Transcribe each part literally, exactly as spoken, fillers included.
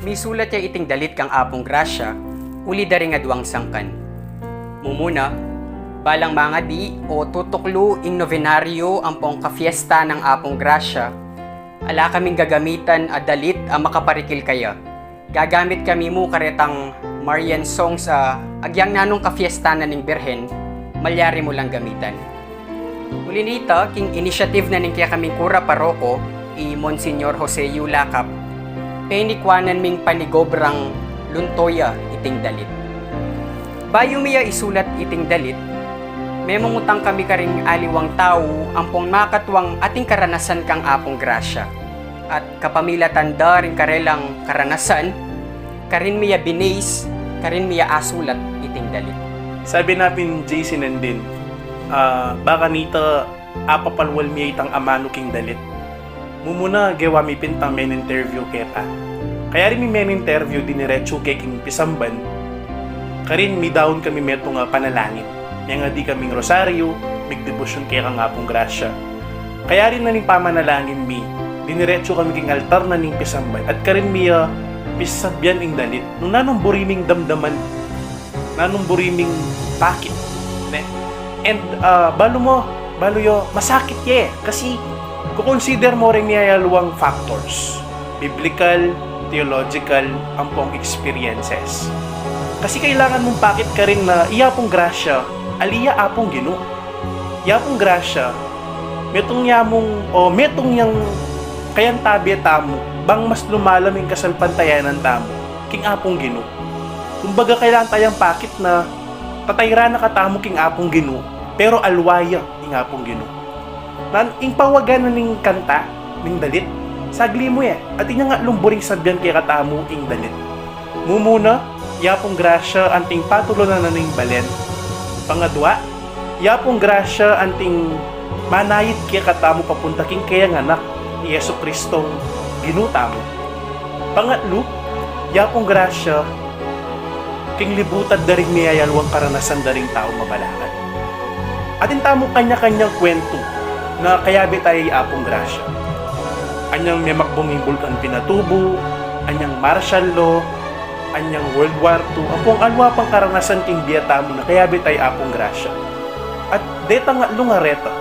Misulat ya iting dalit kang Apung Grasya, uli da ring aduang sangkan. Mumuna, balang mangadi o tutuklu ing novenario ampong kafiesta nang Apung Grasya, ala kaming gagamitan a dalit a makaparikil kaya. Gagamit kami mu karetang Marian songs a agyang nanung kafiesta na ning Birhen, malyari mu lang gamitan. Uli nita, king initiative na ning kekaming kura paroko, i Monsignor Jose Yulacap, penikuanan ming panigobrang lunto ya iting dalit. Bayu mi ya isulat iting dalit, memungutang kami karing aliwang tau ampong makatuang ating karanasan kang Apung Grasya. At kapamilatan da ring karelang karanasan, karin mi ya binase, karin mi ya asulat iting dalit. Sabi na pin J C Nandin, ah, baka nita apapalwal mi ya itang amanu king dalit. Mumuna, gewa mi pin tang men-interview keta. Kaya rin mi men-interview diniretsu ke king pisamban, karin midaun kami metung a panalangin. Mengadi kaming rosaryo, migdebosyon kekang Apung Grasya. Kaya rin na ning pamanalangin mi, diniretsu kami king altar na ning pisamban, at karin mi, ah, pisasabyan ing dalit. Nung nanung buri ming damdaman, nanung buri ming pakit, ne? And, ah, balu mo, balu yo, masakit ye. Kasi, kukonsider mo rin ya aliwang factors. Biblical, theological, ampong experiences. Kasi kailangan mung pakit karin na i Apung Grasya, ali ya Apung Ginu. I Apung Grasya, metung ya mung, o metung yang kayantabe tamu, bang mas lumalam ing kasalpantayanan tamu king Apung Ginu. Kumbaga, kailangan tayang pakit na tatayran na katamu king Apung Ginu, pero alwa ya ing Apung Ginu. Nan, ing pawagan na ning kanta, ning dalit, sagli mu ya, at inya nga lumburing sabyan kekatamu ing dalit. Mumuna, i Apung Grasya anting patulunan na ning balen. Pangadwa, i Apung Grasya anting manayit kekatamu papunta king keyang Anak, i Jesucristong Ginu tamu. Pangatlu, i Apung Grasya king libutan da ring miyayaliwang karanasan da ring tau mabalakan. Atin tamu kanya-kanyang kwentu na kayabe taya i Apung Grasya. Anyang memakbung ing bulkan Pinatubo, anyang martial law, anyang World War two, ampong aliwa pang karanasan king bie tamu na kayabe taya i Apung Grasya. At detang atlu nga reta,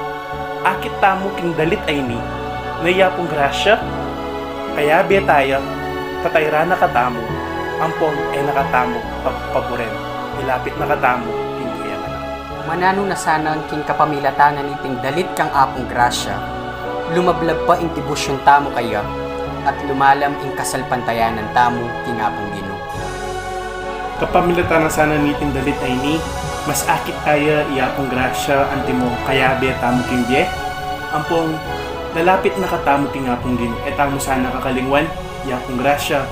akit tamu king dalit a ini, na i Apung Grasya, kayabe taya, tatayran na katamu, ampong e na katamu pagpaburen, ilapit na katamu king keyang Anak. Mananu na sana king kapamilatan na niting dalit kang Apung Grasya, lumablab pa ing debosyun tamu kaya, at lumalam ing kasalpantayanan tamu king Apung Ginu. Kapamilatan na sana niting dalit a ini, mas akit taya i Apung Grasya antimo kayabe tamu king bie, ampong lalapit na katamu king Apung Ginu. E tamu sana kakalingwan, i Apung Grasya,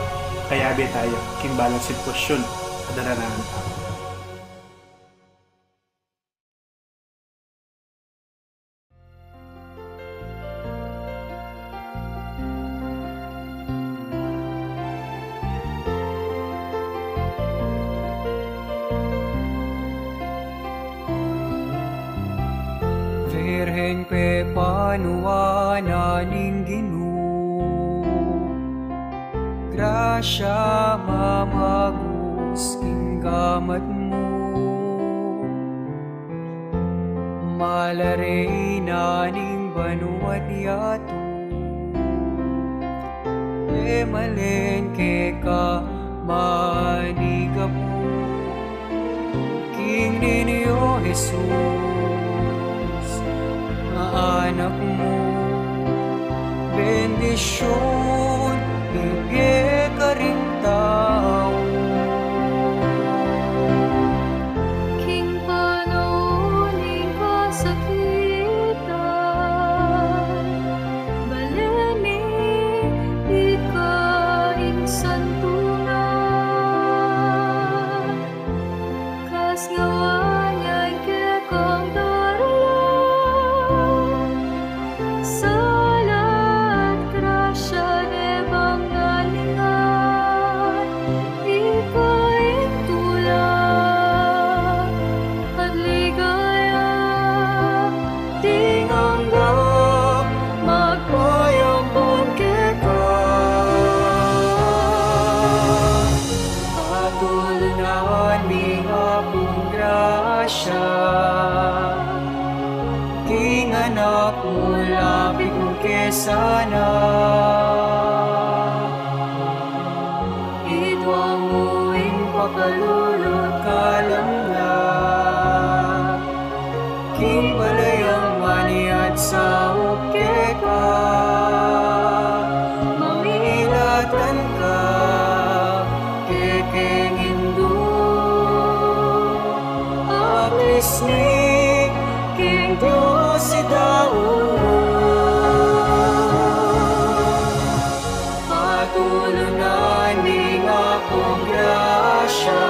kayabe taya king balang sitwasyun a daranasan tamu. Virgen, pepanuan na ning Ginu, grasya mamagus king gamat mu. Mala reyna ning banua't yatu, e malen keka manigapu. King Niño Jesus, nga Anak mu, bendisyun ibie karing tau. King panaun ning kasakitan, balen mi ika ing santunan. Kasngawaan yang kekang darla, sala at grasya ne bang nani Pakalulu ka lang na, king balayang maniat saup keka, mamilatan ka, kekeng Indu, aklis mi king Dios i daun. Patulunan ning akung grasya,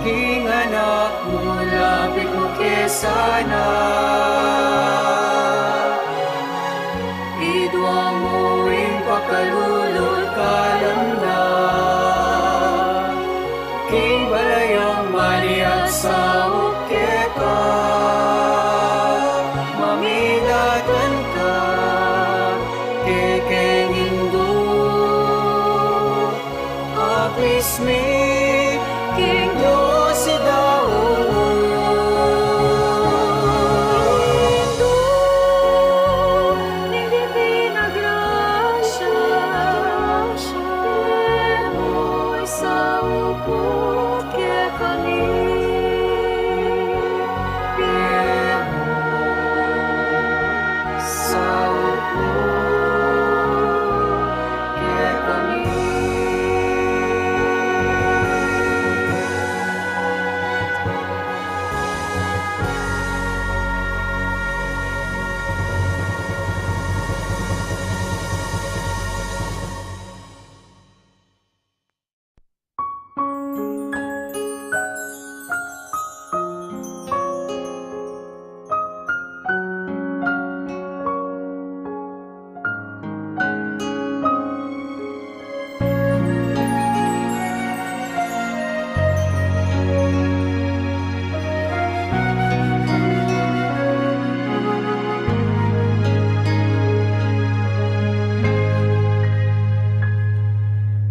king anak mu, lapit mu ke sana. Idwa mu ing pakalulu ka lang na, king balayang maniat saup keka, mamilatan ka, kekeng Indu, aklis mi king Dios i daun. Indu ning Divina Grasya, pie mu saup kekami, pie mu saup kekami.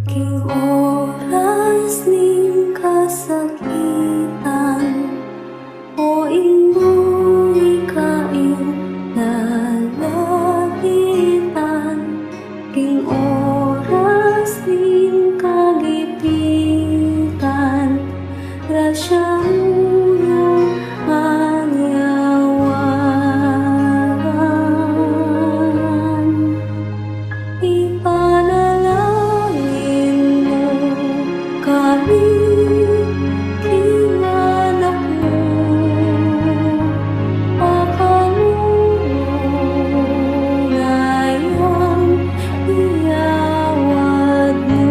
King oras ning kasakitan, O Indu, ika ing lalapitan, king oras ning kagipitan, grasya mu yang manyawan. Ipanalangin mu kami, king anak mu, pakalulu na yang iawad mu.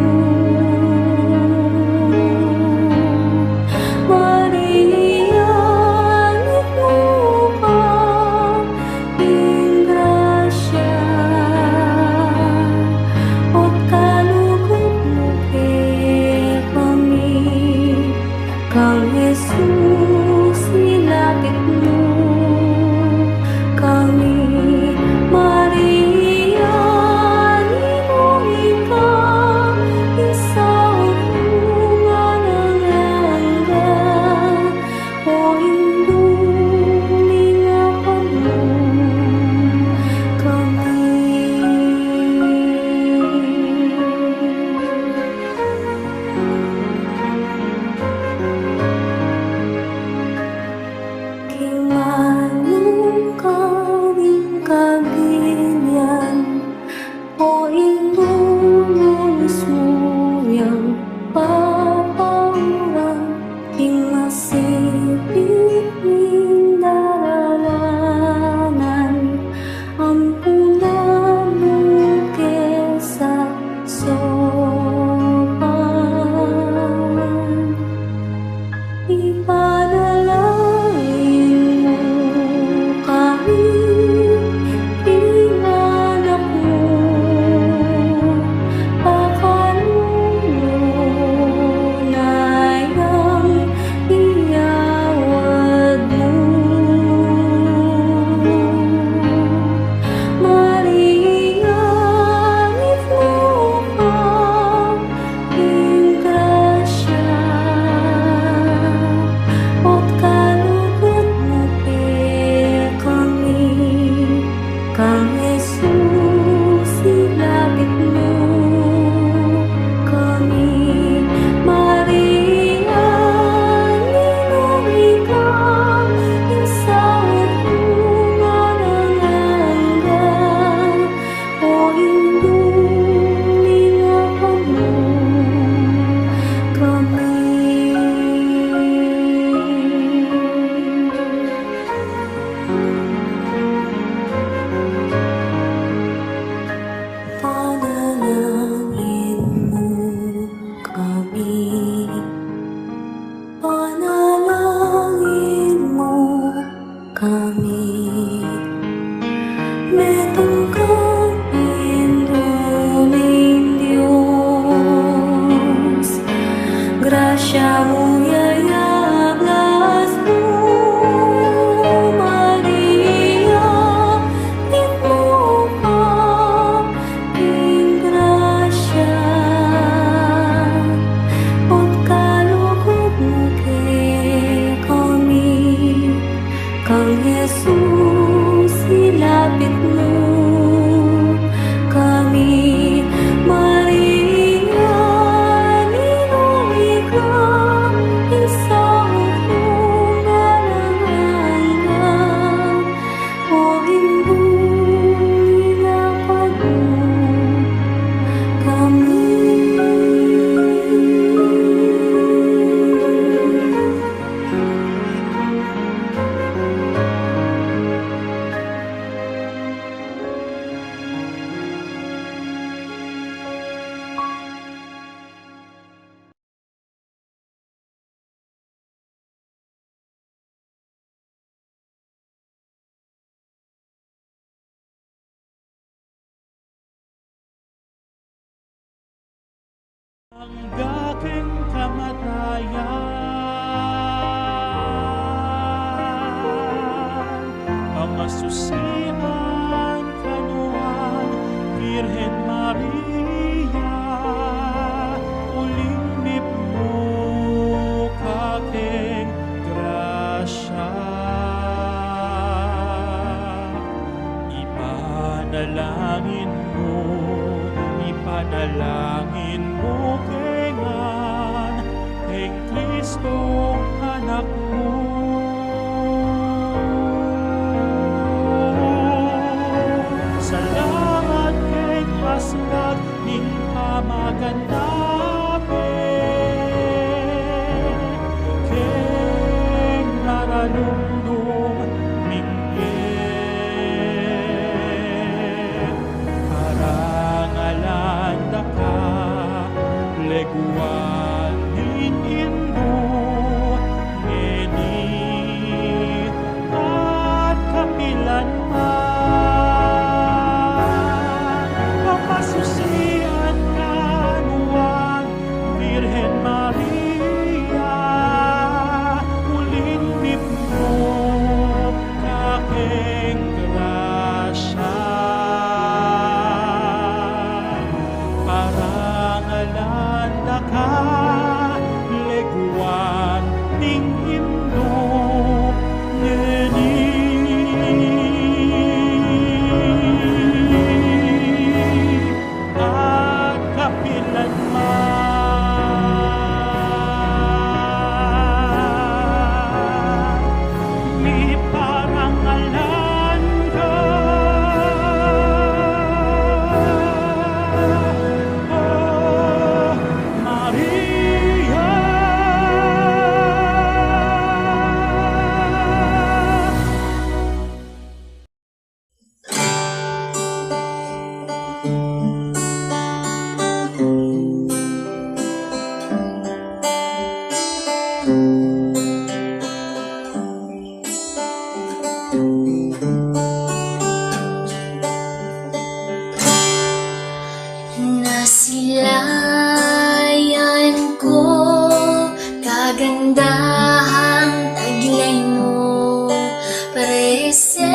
Maria, mitmu ka king grasya, ot kalugud mu kekami, kang Jesus nilapit mu kami. Maria, mitmu ka king saup mung alang angga, O Indu, mingapan mu kami. King manung karing kabilian, O Indu, lunus mu yang papauran, king masipit ning daralanan, ampunan mu ke sa sopan. Ipanalangin mu kami, king anak mu, pakalulu Daking kamatayan, pamasusian ka nuan, Virgen Maria, uling mipnu ka king grasya. Ipanalangin mu, ipanalangin mu kami ngan, king Kristong Anak mu. Salamat king aspang ning pamaganap king maralumdum ming bie. Parangalan da ka, leguan ning Indu, ngeni at kapilan man. Pamasusian ka nuan, Virgen Maria, uling mipnu ka king grasya. Parangalan da ka, leguan ning Indu, ngeni at kapilan man. Miparangalan ka, O Maria. Nasilayan ko, kagandahang taglay mo, presensya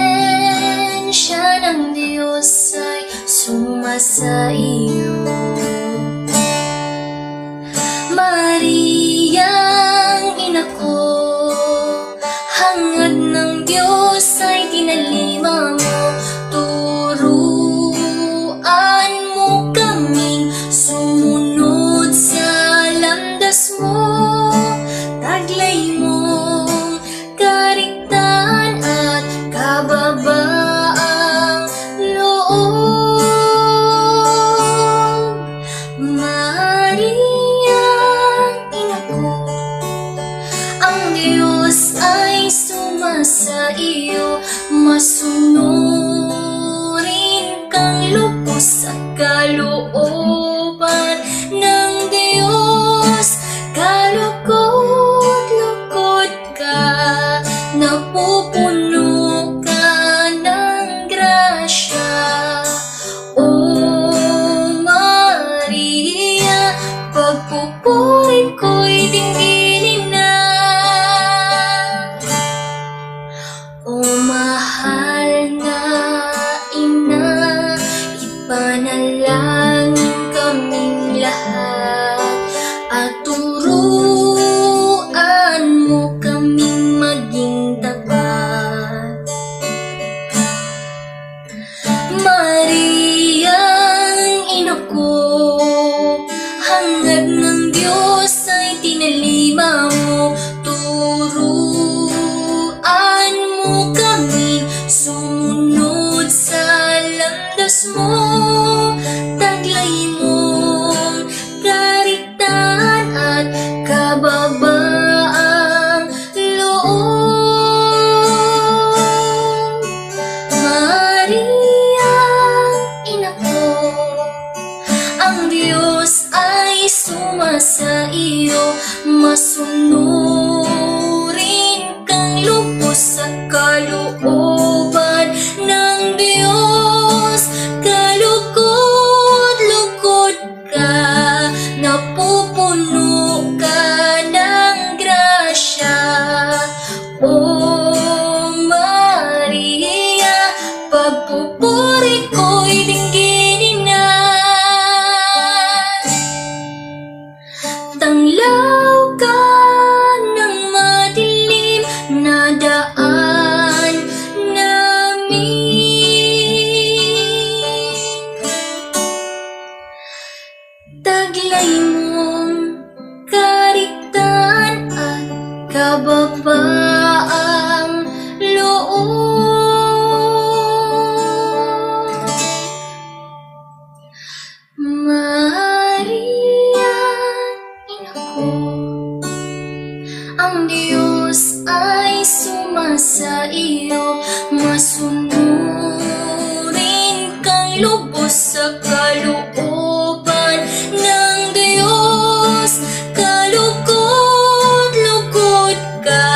ng Diyos ay suma sa iyo. Mariang ina ko, hangad ng Diyos ay tinalima mo, turuan mo kaming sumunod sa landas mo, taglay mong kariktan at kababaang loob. Mariang ina ko, ang Diyos ay suma sa iyo, masunurin kang lubos at kalooban ng Diyos, kalukot-lukot ka, napupuno ka ng grasya. O Maria, pagpupuri ko'y dinggin na. O mahal na ina, ipanalangin kaming lahat at turuan mo kaming maging tapat. Mariang ina ko, hangad ng Diyos ay tinalima mo, turuan mo kami sumunod sa landas mo, taglay mong kariktan at kababaang loob. Mariang ina ko, ang Diyos ay suma sa iyo, masunurin kang lubos sa kalooban ng Diyos, kalukot-lukot ka, napupuno Taglay mung kariktan at kababaang loob. Maria, ina ko, ang Diyos ay suma sa iyo, masunurin kang lubos sa kalooban ng Diyos, kalugod-lugod ka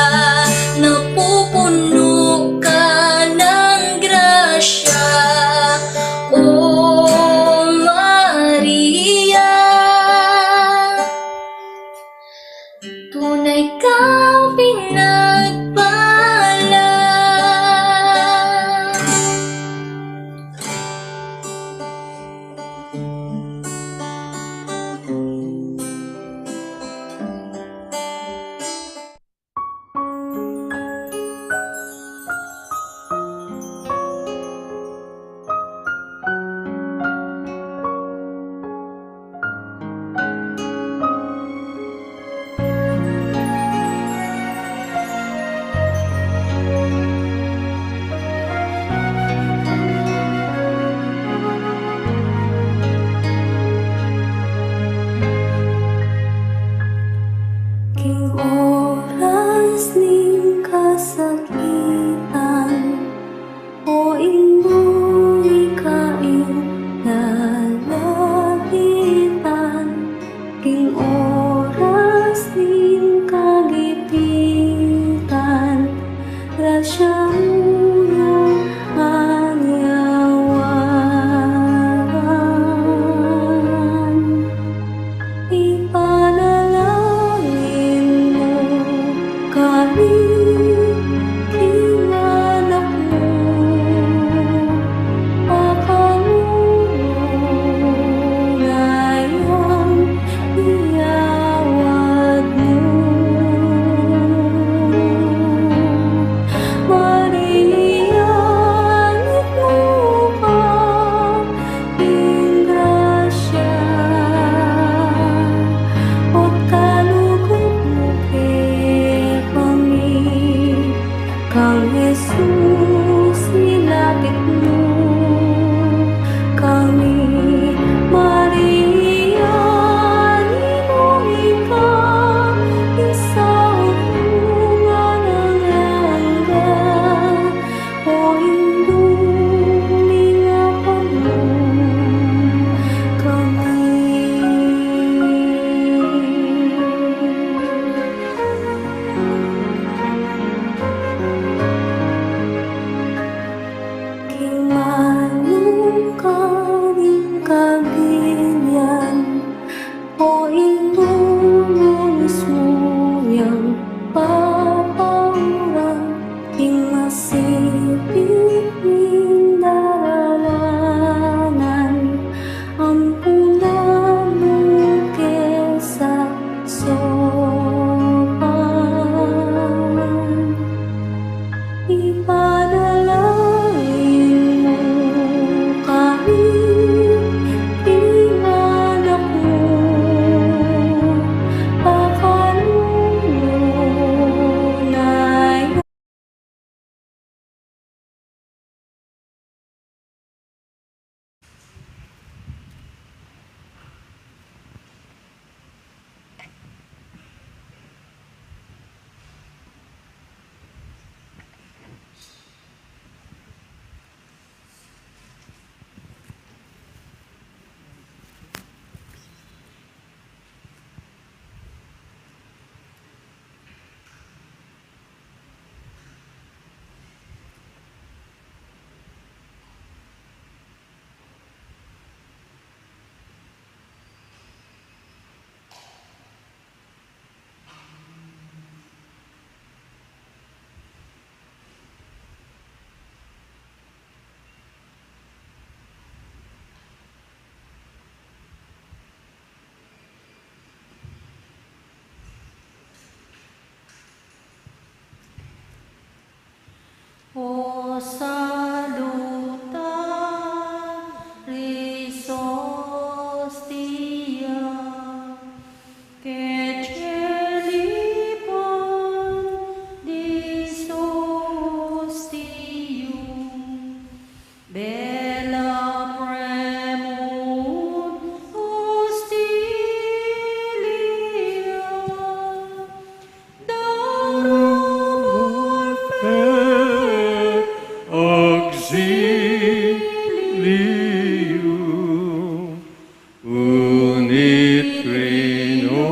Nit Reino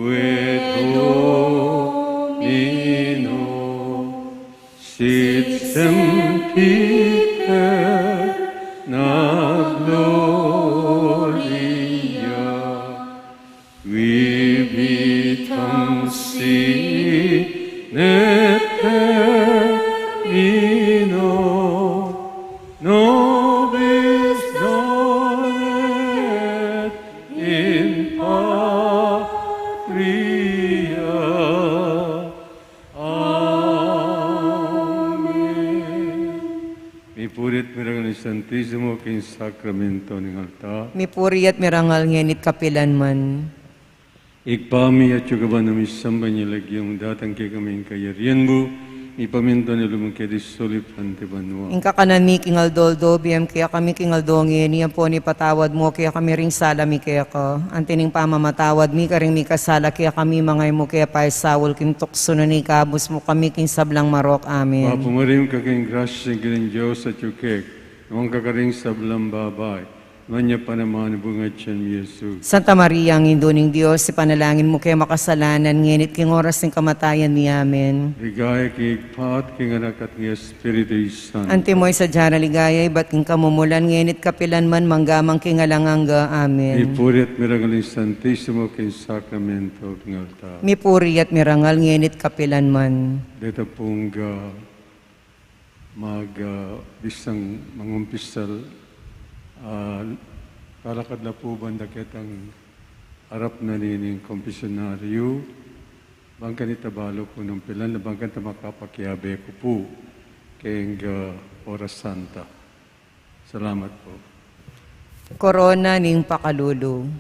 et Domino, sit semper na gloria, qui vitam sine termino nobis donet in patria. Amen. Mipuri at mirangal ning Santisimo king sakramento ning altar. Mipuri at mirangal ngeni at kapilan man. Ibpa mi, atsu ka banua, misamban ya ing lagyu mu, datang kekami ing kayarian mu, mipamintuan ing lub mu keti sulip anti banua. Ing kakanan mi king aldo-aldo, ibie mu kekami king aldo ngeni, ampon ipatawad mu kekami ring sala mi keka, anti ning pamamatawad mi karing mikasala kekami, manga e mu ke paisaul king tuksu, nune ikabus mu kami king sablang marok. Amen. Bapu Maria, mipnu ka king grasya, ing Ginung Dios atyu keka, nuan ka karing sablang babai, nuan ya pa naman ing bunga ning atian mu, i Jesus. Santa Maria, Indu ning Dios, ipanalangin mu keng makasalanan, ngeni at king oras ning kamatayan mi. Amen. Ligaya king Ibpa, at king Anak, at king Espiritu Santo. Antimo ing sadya nang ligaya ibat king kamumulan, ngeni at kapilan man, mangga man king alang angga. Amen. Mipuri at mirangal ing Santisimo king sakramento ning altar. Mipuri at mirangal ngeni at kapilan man. Deta pung, ah, mag, ah, bisang mangumpisal, ah, talakad la pu banda ketang arap na nining kompisyonaryu, bang kanita balu ku nung pilan, bang kanita makapakiabe ku pu keng, ah, Oras Santa. Salamat pu. Korona ning pakalulu.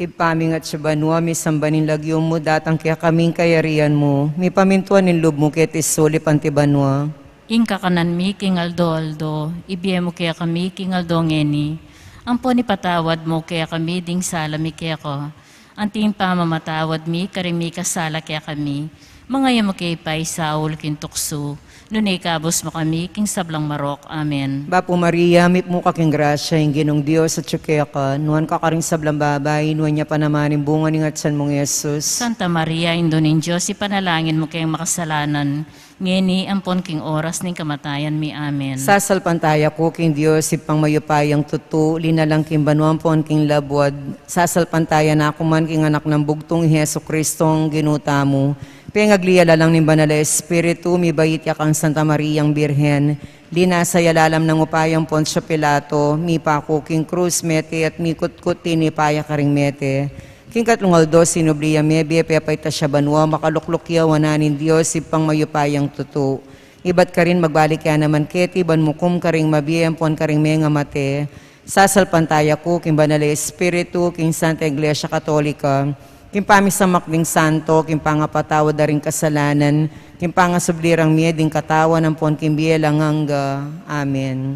Ibpa mi, atsu ka banua, misamban ya ing lagyu mu, datang kekami ing kayarian mu, mipamintuan ing lub mu keti sulip anti banua. Ing kakanan mi king aldo-aldo, ibie mu kekami king aldo ngeni, ampon ipatawad mu kekami ding sala mi keka, anti ing pamamatawad mi karing mikasala kekami, manga e mu ke paisaul king tuksu, nune ikabus mu kami king sablang marok. Amen. Bapu Maria, mipnu ka king grasya, ing Ginung Dios atyu keka, nuan ka karing sablang babai, nuan ya pa naman ing bunga ning atian mung i Jesus. Santa Maria, Indu ning Dios, ipanalangin mu keng makasalanan, ngeni ampon king oras ning kamatayan mi. Amen. Sasalpantaya ku king Dios, Ibpang mayupayang tutu, linalang king banua ampon king labuad. Sasalpantaya na ku man king Anak nang bugtung, i Jesucristong Ginu tamu. Pengagli ya lalang ning Banal a Espiritu, mibait ya kang Santa Mariang Birhen, linasa ya lalam nang upaya nang Poncio Pilato, mipaku king krus, mete at mikutkut, tinipa ya karing mete. King katlung aldo sinubli ya mebie, pepaitas ya banua, makalukluk ya wanan ning Dios Ibpang mayupayang tutu. Ibat karin magbalik ya naman keti ban mukum karing mabie ampon karing mengamate. Sasalpantaya ku king Banal a Espiritu, king Santa Iglesia Katolika, king pamisamak ding santo, king pangapatawad da ring kasalanan, king pangasubli rang mie ding katawan ampon king bie alang angga. Amen.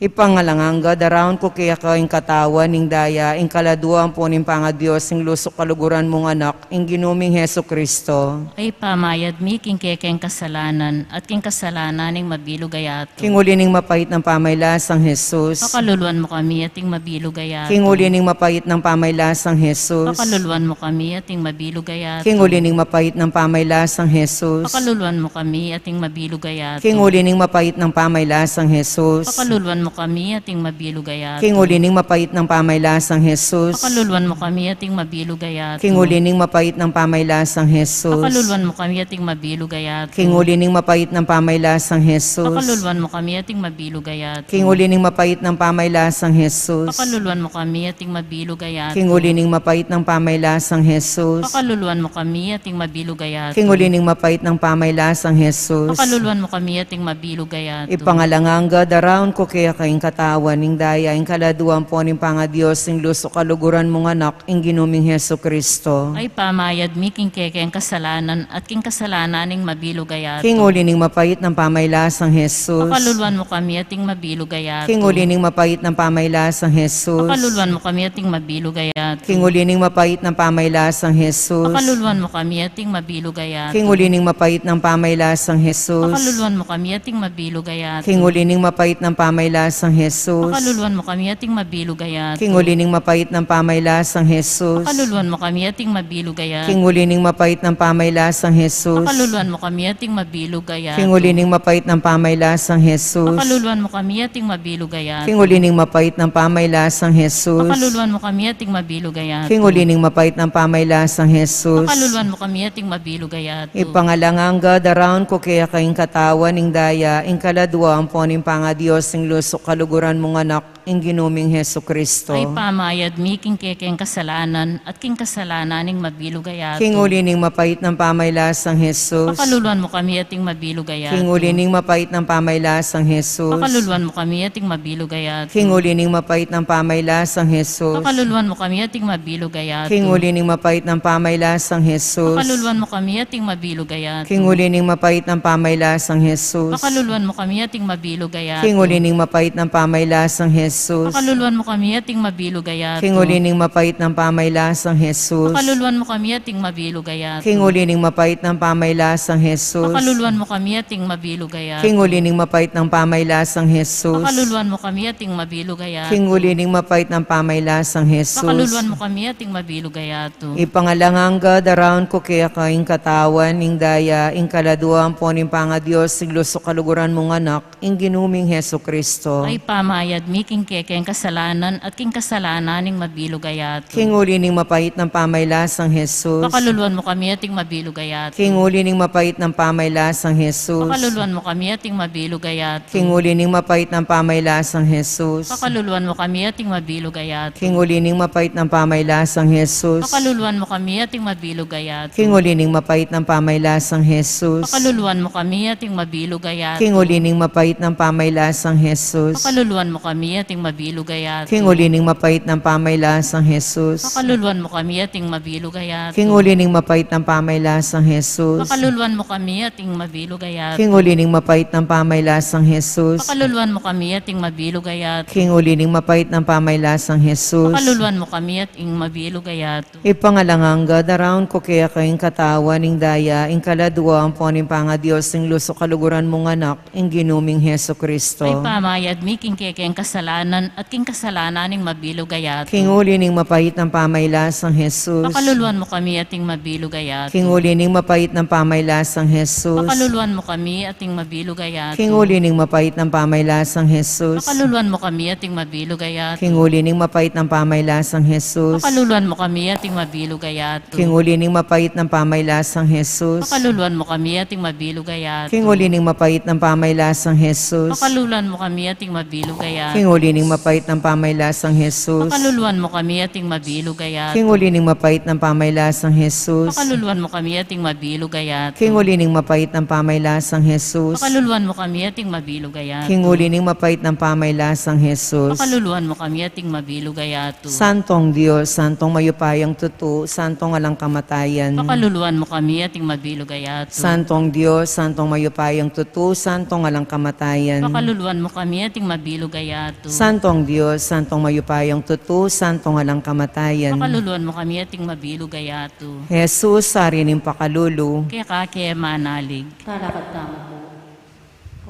Ibpang alang angga, daraun ku keka ing katawan, ing daya, ing kaladua ampon ing pangaDios, ing lusuk kaluguran mung Anak, ing Ginu ming Jesucristo. Ay pamayad mi king kekeng kasalanan at king kasalanan ning mabilug a yatu. King uli ning mapait nang pamaylasang Jesus. Pakaluluan mu kami at ing mabilug a yatu. King uli ning mapait nang pamaylasang Jesus. Pakaluluan mu kami at ing mabilug a yatu. King uli ning mapait nang pamaylasang Jesus. Pakaluluan mu kami at ing mabilug a yatu. King uli ning mapait nang pamaylasang Jesus. Pakaluluan mu kami at ing mabilug a yatu. King uli ning mapait nang pamaylasang Jesus. Pakaluluan mu kami at ing mabilug a yatu. King uli ning mapait nang pamaylasang Jesus. Pakaluluan mu kami at ing mabilug a yatu. King uli ning mapait nang pamaylasang Jesus. Pakaluluan mu kami at ing mabilug a yatu. King uli ning mapait nang pamaylasang Jesus. Pakaluluan mu kami at ing mabilug a yatu. King uli ning mapait nang pamaylasang Jesus. Pakaluluan mu kami at ing mabilug a yatu. King uli ning mapait nang pamaylasang Jesus. Pakaluluan mu kami at ing mabilug a yatu. Ibpang alang angga, daraun ku keka ing katawan, ing daya, ing kaladua ampon ing pangaDios, ing lusuk kaluguran mung Anak, ing Ginu ming Jesucristo. Ay pamayad mi king kekeng kasalanan at king kasalanan ning mabilug a yatu. King uli ning mapait nang pamaylasang Jesus. Pakaluluan mu kami at ing mabilug a yatu. King uli ning mapait nang pamaylasang Jesus. Pakaluluan mu kami at ing mabilug a yatu. King uli ning mapait nang pamaylasang Jesus. Pakaluluan mu kami at ing mabilug a yatu. King uli ning mapait nang pamaylasang Jesus. Pakaluluan mu kami at ing mabilug a yatu. King uli ning mapait nang pamaylasang Sang Jesus. Pakaluluan mu kami at ing mabilug a yatu. King uli ning mapait nang pamailasang Jesus. Pakaluluan mu kami at ing mabilug a yatu. King uli ning mapait nang pamailasang Jesus. Pakaluluan mu kami at ing mabilug a yatu. King uli ning mapait nang pamailasang Jesus. Pakaluluan mu kami at ing mabilug a yatu. King uli ning mapait nang pamailasang Jesus. Pakaluluan mu kami at ing mabilug a yatu. King uli ning mapait nang pamailasang Jesus. Pakaluluan mu kami at ing mabilug a yatu. Ipangalang angga, daraun ku keka ing katawan, ing daya, ing kaladua ampon ing pangadios, ing lusu kaluguran mung Anak, ing Ginu ming Jesucristo. Ay pamayad mi king kekeng kasalanan at king kasalanan ning mabilug a yatu. King uli ning mapait nang pamailasang Jesus. Pakaluluan mu kami at ing mabilug a yatu. King uli ning mapait nang pamailasang Jesus. Pakaluluan mu kami at ing mabilug a yatu. King uli ning mapait nang pamailasang Jesus. Pakaluluan mu kami at ing mabilug a yatu. King uli ning mapait nang pamailasang Jesus. Pakaluluan mu kami at ing mabilug a yatu. King uli ning mapait nang pamailasang Jesus. Pakaluluan mu kami at ing mabilug a yatu. King uli ning mapait nang pamailasang Jesus. Pakaluluan mu kami at ing mabilug a yatu. King uli ning mapait nang pamailasang Jesus. Pakaluluan mu kami at ing mabilug a yatu. King uli ning mapait nang pamailasang Jesus. Pakaluluan mu kami at ing mabilug a yatu. King uli ning mapait nang pamailasang Jesus. Pakaluluan mu kami at ing mabilug a yatu. King uli ning mapait nang pamailasang Jesus. Pakaluluan mu kami at ing mabilug a yatu. Ipangalang angga, daraun ku keka ing katawan, ing daya, ing kaladua ampon ing pangadios, ing lusu kaluguran mung Anak, ing Ginu ming Jesucristo. Ay pamayad mi king kekeng kasalanan at king kasalanan ning mabilug a yatu. King uli ning mapait nang pamailasang Jesus. Pakaluluan mu kami at ing mabilug a yatu. King uli ning mapait nang pamailasang Jesus. Pakaluluan mu kami at ing mabilug a yatu. King uli ning mapait nang pamailasang Jesus. Pakaluluan mu kami at ing mabilug a yatu. King uli ning mapait nang pamailasang Jesus. Pakaluluan mu kami at ing mabilug a yatu. King uli ning mapait nang pamailasang Jesus. Pakaluluan mu kami at ing mabilug a yatu. King uli ning mapait nang pamailasang Jesus. Pakaluluan mu kami at ing mabilug a yatu. King uli ning mapait nang pamailasang Jesus. Pakaluluan mu kami at ing mabilug a yatu. King uli ning mapait nang pamailasang Jesus. Pakaluluan mu kami at ing mabilug a yatu. King uli ning mapait nang pamailasang Jesus. Pakaluluan mu kami at ing mabilug a yatu. King uli ning mapait nang pamailasang Jesus. Pakaluluan mu kami at ing mabilug a yatu. Ipangalang angga, daraun ku keka ing katawan, ing daya, ing kaladua ampon ing pangadios, ing lusu kaluguran mung Anak, ing Ginu ming Jesucristo. Ay pamayad mi king kekeng kasalanan at king kasalanan ning mabilug a yatu. King uli ning mapait nang pamailasang Jesus. Pakaluluan mu kami at ing mabilug a yatu. King uli ning mapait nang pamailasang Jesus. Pakaluluan mu kami at ing mabilug a yatu. King uli ning mapait nang pamailasang Jesus. Pakaluluan mu kami at ing mabilug a yatu. King uli ning mapait nang pamailasang Jesus. Pakaluluan mu kami at ing mabilug a yatu. King uli ning mapait nang pamailasang Jesus. Pakaluluan mu kami at ing mabilug a yatu. King uli ning mapait nang pamailasang Jesus. Pakaluluan mu kami at ing mabilug a yatu. King uli ning mapait nang pamailasang Jesus. Pakaluluan mu kami at ing mabilug a yatu. King uli ning mapait nang pamailasang Jesus. Pakaluluan mu kami at ing mabilug a yatu. King uli ning mapait nang pamailasang Jesus. Pakaluluan mu kami at ing mabilug a yatu. King uli ning mapait nang pamailasang Jesus. Pakaluluan mu kami at ing mabilug a yatu. Santong Dios, santong mayupayang tutu, santong alang kamatayan. Pakaluluan mu kami at ing mabilug a yatu. Santong Dios, santong mayupayang tutu, santong alang kamatayan. Pakaluluan mu kami at ing mabilug a yatu. Santong Dios, santong mayupayang tutu, santong alang kamatayan. Pakaluluan mu kami at ing mabilug a yatu. Jesus, Ari ning pakalulu. Keka ke manalig. Talakad tamu pu.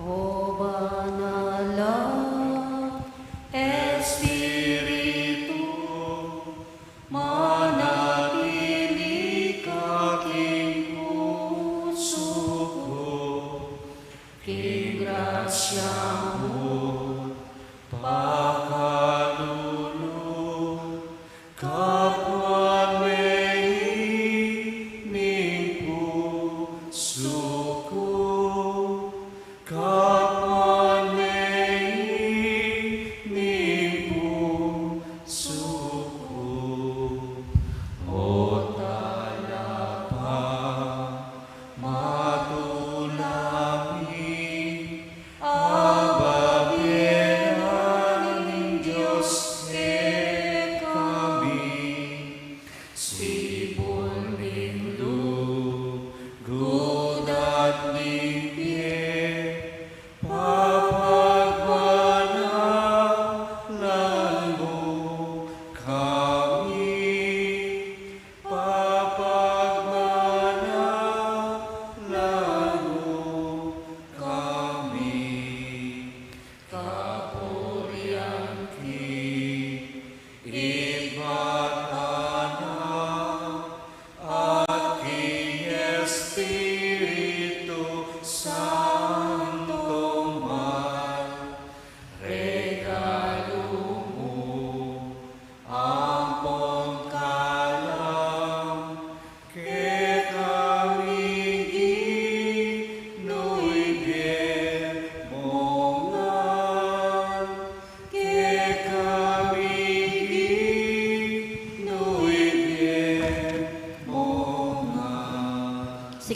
O Banal a Espiritu, manatili ka king pusu ku, king grasya mu pakalulu, kapuan me ing pusu ku, kapuan me ing pusu ku. O Talapa, matula mi, ababie na ning Dios kekami.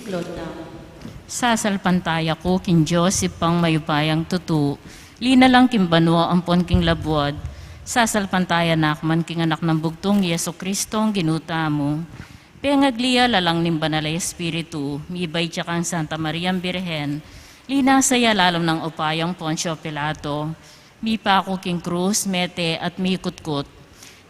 Lord na. Sasalpantaya ku king Dios, Ibpang mayupayang tutu, linalang king banua ampon king labuad. Sasalpantaya nakman king Anak nang Bugtung, Jesucristo, Ginu tamu. Pengagli ya lalang ning Banal a Espiritu, mibait ya kang Santa Mariang Birhen, linasa ya lalam nang upayang Poncio Pilato, mipaku king krus, mete at mikutkut.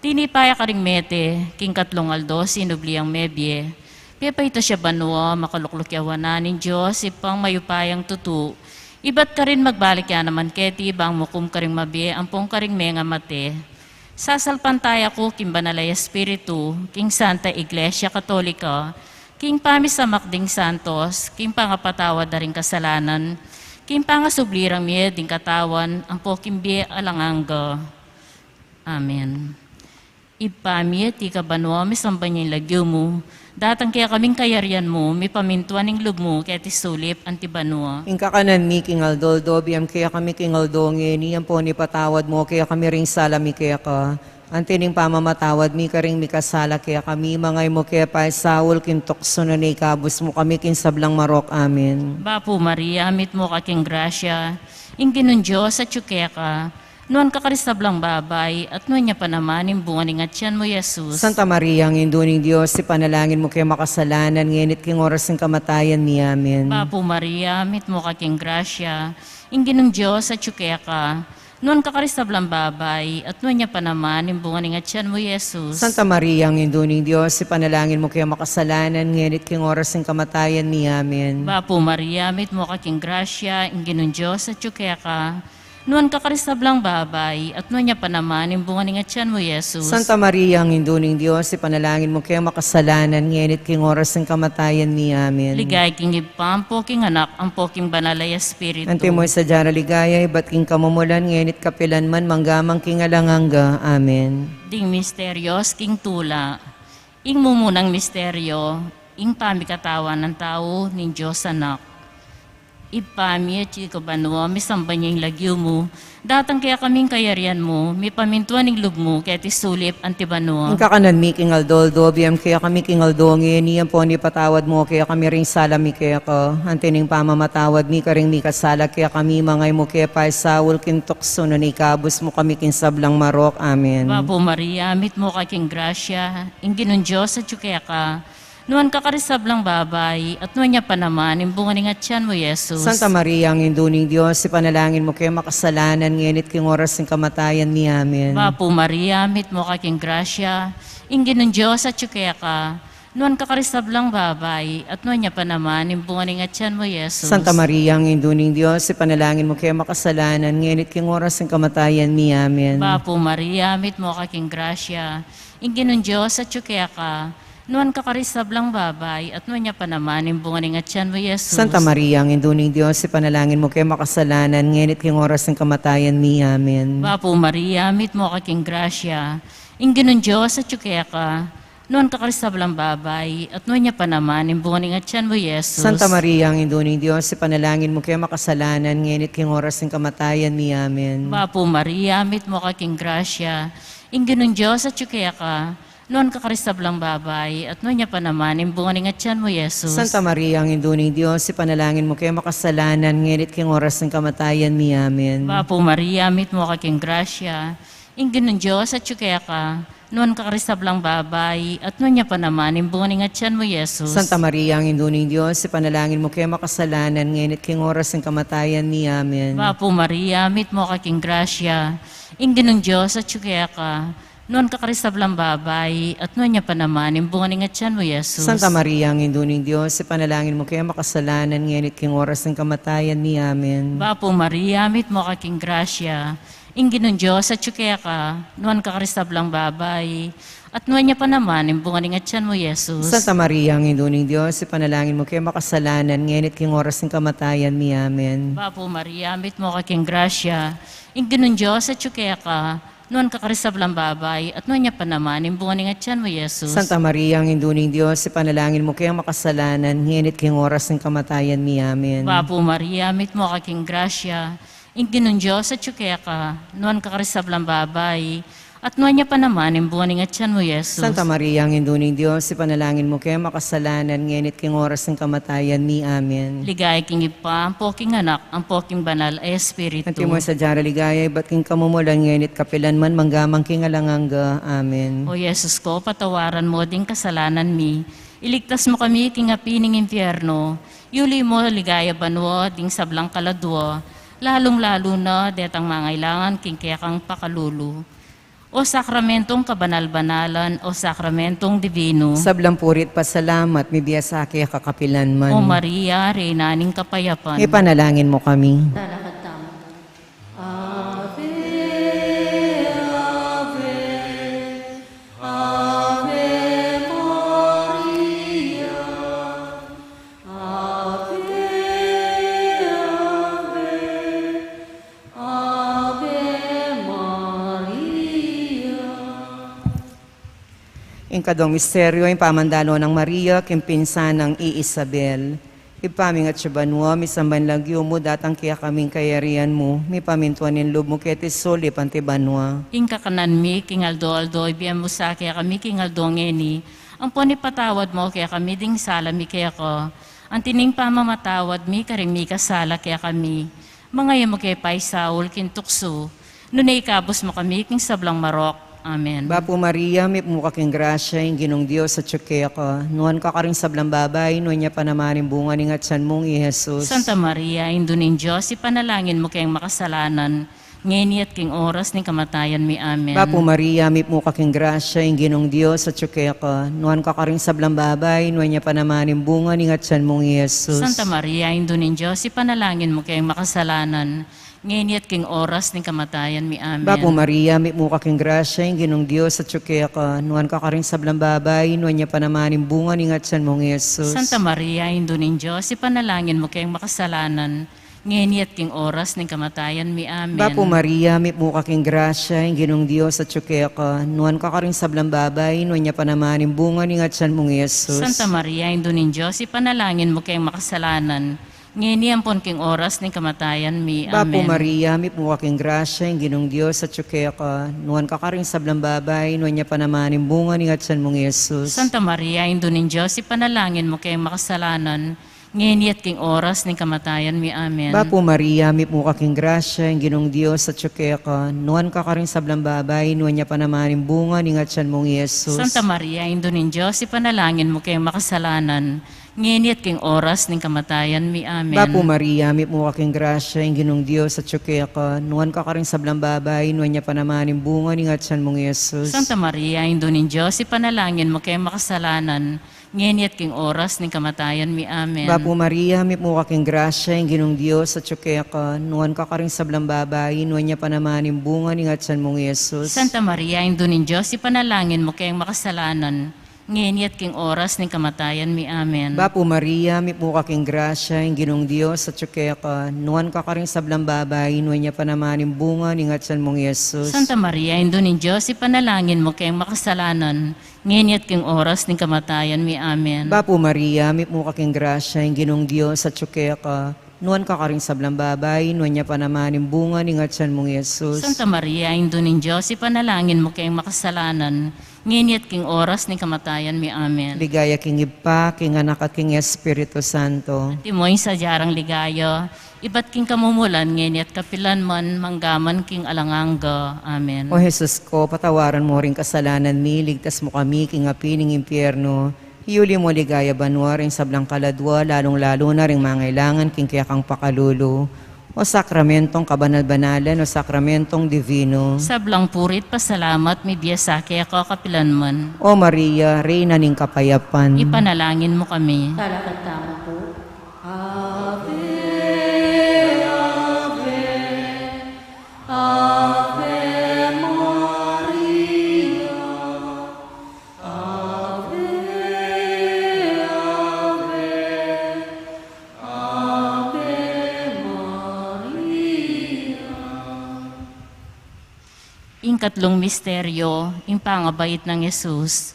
Tinipa ya karing mete, king katlung aldo sinubli yang mebie. Pepaitas ya banua, makalukluk ya wanan ning Dios, Ibpang mayupayang tutu. Ibat karin magbalik ya naman keti bang mukum karing mabie ampon karing mengamate. Sasalpantaya ku king Banal a Espiritu, king Santa Iglesia Katolika, king pamisamak ding santos, king pangapatawad da ring kasalanan, king pangasubli rang mie ding katawan, ampo king bie alang angga. Amen. Ibpa mi, atiu ka banua, misamban ya ing lagyu mu, datang kekami ing kayarian mu, mipamintuan ing lub mu, keti sulip anti banua. Ing kakanan mi king aldo-aldo, ibie mu kekami king aldo ngeni, ampo ipatawad mu kekami ring sala mi keka, anti ning pamamatawad mi karing mikasala kekami, manga e mu ke paisaul king tuksu, nune ikabus mu kami king sablang marok. Amen. Bapu Maria, mitmu ka king grasya, ing Ginung Dios atyu keka, nuan ka karing sablang babai, at nuan ya pa naman ing bunga ning atian mu, Jesus. Santa Maria, Indu ning Dios, ipanalangin mu keng makasalanan, ngeni at king oras ning kamatayan mi. Amen. Bapu Maria, mitmu ka king grasya, ing Ginung Dios atyu keka, nuan ka karing sablang babai, at nuan ya pa naman ing bunga ning atian mu, Jesus. Santa Maria, Indu ning Dios, ipanalangin mu keng makasalanan, ngeni at king oras ning kamatayan mi. Amen. Bapu Maria, mitmu ka king grasya, ing Ginung Dios atyu keka, nuan ka karing sablang babai, at nuan ya pa naman ing bunga ning atian mu, Jesus. Santa Maria, Indu ning Dios, ipanalangin mu keng makasalanan, ngeni at king oras ning kamatayan mi. Amen. Ligaya king Ibpa, ampo king Anak, ampo king Banal a Espiritu. Antimo ing sadya rang ligaya, ibat king kamumulan, ngeni at kapilan man, mangga man king alang angga. Amen. Ding misterios king tula. Ing mumunang misterio, ing pamikatawan nang tau ning Dios Anak. Ibpa mi, atyu ka banua, misamban ya ing lagyu mu, datang kekami ing kayarian mu, mipamintuan ing lub mu, keti sulip anti banua. Ing kakanan mi king aldo-aldo, ibie mu kekami king aldo ngeni, ampon ipatawad mu kekami ring sala mi keka, anti ning pamamatawad mi karing mikasala kekami, manga e mu ke paisaul king tuksu, nune ikabus mu kami king sablang marok. Amen. Bapu Maria, mitmu ka king grasya, ing Ginung Dios atyu keka, nuan ka karing sablang babai, at nuan ya pa naman ing bunga ning atian mu, Jesus. Santa Maria, Indu ning Dios, ipanalangin mu keng makasalanan, ngeni at king oras ning kamatayan mi. Amen. Bapu Maria, mitmu ka king grasya, ing Ginung Dios atyu keka, nuan ka karing sablang babai, at nuan ya pa naman ing bunga ning atian mu, Jesus. Santa Maria, Indu ning Dios, ipanalangin mu keng makasalanan, ngeni at king oras ning kamatayan mi. Amen. Bapu Maria, mitmu ka king grasya, ing Ginung Dios atyu keka, nuan ka karing sablang babai, at nuan ya pa naman ing bunga ning atian mu, Jesus. Santa Maria, Indu ning Dios, ipanalangin mu keng makasalanan, ngeni at king oras ning kamatayan mi. Amen. Bapu Maria, mitmu ka king grasya, ing Ginung Dios atyu keka, nuan ka karing sablang babai, at nuan ya pa naman ing bunga ning atian mu, Jesus. Santa Maria, Indu ning Dios, ipanalangin mu keng makasalanan, ngeni at king oras ning kamatayan mi. Amen. Bapu Maria, mitmu ka king grasya, ing Ginung Dios atyu keka, nuan ka karing sablang babai, at nuan ya pa naman ing bunga ning atian mu, Jesus. Santa Maria, Indu ning Dios, ipanalangin mu keng makasalanan, ngeni at king oras ning kamatayan mi. Amen. Bapu Maria, mitmu ka king grasya, ing Ginung Dios atyu keka, nuan ka karing sablang babai, at nuan ya pa naman ing bunga ning atian mu, Jesus. Santa Maria, Indu ning Dios, ipanalangin mu keng makasalanan, ngeni at king oras ning kamatayan mi. Amen. Bapu Maria, mitmu ka king grasya, ing Ginung Dios atyu keka, nuan ka karing sablang babai, at nuan ya pa naman ing bunga ning atian mu, Jesus. Santa Maria, Indu ning Dios, ipanalangin mu keng makasalanan, ngeni at king oras ning kamatayan mi. Amen. Bapu Maria, mitmu ka king grasya, ing Ginung Dios atyu keka, nuan ka karing sablang babai, at nuan ya pa naman ing bunga ning atian mu, Jesus. Santa Maria, Indu ning Dios, ipanalangin mu keng makasalanan, ngeni at king oras ning kamatayan mi. Amen. Bapu Maria, mitmu ka king grasya, ing Ginung Dios atyu keka, nuan ka karing sablang babai, at nuan ya pa naman ing bunga ning atian mu, Jesus. Santa Maria, Indu ning Dios, ipanalangin mu keng makasalanan, ngeni at king oras ning kamatayan mi. Amen. Bapu Maria, mitmu ka king grasya, ing Ginung Dios atyu keka, nuan ka karing sablang babai, At nuan ya pa naman ing bunga ning atyan mu, Jesus. Santa Maria, Indu ning Dios, ipanalangin mu keng makasalanan, ngeni at king oras ning kamatayan mi. Amen. Ligaya king Ibpa, ampo king Anak, ampo king Banal a Espiritu. Antimo ing sadya rang ligaya, ibat king kamumulan, ngeni at kapilan man, mangga man king alang angga. Amen. O Jesus ko, patawaran mu ding kasalanan mi, iligtas mu kami king api ning impyerno, yuli mu king ligaya banua ding sablang kaladua, lalung-lalu na detang mangailangan king kekang pakalulu. O sakramentong kabanal-banalan, o sakramentong dibinu. Sablang puri't pasalamat, mibie sa keka kapilan man. O Maria, Reyna ning kapayapan. Ipanalangin mu kami. Talakad tamu. Ave, Ave, Ave Maria. Ave, Ave, Ave Maria. Ing kadwang misteryo, ing pamandalo nang Maria king pinsan nang i Isabel. Ibpa mi king atsu ka banua, misamban ya ing lagyu mu, datang kekami ing kayarian mu, mipamintuan ing lub mu keti sulip anti banua. Ing kakanan mi king aldo-aldo ibie mu sa kekami king aldo ngeni, ampon ipatawad mu kekami ding sala mi keka, anti ning pamamatawad mi karing mikasala kekami. Manga e mu ke paisaul king tuksu, nune ikabus mu kami king sablang marok. Amen. Bapu Maria, mipmu ka king grasya, ing Ginung Dios atsu keka. Nuan ka karing sablang babai, nuan ya pa naman ing bunga ning atyan mung i Jesus. Santa Maria, Indu ning Dios, ipanalangin mu keng makasalanan, ngeni at king oras ning kamatayan mi. Amen. Bapu Maria, mipmu ka king grasya, ing Ginung Dios atsu keka. Nuan ka karing sablang babai, nuan ya pa naman ing bunga ning atyan mung i Jesus. Santa Maria, Indu ning Dios, ipanalangin mu keng makasalanan, ngeni at king oras ning kamatayan mi. Amen. Bapu Maria, mipmu ka king grasya, ing Ginung Dios atsu keka. Nuan ka karing sablang babai, nuan ya pa naman ing bunga ning atyan mung i Jesus. Santa Maria, Indu ning Dios, ipanalangin mu keng makasalanan, ngeni at king oras ning kamatayan mi. Amen. Bapu Maria, mipmu ka king grasya, ing Ginung Dios atsu keka. Nuan ka karing sablang babai, nuan ya pa naman ing bunga ning atyan mung i Jesus. Santa Maria, Indu ning Dios, ipanalangin mu keng makasalanan, ngeni ampon king oras ning kamatayan mi. Bapu Amen. Maria, mipmu ka king grasya, ing Ginung Dios atsu keka. Nuan ka karing sablang babai, nuan ya pa naman ing bunga ning atyan mung i Jesus. Santa Maria, Indu ning Dios, ipanalangin mu keng makasalanan, ngeni at king oras ning kamatayan mi. Amen. Bapu Maria, mipmu ka king grasya, ing Ginung Dios atsu keka. Nuan ka karing sablang babai, nuan ya pa naman ing bunga ning atyan mung i Jesus. Santa Maria, Indu ning Dios, ipanalangin mu keng makasalanan, ngeni at king oras ning kamatayan mi. Amen. Bapu Maria, mipmu ka king grasya, ing Ginung Dios atsu keka. Nuan ka karing sablang babai, nuan ya pa naman ing bunga ning atyan mung i Jesus. Santa Maria, Indu ning Dios, ipanalangin mu keng makasalanan, ngeni at king oras ning kamatayan mi. Amen. Bapu Maria, mipmu ka king grasya, ing Ginung Dios atsu keka. Nuan ka karing sablang babai, nuan ya pa naman ing bunga ning atyan mung i Jesus. Santa Maria, Indu ning Dios, ipanalangin mu keng makasalanan, ngeni at king oras ning kamatayan mi. Amen. Bapu Maria, mipmu ka king grasya, ing Ginung Dios atsu keka. Nuan ka karing sablang babai, nuan ya pa naman ing bunga ning atyan mung i Jesus. Santa Maria, Indu ning Dios, ipanalangin mu keng makasalanan, ngeni at king oras ning kamatayan mi. Amen. Bapu Maria, mipmu ka king grasya, ing Ginung Dios atsu keka. Nuan ka karing sablang babai, nuan ya pa naman ing bunga ning atyan mung i Jesus. Santa Maria, Indu ning Dios, ipanalangin mu keng makasalanan, ngeni at king oras ning kamatayan mi. Amen. Ligaya king Ibpa, king Anak, at king Espiritu Santo. Antimo ing sadya rang ligaya, ibat king kamumulan, ngeni at kapilan man, mangga man king alang angga. Amen. O Jesus ko, patawaran mu ring kasalanan mi, iligtas mu kami king api ning impyerno, iyuli mu king ligaya banua ring sablang kaladua, lalung-lalu na ring mangailangan king kekang pakalulu. O sakramentong kabanal-banalan, o sakramentong dibinu. Sablang puri't pasalamat, mibie sa keka kapilan man. O Maria, Reyna ning kapayapan. Ipanalangin mu kami. Talakad tamu pu. Ave, Ave, Ave Maria. Ave, Ave, Ave Maria. Ing katlung misteryo, ing pangabait nang Jesus.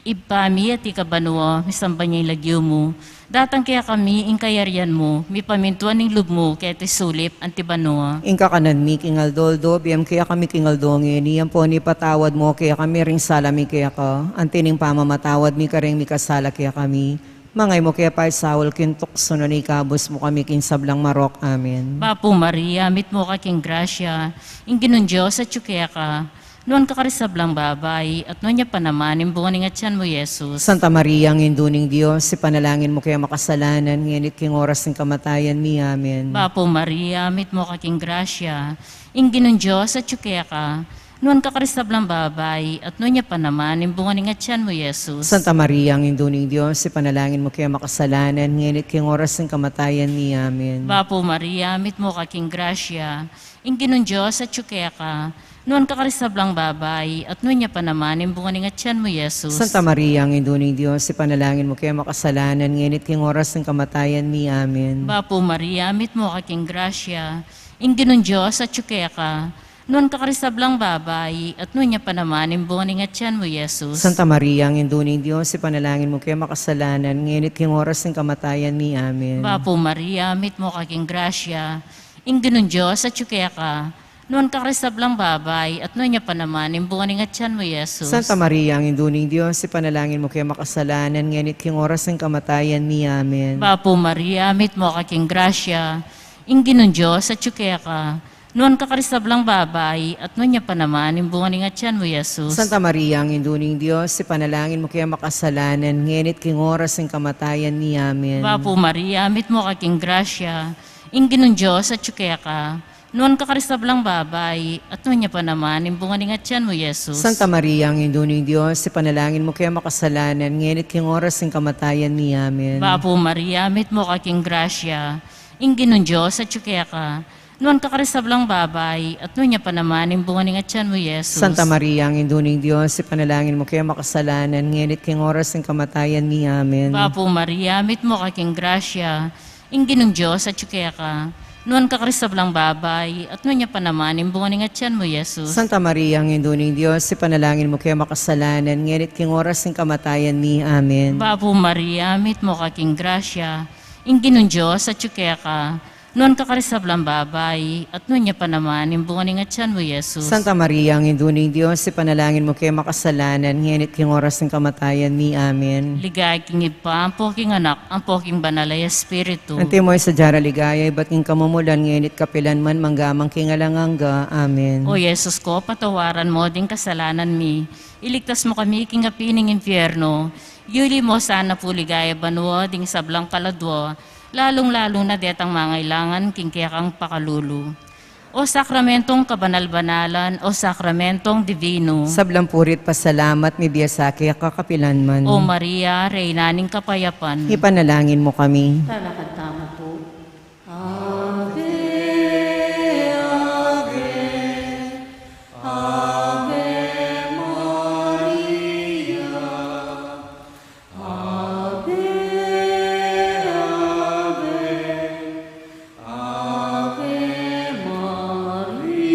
Ibpa mi, atiu ka banua, misamban ya ing lagyu mu. Datang kekami ing kayarian mu, mipamintuan ing lub mu, keti sulip anti banua. Ing kakanan mi king aldo-aldo, ibie mu kekami king aldo ngeni, ampon ipatawad mu kekami ring sala mi keka, anti ning pamamatawad mi karing mikasala kekami. Manga e mu ke paisaul king tuksu, nune ikabus mu kami king sablang marok. Amen. Bapu Maria, mitmu ka king grasya, ing Ginung Dios atyu keka. Nuan ka karing sablang babai, at nuan ya pa naman ing bunga ning atian mu, Jesus. Santa Maria, Indu ning Dios, ipanalangin mu keng makasalanan, ngeni at king oras ning kamatayan mi. Amen. Bapu Maria, mitmu ka king grasya, ing Ginung Dios atyu keka. Nuan ka karing sablang babai, at nuan ya pa naman ing bunga ning atian mu, Jesus. Santa Maria, Indu ning Dios, ipanalangin mu keng makasalanan, ngeni at king oras ning kamatayan mi. Amen. Bapu Maria, mitmu ka king grasya, ing Ginung Dios atyu keka. Nuan ka karing sablang babai, at nuan ya pa naman ing bunga ning atian mu, Jesus. Santa Maria, Indu ning Dios, ipanalangin mu keng makasalanan, ngeni at king oras ning kamatayan mi. Amen. Bapu Maria, mitmu ka king grasya, ing Ginung Dios atyu keka. Nuan ka karing sablang babai, at nuan ya pa naman ing bunga ning atian mu, Jesus. Santa Maria, Indu ning Dios, ipanalangin mu keng makasalanan, ngeni at king oras ning kamatayan mi. Amen. Bapu Maria, mitmu ka king grasya, ing Ginung Dios atyu keka. Nuan ka karing sablang babai, at nuan ya pa naman ing bunga ning atian mu, Jesus. Santa Maria, Indu ning Dios, ipanalangin mu keng makasalanan, ngeni at king oras ning kamatayan mi. Amen. Bapu Maria, mitmu ka king grasya, ing Ginung Dios atyu keka. Nuan ka karing sablang babai, at nuan ya pa naman ing bunga ning atian mu, Jesus. Santa Maria, Indu ning Dios, ipanalangin mu keng makasalanan, ngeni at king oras ning kamatayan mi. Amen. Bapu Maria, mitmu ka king grasya, ing Ginung Dios atyu keka. Nuan ka karing sablang babai, at nuan ya pa naman ing bunga ning atian mu, Jesus. Santa Maria, Indu ning Dios, ipanalangin mu keng makasalanan, ngeni at king oras ning kamatayan mi. Amen. Bapu Maria, mitmu ka king grasya, ing Ginung Dios atyu keka. Nuan ka karing sablang babai, at nuan ya pa naman ing bunga ning atian mu, Jesus. Santa Maria, Indu ning Dios, ipanalangin mu keng makasalanan, ngeni at king oras ning kamatayan mi. Amen. Bapu Maria, mitmu ka king grasya, ing Ginung Dios atyu keka. Nuan ka karing sablang babai, at nuan ya pa naman ing bunga ning atian mu, Jesus. Santa Maria, Indu ning Dios, ipanalangin mu keng makasalanan, ngeni at king oras ning kamatayan mi. Amen. Bapu Maria, mitmu ka king grasya, ing Ginung Dios atyu keka. Nuan ka karing sablang babai, at nuan ya pa naman ing bunga ning atian mu, Jesus. Santa Maria, Indu ning Dios, ipanalangin mu keng makasalanan, ngeni at king oras ning kamatayan mi. Amen. Ligaya king Ibpa, ampo king Anak, ampo king Banal a Espiritu. Antimo ing sadya rang ligaya, ibat king kamumulan, ngeni at kapilan man, mangga man king alang angga. Amen. O Jesus ko, patawaran mu ding kasalanan mi, iligtas mu kami king api ning impyerno, yuli mu sana pu king ligaya banua ding sablang kaladua, lalung-lalu na detang mangailangan king kekang pakalulu. O sakramentong kabanal-banalan, o sakramentong dibinu. Sablang puri't pasalamat, mibie sa keka kapilan man. O Maria, Reyna ning kapayapan. Ipanalangin mu kami. Talakad tamu pu. Ave, Ave, Ave Maria. Ave, Ave, Ave Maria.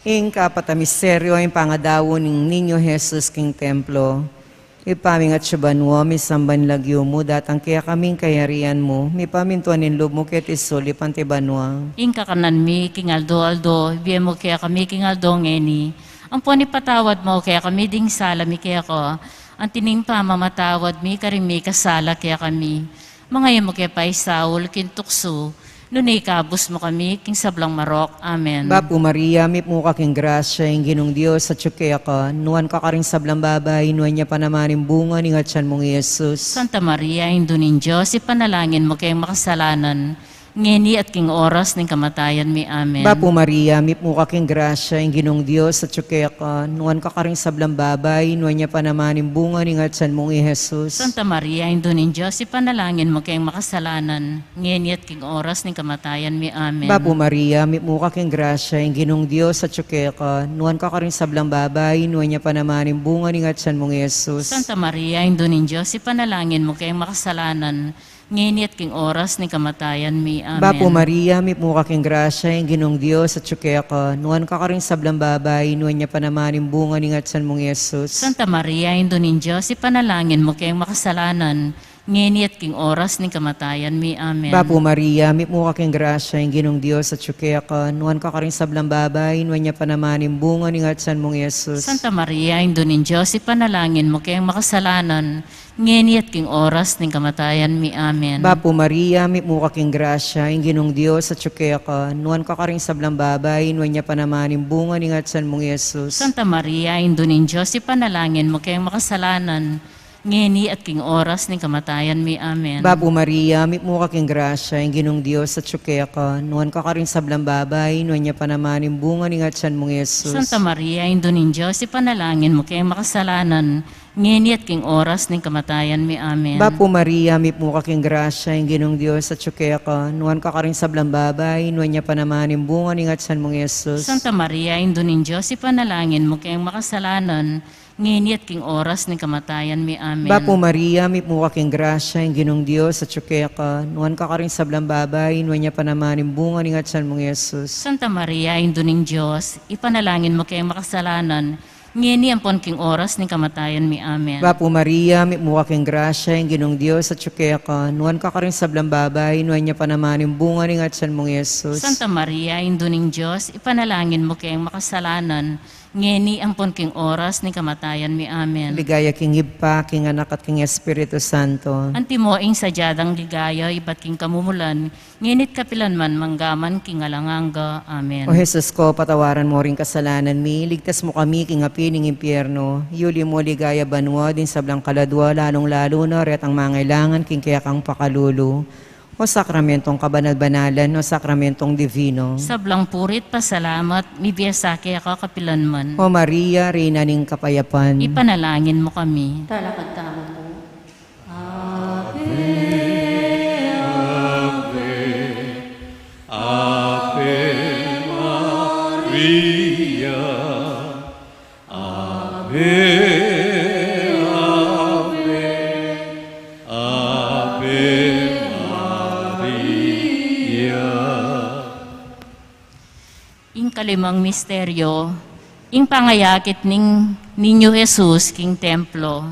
Ing kapat a misteryo, ing pangadaun ning Niño Jesus king templo. Ibpa mi king atsu ka banua, misamban ing lagyu mu, datang kekami ing kayarian mu, mipamintuan ing lub mu keti sulip anti banua. Ing kakanan mi king aldo-aldo, ibie mu kekami king aldo ngeni. Ampon ipatawad mu kekami ding sala mi keka, anti ning pamamatawad mi karing mikasala kekami. Manga e mu ke paisaul king tuksu, nune ikabus mu kami king sablang marok. Amen. Bapu Maria, mipnu ka king grasya, ing Ginung Dios atyu keka, nuan ka karing sablang babai, nuan ya pa naman ing bunga ning atyan mung i Jesus. Santa Maria, Indu ning Dios, ipanalangin mu keng makasalanan, ngeni at king oras ning kamatayan mi. Amen. Bapu Maria, mipnu ka king grasya, ing Ginung Dios atyu keka, nuan ka karing sablang babai, nuan ya pa naman ing bunga ning atyan mung i Jesus. Santa Maria, Indu ning Dios, ipanalangin mu keng makasalanan, ngeni at king oras ning kamatayan mi. Amen. Bapu Maria, mipnu ka king grasya, ing Ginung Dios atyu keka, nuan ka karing sablang babai, nuan ya pa naman ing bunga ning atyan mung i Jesus. Santa Maria, Indu ning Dios, ipanalangin mu keng makasalanan, ngeni at king oras ning kamatayan mi. Amen. Bapu Maria, mitmu ka king grasya, ing Ginung Dios atyu keka, nuan ka karing sablang babai, nuan ya pa naman ing bunga ning atsan mung Jesus. Santa Maria, Indu ning Dios, ipanalangin mu keng makasalanan, ngeni at king oras ning kamatayan mi. Amen. Bapu Maria, mitmu ka king grasya, ing Ginung Dios atyu keka, nuan ka karing sablang babai, nuan ya pa naman ing bunga ning atsan mung Jesus. Santa Maria, Indu ning Dios, ipanalangin mu keng makasalanan, ngeni at king oras ning kamatayan mi. Amen. Bapu Maria, mitmu ka king grasya, ing Ginung Dios atyu keka, nuan ka karing sablang babai, nuan ya pa naman ing bunga ning atsan mung Jesus. Santa Maria, Indu ning Dios, ipanalangin mu keng makasalanan, ngeni at king oras ning kamatayan mi. Amen. Bapu Maria, mitmu ka king grasya, ing Ginung Dios atyu keka, nuan ka karing sablang babai, nuan ya pa naman ing bunga ning atsan mung Jesus. Santa Maria, Indu ning Dios, ipanalangin mu keng makasalanan, ngeni at king oras ning kamatayan mi. Amen. Bapu Maria, mitmu ka king grasya, ing Ginung Dios atyu keka, nuan ka karing sablang babai, nuan ya pa naman ing bunga ning atsan mung Jesus. Santa Maria, Indu ning Dios, ipanalangin mu keng makasalanan, ngeni at king oras ning kamatayan mi. Amen. Bapu Maria, mitmu ka king grasya, ing Ginung Dios atyu keka, nuan ka karing sablang babai, nuan ya pa naman ing bunga ning atsan mung Jesus. Santa Maria, Indu ning Dios, ipanalangin mu keng makasalanan, ngeni ampon king oras ning kamatayan mi. Amen. Bapu Maria, mitmu ka king grasya, ing Ginung Dios atyu keka, nuan ka karing sablang babai, nuan ya pa naman ing bunga ning atsan mung Jesus. Santa Maria, Indu ning Dios, ipanalangin mu keng makasalanan, ngeni ampon king oras ning kamatayan mi. Amen. Ligaya king Ibpa, king Anak, at king Espiritu Santo. Antimo ing sadya dang ligaya ibat king kamumulan, ngeni at kapilan man, mangga man king alang angga. Amen. O Jesus ko, patawaran mu ring kasalanan mi, ligtas mu kami king api ning impyerno, yuli mu king ligaya banua ding sablang kaladua, lalung-lalu na retang mangailangan king kekang pakalulu. O sakramentong kabanal-banalan, o sakramentong dibino. Sablang puri't pasalamat, mibie sa keka kapilan man. O Maria, Reyna ning kapayapan. Ipanalangin mu kami. Talakad tamu pu. Ave, Ave, Ave Maria. Ave, Ave, Ave Maria. Ing kalimang misteryo, ing pangayakit ning Niño Jesus king templo.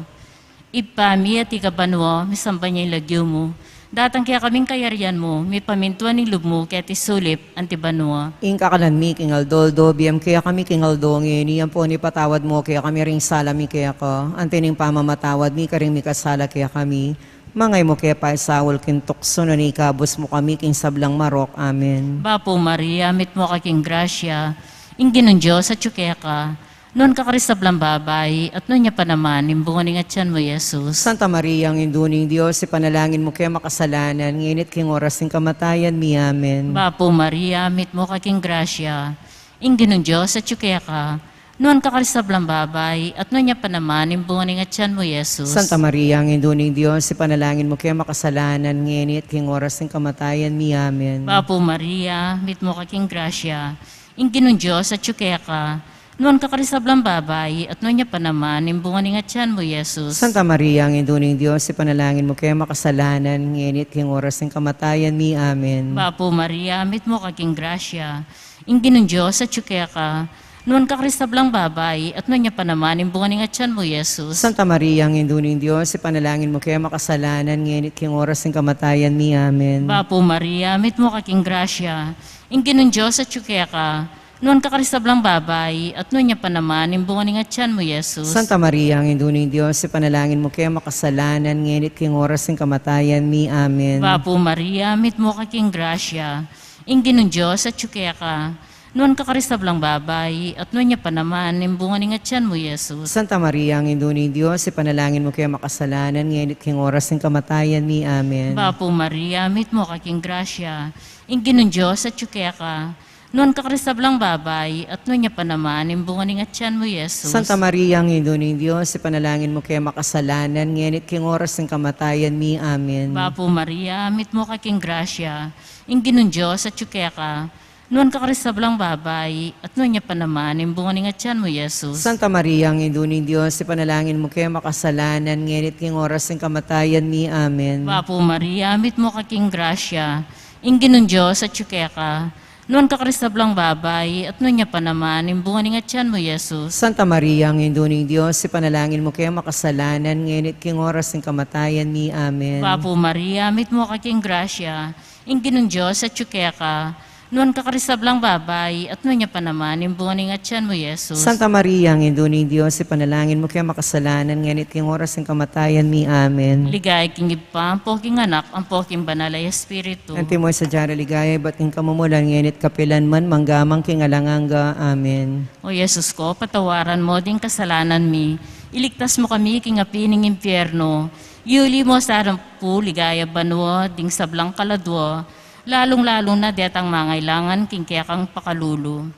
Ibpa mi, atiu ka banua, misamban ya ing lagyu mu. Datang kekami ing kayarian mu, mipamintuan ing lub mu keti sulip anti banua. Ing kakanan mi king aldo-aldo ibie mu kekami king aldo ngeni, ampon ipatawad mu kekami ring sala mi keka, anti ning pamamatawad mi karing mikasala kekami. Manga e mu ke paisaul king tuksu, nune ikabus mu kami king sablang marok. Amen. Bapu Maria, mitmu ka king grasya, ing Ginung Dios atyu keka, nuan ka karing sablang babai, at nuan ya pa naman ing bunga ning atian mu, Jesus. Santa Maria, Indu ning Dios, ipanalangin mu ke makasalanan, ngeni at king oras ning kamatayan mi. Amen. Bapu Maria, mitmu ka king grasya, ing Ginung Dios atyu keka, nuan ka karing sablang babai, at nuan ya pa naman ing bunga ning atian mu, Jesus. Santa Maria, Indu ning Dios, ipanalangin mu ke makasalanan, ngeni at king oras ning kamatayan mi. Amen. Bapu Maria, mitmu ka king grasya, ing Ginung Dios atyu keka, nuan ka karing sablang babai, at nuan ya pa naman ing bunga ning atian mu, Jesus. Santa Maria, Indu ning Dios, ipanalangin mu ke makasalanan, ngeni at king oras ning kamatayan mi. Amen. Bapu Maria, mitmu ka king grasya, ing Ginung Dios atyu keka, nuan ka karing sablang babai, at nuan ya pa naman ing bunga ning atian mu, Jesus. Santa Maria, Indu ning Dios, ipanalangin mu ke makasalanan, ngeni at king oras ning kamatayan mi. Amen. Bapu Maria, mitmu ka king grasya, ing Ginung Dios atyu keka, nuan ka karing sablang babai, at nuan ya pa naman ing bunga ning atian mu, Jesus. Santa Maria, Indu ning Dios, ipanalangin mu ke makasalanan, ngeni at king oras ning kamatayan mi. Amen. Bapu Maria, mitmu ka king grasya, ing Ginung Dios atyu keka, nuan ka karing sablang babai, at nuan ya pa naman ing bunga ning atian mu, Jesus. Santa Maria, Indu ning Dios, ipanalangin mu ke makasalanan, ngeni at king oras ning kamatayan mi. Amen. Bapu Maria, mitmu ka king grasya, ing Ginung Dios atyu keka, nuan ka karing sablang babai, at nuan ya pa naman ing bunga ning atian mu, Jesus. Santa Maria, Indu ning Dios, ipanalangin mu ke makasalanan, ngeni at king oras ning kamatayan mi. Amen. Bapu Maria, mitmu ka king grasya, ing Ginung Dios atyu keka, Nuan ka karing sablang babai, at nuan ya pa naman ing bunga ning atian mu, Jesus. Santa Maria, Indu ning Dios, ipanalangin mu keng makasalanan, ngeni't king oras ning kamatayan mi. Amen. Bapu Maria, mitmu ka king grasya, ing Ginung Dios atyu keka. Nuan ka karing sablang babai, at nuan ya pa naman ing bunga ning atian mu, Jesus. Santa Maria, Indu ning Dios, ipanalangin mu keng makasalanan, ngeni't king oras ning kamatayan mi. Amen. Bapu Maria, mitmu ka king grasya, ing Ginung Dios atyu keka. Nuan ka karing sablang babai, at nuan ya pa naman ing bunga ning atian mu, Jesus. Santa Maria, Indu ning Dios, ipanalangin mu keng makasalanan, ngeni't king oras ning kamatayan mi. Amen. Ligaya king Ibpa, ampo king Anak, ampo king Banal a Espiritu. Antimo ing sadya nang ligaya ibat king kamumulan, ngeni't kapilan man, mangga man king alang angga. Amen. O Jesus ko, patawaran mu ding kasalanan mi, iligtas mu kami king api ning impyerno, yuli mu sa pu ligaya banua ding sablang kaladua, lalung-lalu na detang mangailangan king kekang pakalulu.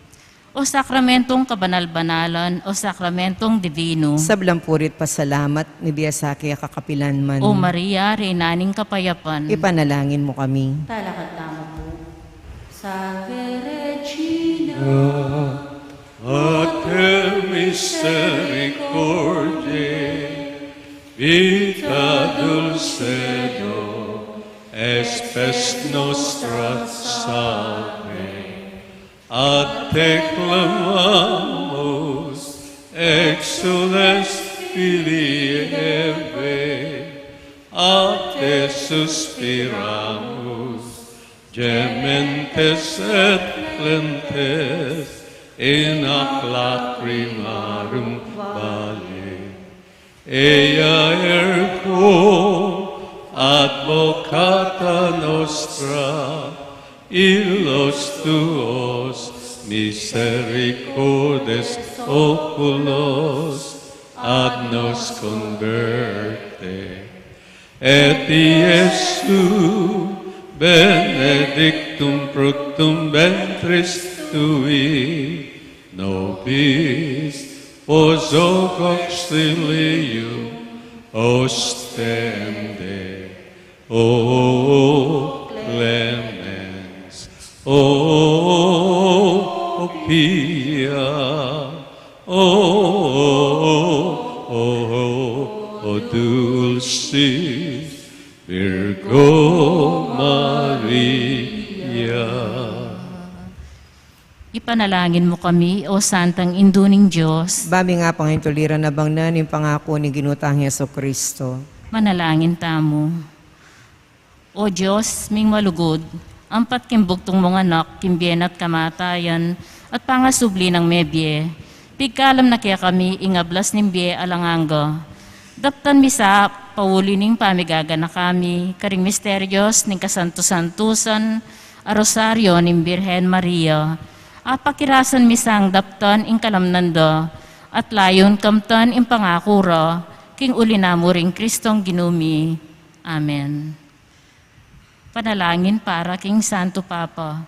O sakramentong kabanal-banalan, o sakramentong dibinu. Sablang puri't pasalamat, mibie sa keka kapilan man. O Maria, Reyna ning kapayapan. Ipanalangin mu kami. Talakad tamu pu. Salve Regina. Mater misericordiae, vita dulcedo, et spes nostra salve. A te clamamus, exsules filii Hevae, a te suspiramus, gementes et laentes in hac lacrimarum valle. Ea ergo advocata nostra, illos tuos misericordes oculos ad nos converte. Et Iesu benedictum fructum ventris tui, nobis pos hoc auxilium ostende. O clemens, o pia, o, o, o dulcis Virgo Maria. Ipanalangin mu kami, O Santang Indu ning Dios. Ba mi nga pangaintuliran a bangnan ing pangaku ning Ginu tang Jesucristo. Manalangin tamu. O Dios ming malugud, ampat king bugtung mung Anak, king bie na't kamatayan, at pangasubli nang mebie, pigkalam na kekami ing ablas ning bie alang angga. Daptan mi sa pauli ning pamigaganaka mi karing misterios ning kasantu-santusan a Rosario ning Birhen Maria. Apakirasan mi sang daptan ing kalamnan da, at layun kamtan ing pangaku ra, king uli na mu ring Kristong Ginu mi. Amen. Panalangin para king Santo Papa.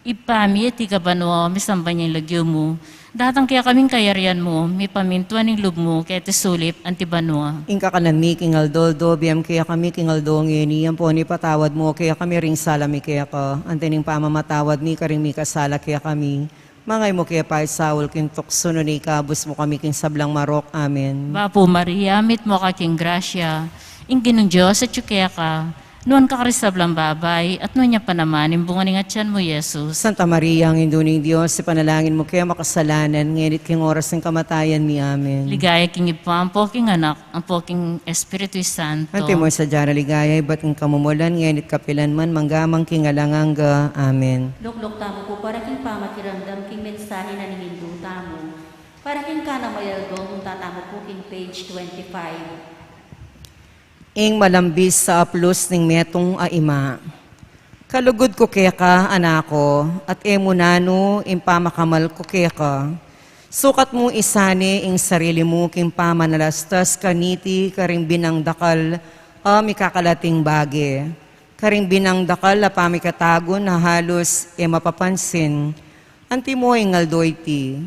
Ibpa mi, atiu ka banua, misamban ya ing lagyu mu. Datang kekami ing kayarian mu, mipamintuan ing lub mu, keti sulip anti banua. Ing kakanan mi king aldo-aldo, ibie mu kekami king aldo ngeni, ampon ipatawad mu kekami ring sala mi keka, anti ning pamamatawad mi karing mikasala kekami. Manga e mu ke paisaul king tuksu, nune ikabus mu kami king sablang marok. Amen. Bapu Maria, mitmu ka king grasya, ing Ginung Dios atyu keka, nuan ka karing sablang babai, at nuan ya pa naman ing bunga ning atian mu, Jesus. Santa Maria, Indu ning Dios, ipanalangin mu keng makasalanan, ngeni't king oras ning kamatayan mi. Amen. Ligaya king Ibpa, ampo king Anak, ampo king Espiritu Santo. Antimo ing sadya nang ligaya ibat king kamumulan, ngeni't kapilan man, mangga man king alang angga. Amen. Lukluk tamu pu para king pamakiramdam king mensahe na ning Indu tamu. Para king kanang mayaldo, munta tamu pu king page twenty-five. Ing malambis a aplus ning metung a ima. Kalugud ku keka, anak ku, at e mu nanu ing pamakamal ku keka. Sukat mu isane ing sarili mu king pamanalastas kaniti karing binang dakal a mikakalating bage, karing binang dakal a pamikatagun a halus e mapapansin. Antimo ing aldo iti,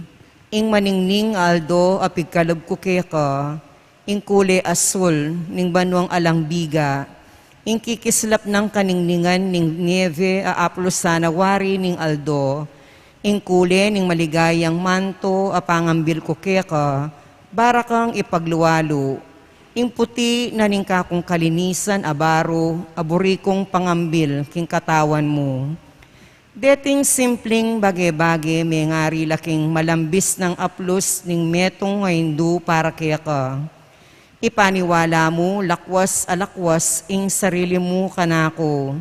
ing maningning a aldo a pigkalub ku keka, ing kule asul ning banuang alang biga, ing kikislap nang kaningningan ning niebe a aplusan a wari ning aldo, Ing kule ning maligayang manto a pangambil ku keka, bara kang ipaglualu. Ing puti na ning kakung kalinisan a baru a buri kung pangambil king katawan mu. Deting simpling bage-bage mengari la king malambis nang aplus ning metung a indu para keka. Ipaniwala mu lakwas a lakwas ing sarili mu kanaku.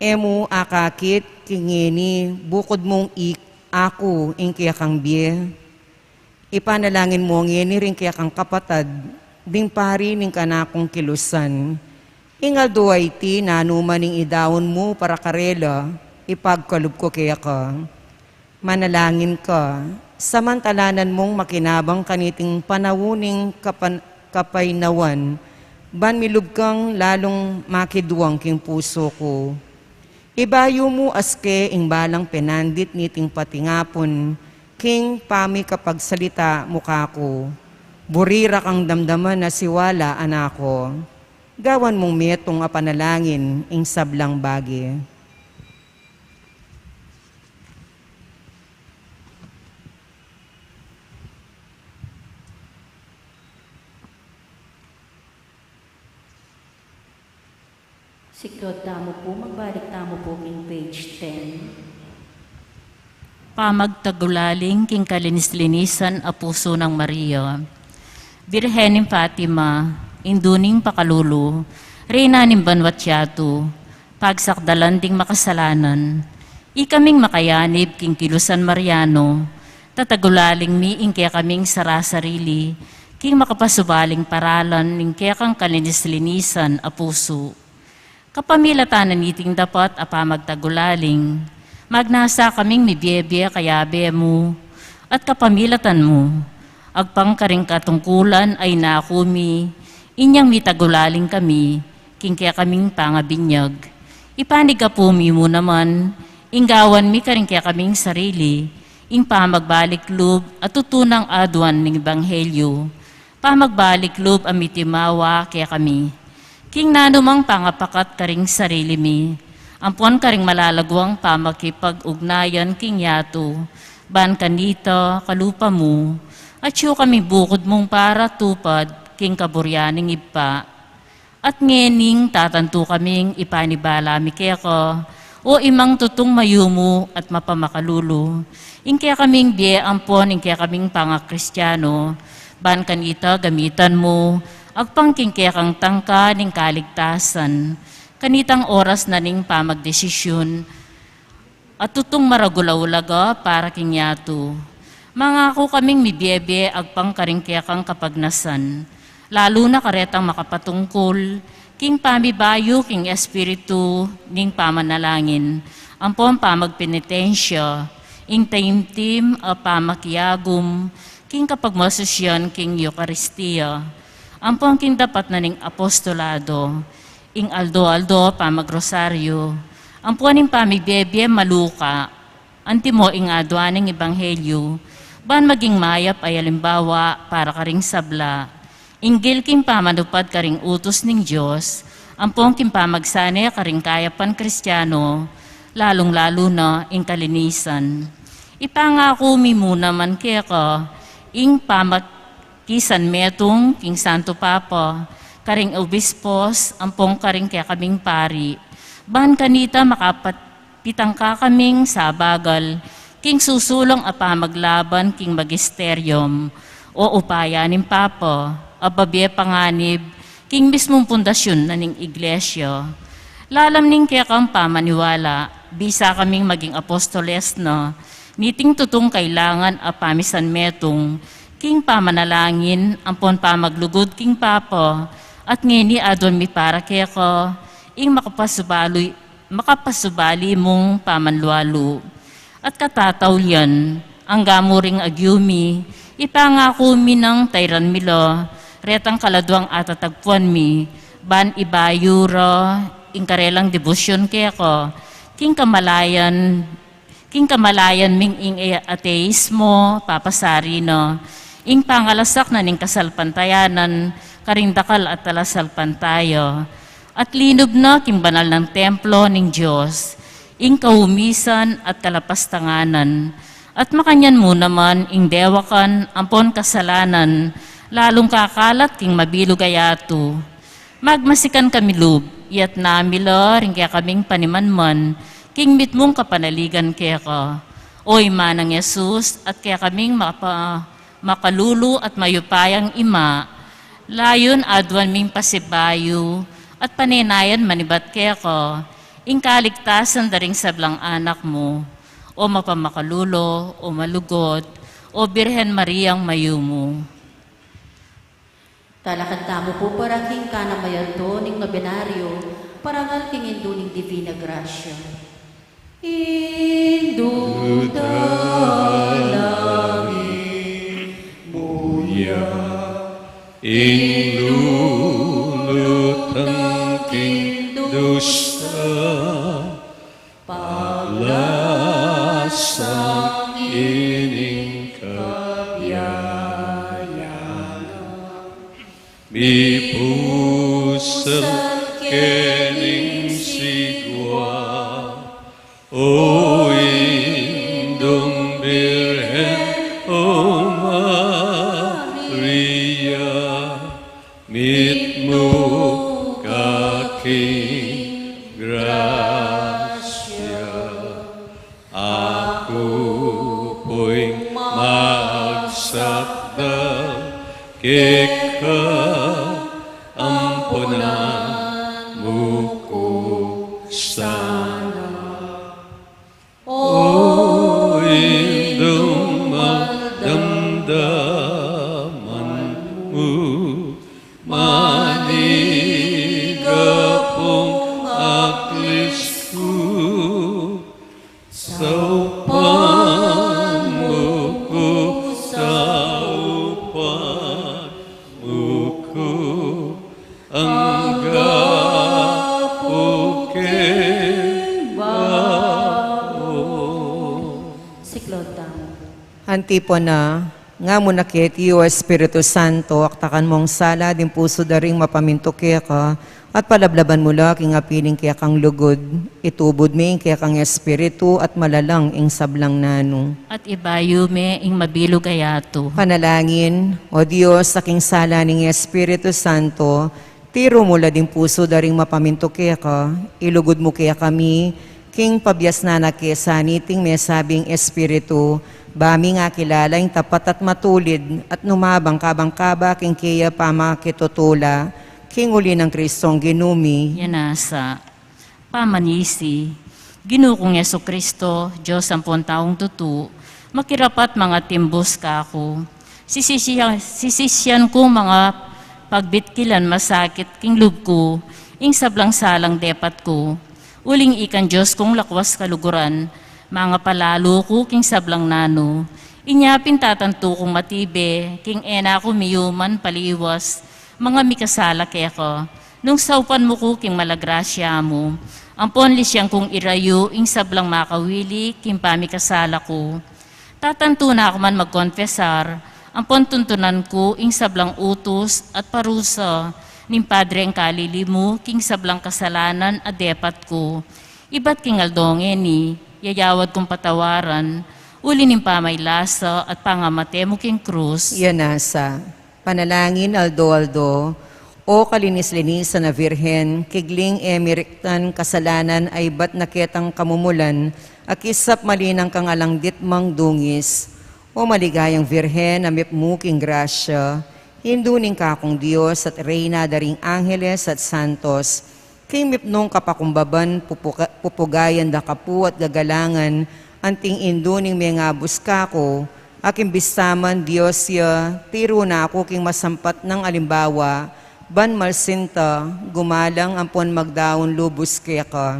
E mu akakit king ngeni bukud mung ik-, aku ing kekang bie. Ipanalangin mu ngeni ring kekang kapatad, ding pari ning kanakung kilusan. Ing aldo a iti nanu man ing idaun mu para karela, ipagkalub ku keka. Manalangin ka, samantalanan mung makinabang kaniting panaun ning kapan-, kapaynawan, ban milub kang lalung makidwang king pusu ku. Ibayu mu aske ing balang penandit niting patingapun, king pamikapagsalita mu kaku. Buri ra kang damdaman a siwala, anaku. Gawan mung metung a panalangin ing sablang bage. Siklaud tamu pu, magbalik tamu pu king page ten. Pamagtagulaling king kalinis-linisan a pusu nang Maria. Birhen ning Fatima, indu ning pakalulu, reyna ning banua't yatu, pagsakdalan ding makasalanan, ikaming makayanib king kilusan Mariano, tatagulaling mi ing kekaming sara-sarili, king makapasubaling paralan ning kekang kalinis-linisan a pusu. Kapamilatan na niting dapat a pamagtagulaling, magnasa kaming mibie-bie kayabe mu, at kapamilatan mu, agpang karing katungkulan a inaku mi, inyang mitagulaling kami, king kekaming pangabinyag. Ipanigapu mi mu naman, ing gawan mi karing kekaming sarili, ing pamagbalik lub a tutunang aduan ning ebanghelyu, pamagbalik lub a mitimawa kekami. King nanumang pangapakat karing sarili mi, ampon karing malalaguang pamakipag-ugnayan king yatu, ban kanita, kalupa mu, atyu kaming bukud mung paratupad, king kaburian ning Ibpa. At ngening tatantu kaming ipanibala mi keka, o Imang tutung mayumu at mapamakalulu, ing kekaming bie ampon ing kekaming pangakristiano, ban kanita gamitan mu, agpang king kekang tangka ning kaligtasan, kanitang oras na ning pamagdesisyun, at tutung maragul a ulaga para king yatu. Mangaku kaming mibie-bie agpang karing kekang kapagnasan, lalu na karetang makapatungkul king pamibayu king espiritu ning pamanalangin, ampon pamagpenitensya, ing taimtim a pamakiagum king kapagmasusyan king Eukaristia, ampon king dapat na ning apostolado, ing aldo-aldo pamagrosaryu, ampon ing pamibie-bie maluka, antimo ing aduan ning ebanghelyu, ban maging mayap a alimbawa para karing sabla, inggil king pamanupad karing utus ning Dios, ampon king pamagsane karing kayapan Kristiano, lalung-lalu na ing kalinisan. Ipangaku mi mu naman keka, ing pamat-, kisan metung king Santo Papa, karing obispos, ampon karing kekaming pari, ban kanita makapat-, pitangka kaming sabagal king susulang a pamaglaban king magisterium, o upaya ning Papa, a babie panganib king mismung pundasyun na ning Iglesia. Lalam ning kekang pamaniwala, bisa kaming maging apostoles na, niting tutung kailangan a pamisan metung, king pamanalangin, ampon pamaglugud king Papa, at ngeni aduan mi para keka, ing makapasubali, makapasubali mung pamanlualu. At katataulian, angga mu ring agyu mi, ipangaku mi nang tairan mi la, retang kaladuang atatagpuan mi, ban ibayu ra, ing karelang debosyon keka, king kamalayan, king kamalayan ming ing e-, ateismo, papasari na, ing pangalasak na ning kasalpantayanan, karing dakal a talasalpantaya, at linub na king banal nang templo ning Dios, ing kaumisan at kalapastanganan, at makanyan mu naman ing dewakan ampon kasalanan, lalung kakalat king mabilug a yatu. Magmasikan kami lub, iyatas mi la ring kekaming panimanman, king mitmung kapanaligan keka. O Imanang Jesus, at kekaming mapa-, makalulu at mayupayang ima, layun aduan ming pasibayu, at panenayan manibat keka, ing kaligtasan da ring sablang anak mu. O mapamakalulu, o malugud, o Birhen Mariang mayumu. Talakad tamu pu para king kanamayan ning nobenaryo, parangal king Indu ning Divina Gracia. Indu da langit, muya ing lulutang king dusa, paglasang ining kabiayan. Mipusal ke ning sigwa, O Indung Birhen, O Maria, mitmu ka king grasya. Aku pu'y magsakdal keka, ampunan mu ku sana. O Indung magdamdaman mu, manigapung aklis ku, saupan mu ku, saupan mu ku, angga pu king babo. Siklaud tamu. Antipona. Nga mu na keti, O Espiritu Santo, aktakan mung sala ding pusu da ring mapamintu keka, at palablaban mu la king apiling kekang lugud, itubud me ing kekang espiritu at malalang ing sablang nanu. At ibayu me ing mabilug a yatu. Panalangin. O Dios, a king sala ning Espiritu Santo, tiru mu la ding pusu da ring mapamintu keka, ilugud mu kekami king pabiasnan na kesa niting mesabing Espiritu, ba ming akilala ing tapat at matulid, at nu mabang kabang kaba king keya pamakitutula, king uli nang Kristong Ginu mi. Yan nasa. Pamanisi. Ginu kung Jesucristo, Dios ampon taung tutu, makirapat mangatimbus kaku. Sisisya-, sisisyan ku mangapagbitkil lan masakit king lub ku ing sablang salang depat ku. Uling ikang Dios kung lakwas kaluguran, mangapalalu ku king sablang nanu. Inya pin tatantu kung matibe king e na ku miyuman paliwas, manga mikasala keka. Nung saupan mu ku king mala grasya mu, ampon lisyan kung irayu ing sablang makawili king pamikasala ku. Tatantu na ku man magkonfesar, ampon tuntunan ku ing sablang utus at parusa ning Padreng Kalili mu king sablang kasalanan a depat ku. Ibat king aldo ngeni, yayawad kung patawaran, uli ning pamailasa at pangamate mu king krus. Yan nasa. Panalangin aldo-aldo. O kalinis-linisan a Virgen, kigling e miriktan kasalanan a ibat na ketang kamumulan, a kisap malinang kang alang ditmang dungis. O maligayang Virgen a mipmu king grasya, Indu ning kakung Dios at Reyna da ring angeles at santos, king mipnung kapakumbaban pupuga-, pupugayan da ka pu at gagalangan, anting Indu ning mengabus kaku, a king bista man Dios ya, tiru na ku king masampat nang alimbawa, ban malsinta, gumalang ampon magdaun lubus keka.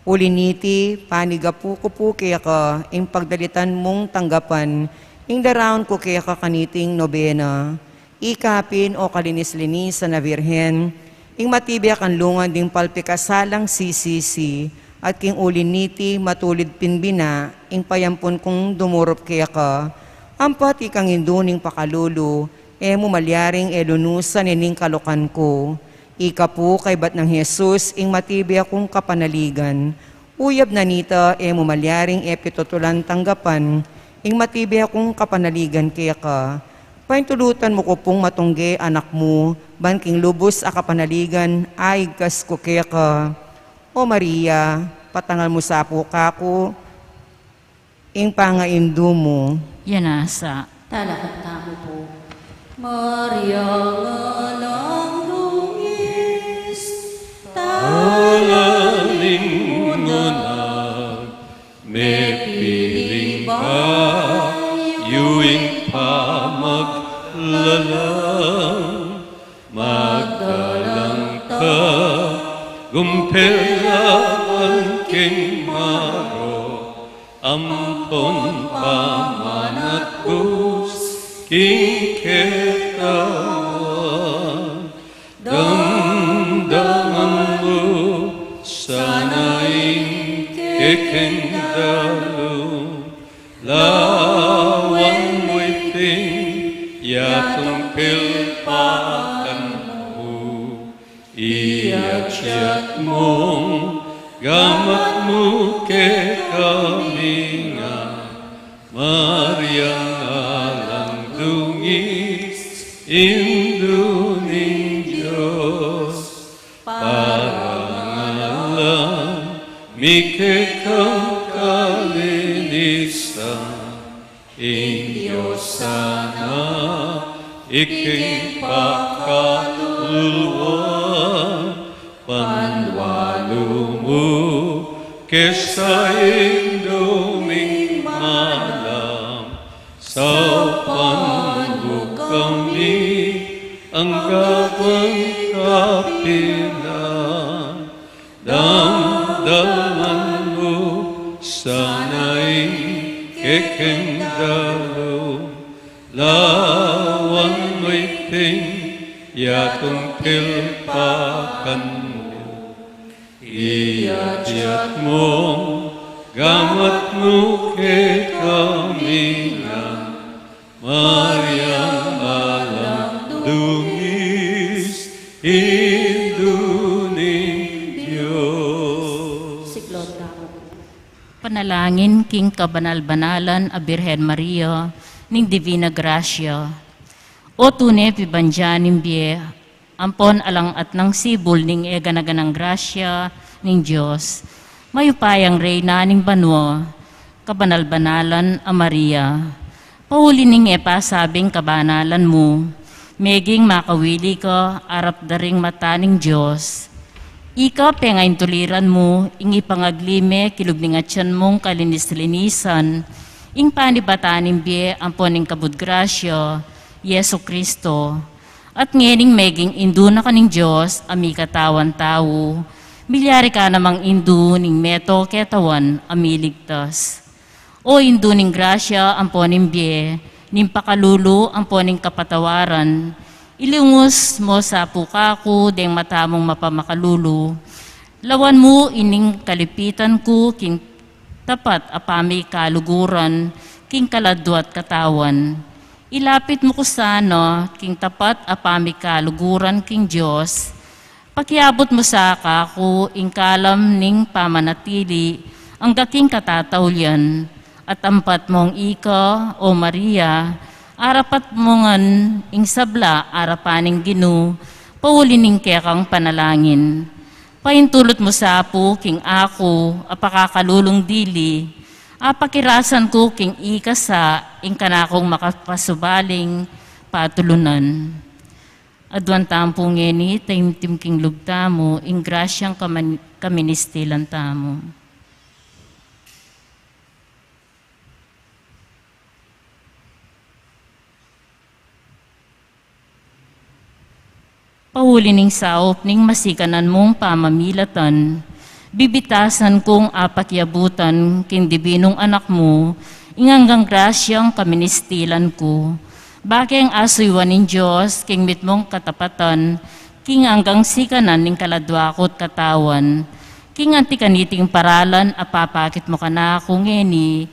Uli niti, panigapu ku pu keka ing pagdalitan mung tanggapan ing daraun ku keka kaniting nobena. Ika pin, o kalinis-linisan a Virgen, ing matibe a kanlungan ding palpikasalang sisisi, at king uli niti matulid pin bina ing payampun kung dumurup keka. Ampat ikang Indu ning pakalulu, e mu malyaring e lunusan ining kalukan ku. Ika pu kaybat nang Jesus ing matibe a kung kapanaligan. Uyab na nita, e mu malyaring e pitutulan tanggapan ing matibe kung kapanaligan keka. Paintulutan mu ku pung matungge anak mu, ban king lubus a kapanaligan, aigkas ku keka. O Maria, patangal mu sa pu kaku ing pangaindu mu. Yan nasa. Talakad tamu pu. Maria, alang dungis, talaling munag, mepiling bayu ing pamaglalang, magdalang tagumpil laban king marok, ampon pamanatbus king ketawan. Damdaman mu sana ing kekeng dalu, lawan mu iting yatungpil pa kanu. Iyatyat mung gamat mu kekami ngan, Maria, alang dungis, Indu ning Dios, parangalan mi kekang kalinisan. Ing Dios sana iking pakaluluan, panwalu mu ke sa Indu ming Malam, saupan mu kami angga king kapilan. Damdaman mu sana ing kekeng dalu, lawan mu iting yatungpil pa kanu. Iyatyat mung gamat mu kekami ngan, Maria, alang dungis, Indu ning Dios. Siklod tamu. Panalangin king kabanal-banalan a Birhen Maria ning Divina Gracia. O tune pibandian ning bie, ampon alang atnang sibul ning e gana-ganang grasya ning Dios, mayupayang Reyna ning banua, kabanal-banalan a Maria. Pauli ning e pasabing kabanalan mu, meging makawili ka arap da ring mata ning Dios. Ika pengaintuliran mu ing ipangagli me kilub ning atian mung kalinis-linisan, ing panibatan ning bie ampon ning kabud grasya, Jesu Cristo. At ngening meging Indu na ka ning Dios a mikatawan tau, milyari ka namang Indu ning meto ketawan a miligtas. O Indu ning grasya ampon ning bie, ning pakalulu ampon ning kapatawaran, ilungus mu sa pu kaku deng mata mung mapamakalulu, lawan mu ining kalipitan ku king tapat a pamikaluguran king kaladua at katawan. Ilapit mu ku sana king tapat a pamikaluguran king Dios. Pakiabut mu sa kaku ing kalam ning pamanatili angga king katataulian, at ampat mung ika, o Maria, arapat mu ngan ing sabla arapan ning Ginu, pauli ning kekang panalangin. Paintulut mu sa pu king aku a pakakalulung dili, apakirasan ku king ika sa ing kanakung makapasubaling patulunan. Aduan tamu pu ngeni, taimtim king lub tamu ing grasyang kaman-, kaministilan tamu. Pauli ning saup ning masikanan mung pamamilatan, bibitasan kung apakiabutan king dibinung Anak mu ing anggang grasyang kaministilan ku. Bakeng asuyuan ning Dios king mitmung katapatan king anggang sikanan ning kaladua ku't katawan, king anti kaniting paralan a papakit mu kanaku ngeni,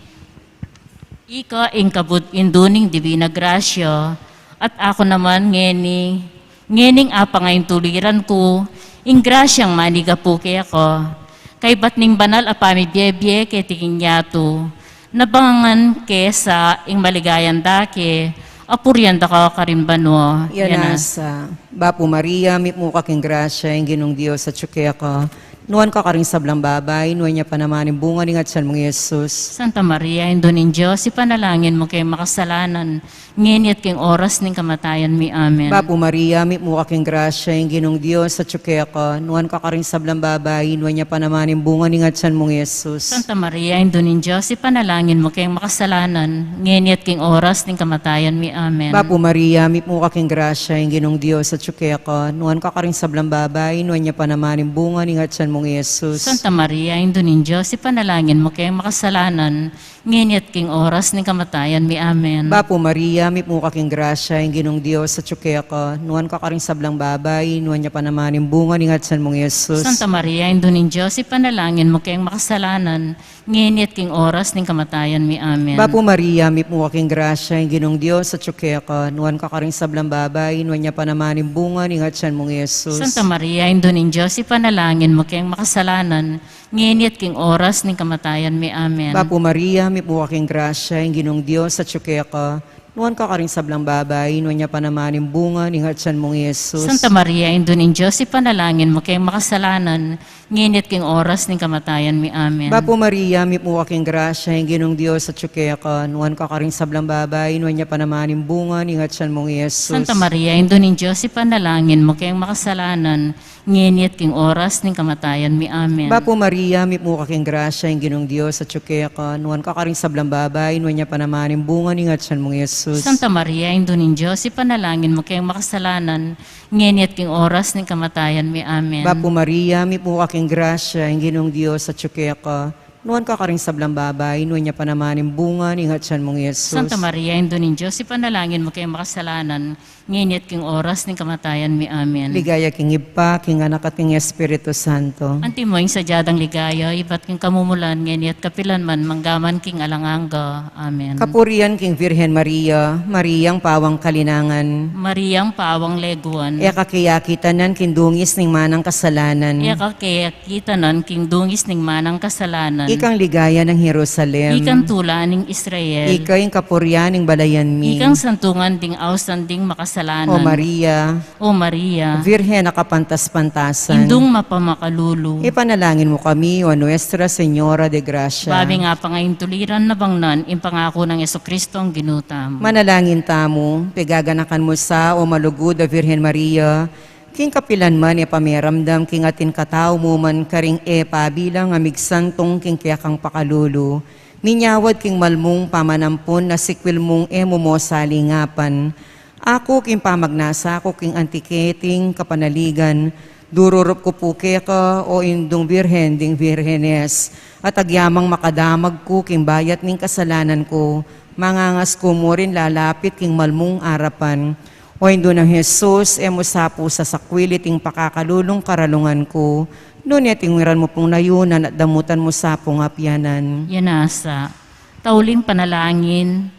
ika ing kabud Indu ning Divina Grasya, at aku naman ngeni, ngening apangaintuliran ku ing grasyang manigapu keka. Kaybat ning banal a pamibie-bie keti king yatu, nabangan ke sa ing maligayang dake, apurian da ka karing banua. Yan nasa. Bapu Maria, mitmu ka king grasya, ing Ginung Dios atyu keka. Nuan ka karing sablang babai, nuan ya pa naman ing bunga ning atyan mung Jesus. Santa Maria, Indu ning Dios, ipanalangin mu keng makasalanan, ngeni at king oras ning kamatayan mi. Amen. Bapu Maria, mitmu ka king grasya, ing Ginung Dios atyu keka, nuan ka karing sablang babai, nuan ya pa naman ing bunga ning atyan mung Jesus. Santa Maria, Indu ning Dios, ipanalangin mu keng makasalanan, ngeni at king oras ning kamatayan mi. Amen. Bapu Maria, mitmu ka king grasya, ing Ginung Dios atyu keka, nuan ka karing sablang babai, nuan ya pa naman ing bunga ning atyan mung Jesus. Santa Maria, Indu ning Dios, ipanalangin mu keng makasalanan, ngeni at king oras ning kamatayan mi. Amen. Bapu Maria, mitmu ka king grasya, ing Ginung Dios atyu keka, nuan ka karing sablang babai, nuan ya pa naman ing bunga ning atyan mung Jesus. Santa Maria, Indu ning Dios, ipanalangin mu keng makasalanan, ngeni at king oras ning kamatayan mi. Amen. Bapu Maria, mitmu ka king grasya, ing Ginung Dios atyu keka, nuan ka karing sablang babai, nuan ya pa naman ing bunga ning atyan mung Jesus. Santa Maria, Indu ning Dios, ipanalangin mu keng makasalanan, ngeni at king oras ning kamatayan mi. Amen. Bapu Maria, mitmu ka king grasya, ing Ginung Dios atyu keka, nuan ka karing sablang babai, nuan ya pa naman ing bunga ning atyan mung Jesus. Santa Maria, Indu ning Dios, ipanalangin mu keng makasalanan, ngeni at king oras ning kamatayan mi. Amen. Bapu Maria, mitmu ka king grasya, ing Ginung Dios atyu keka, nuan ka karing sablang babai, nuan ya pa naman ing bunga ning atyan mung Jesus. Santa Maria, Indu ning Dios, ipanalangin mu keng makasalanan, ngeni at king oras ning kamatayan mi. Amen. Bapu Maria, mitmu ka king grasya, ing Ginung Dios atyu keka, nuan ka karing sablang babai, nuan ya pa naman ing bunga ning atyan mung Jesus. Santa Maria, Indu ning Dios, ipanalangin mu keng makasalanan, ngeni at king oras ning kamatayan mi. Amen. Bapu Maria, mitmu ka king grasya, ing Ginung Dios atyu keka, nuan ka karing sablang babai, nuan ya pa naman ing bunga ning atyan mung Jesus. Santa Maria, Indu ning Dios, ipanalangin mu keng makasalanan, ngeni at king oras ning kamatayan mi. Amen. Ligaya king Ibpa, king Anak, at king Espiritu Santo. Antimo ing sadya dang ligaya, ibat king kamumulan, ngeni at kapilan man, mangga man king alang angga. Amen. Kapurian king Virgen Maria, Mariang pawang kalinangan. Mariang pawang leguan. E ka kayakitanan king dungis ning manang kasalanan. E ka kayakitanan king dungis ning manang kasalanan. Ikang ligaya ning Jerusalem. Ikang tula ning Israel. Ika ing kapurian ning balayan mi. Ikang santungan ding ausan ding makasalanan. O Maria. O Maria. Virgen a kapantas-pantasan. Indung mapamakalulu. Ipanalangin mu kami, O Nuestra Señora de Gracia. Ba ming apangaintuliran na bangnan ing pangaku nang Jesucristong Ginu tamu. Manalangin tamu, pigaganakan mu sa, O malugud a Virgen Maria, king kapilan man e pamiramdam king atin katau mu man karing e pabilang a migsantung king kekang pakalulu, minyawad king malmung pamanampun a sikwil mung e mu mo salingapan. Aku king pamagnasa ku king anti keting kapanaligan, dururup ku pu keka, O Indung Virgen ding Virgenes, at agyamang makadamag ku king bayat ning kasalanan ku, mangangas ku mu rin lalapit king malmung arapan. O Indu nang Jesus, e mu sa pu sasakwil iting pakakalulung karalungan ku, nune tingiran mu pung nayunan at damutan mu sa pung apianan. Yan nasa. Tauling panalangin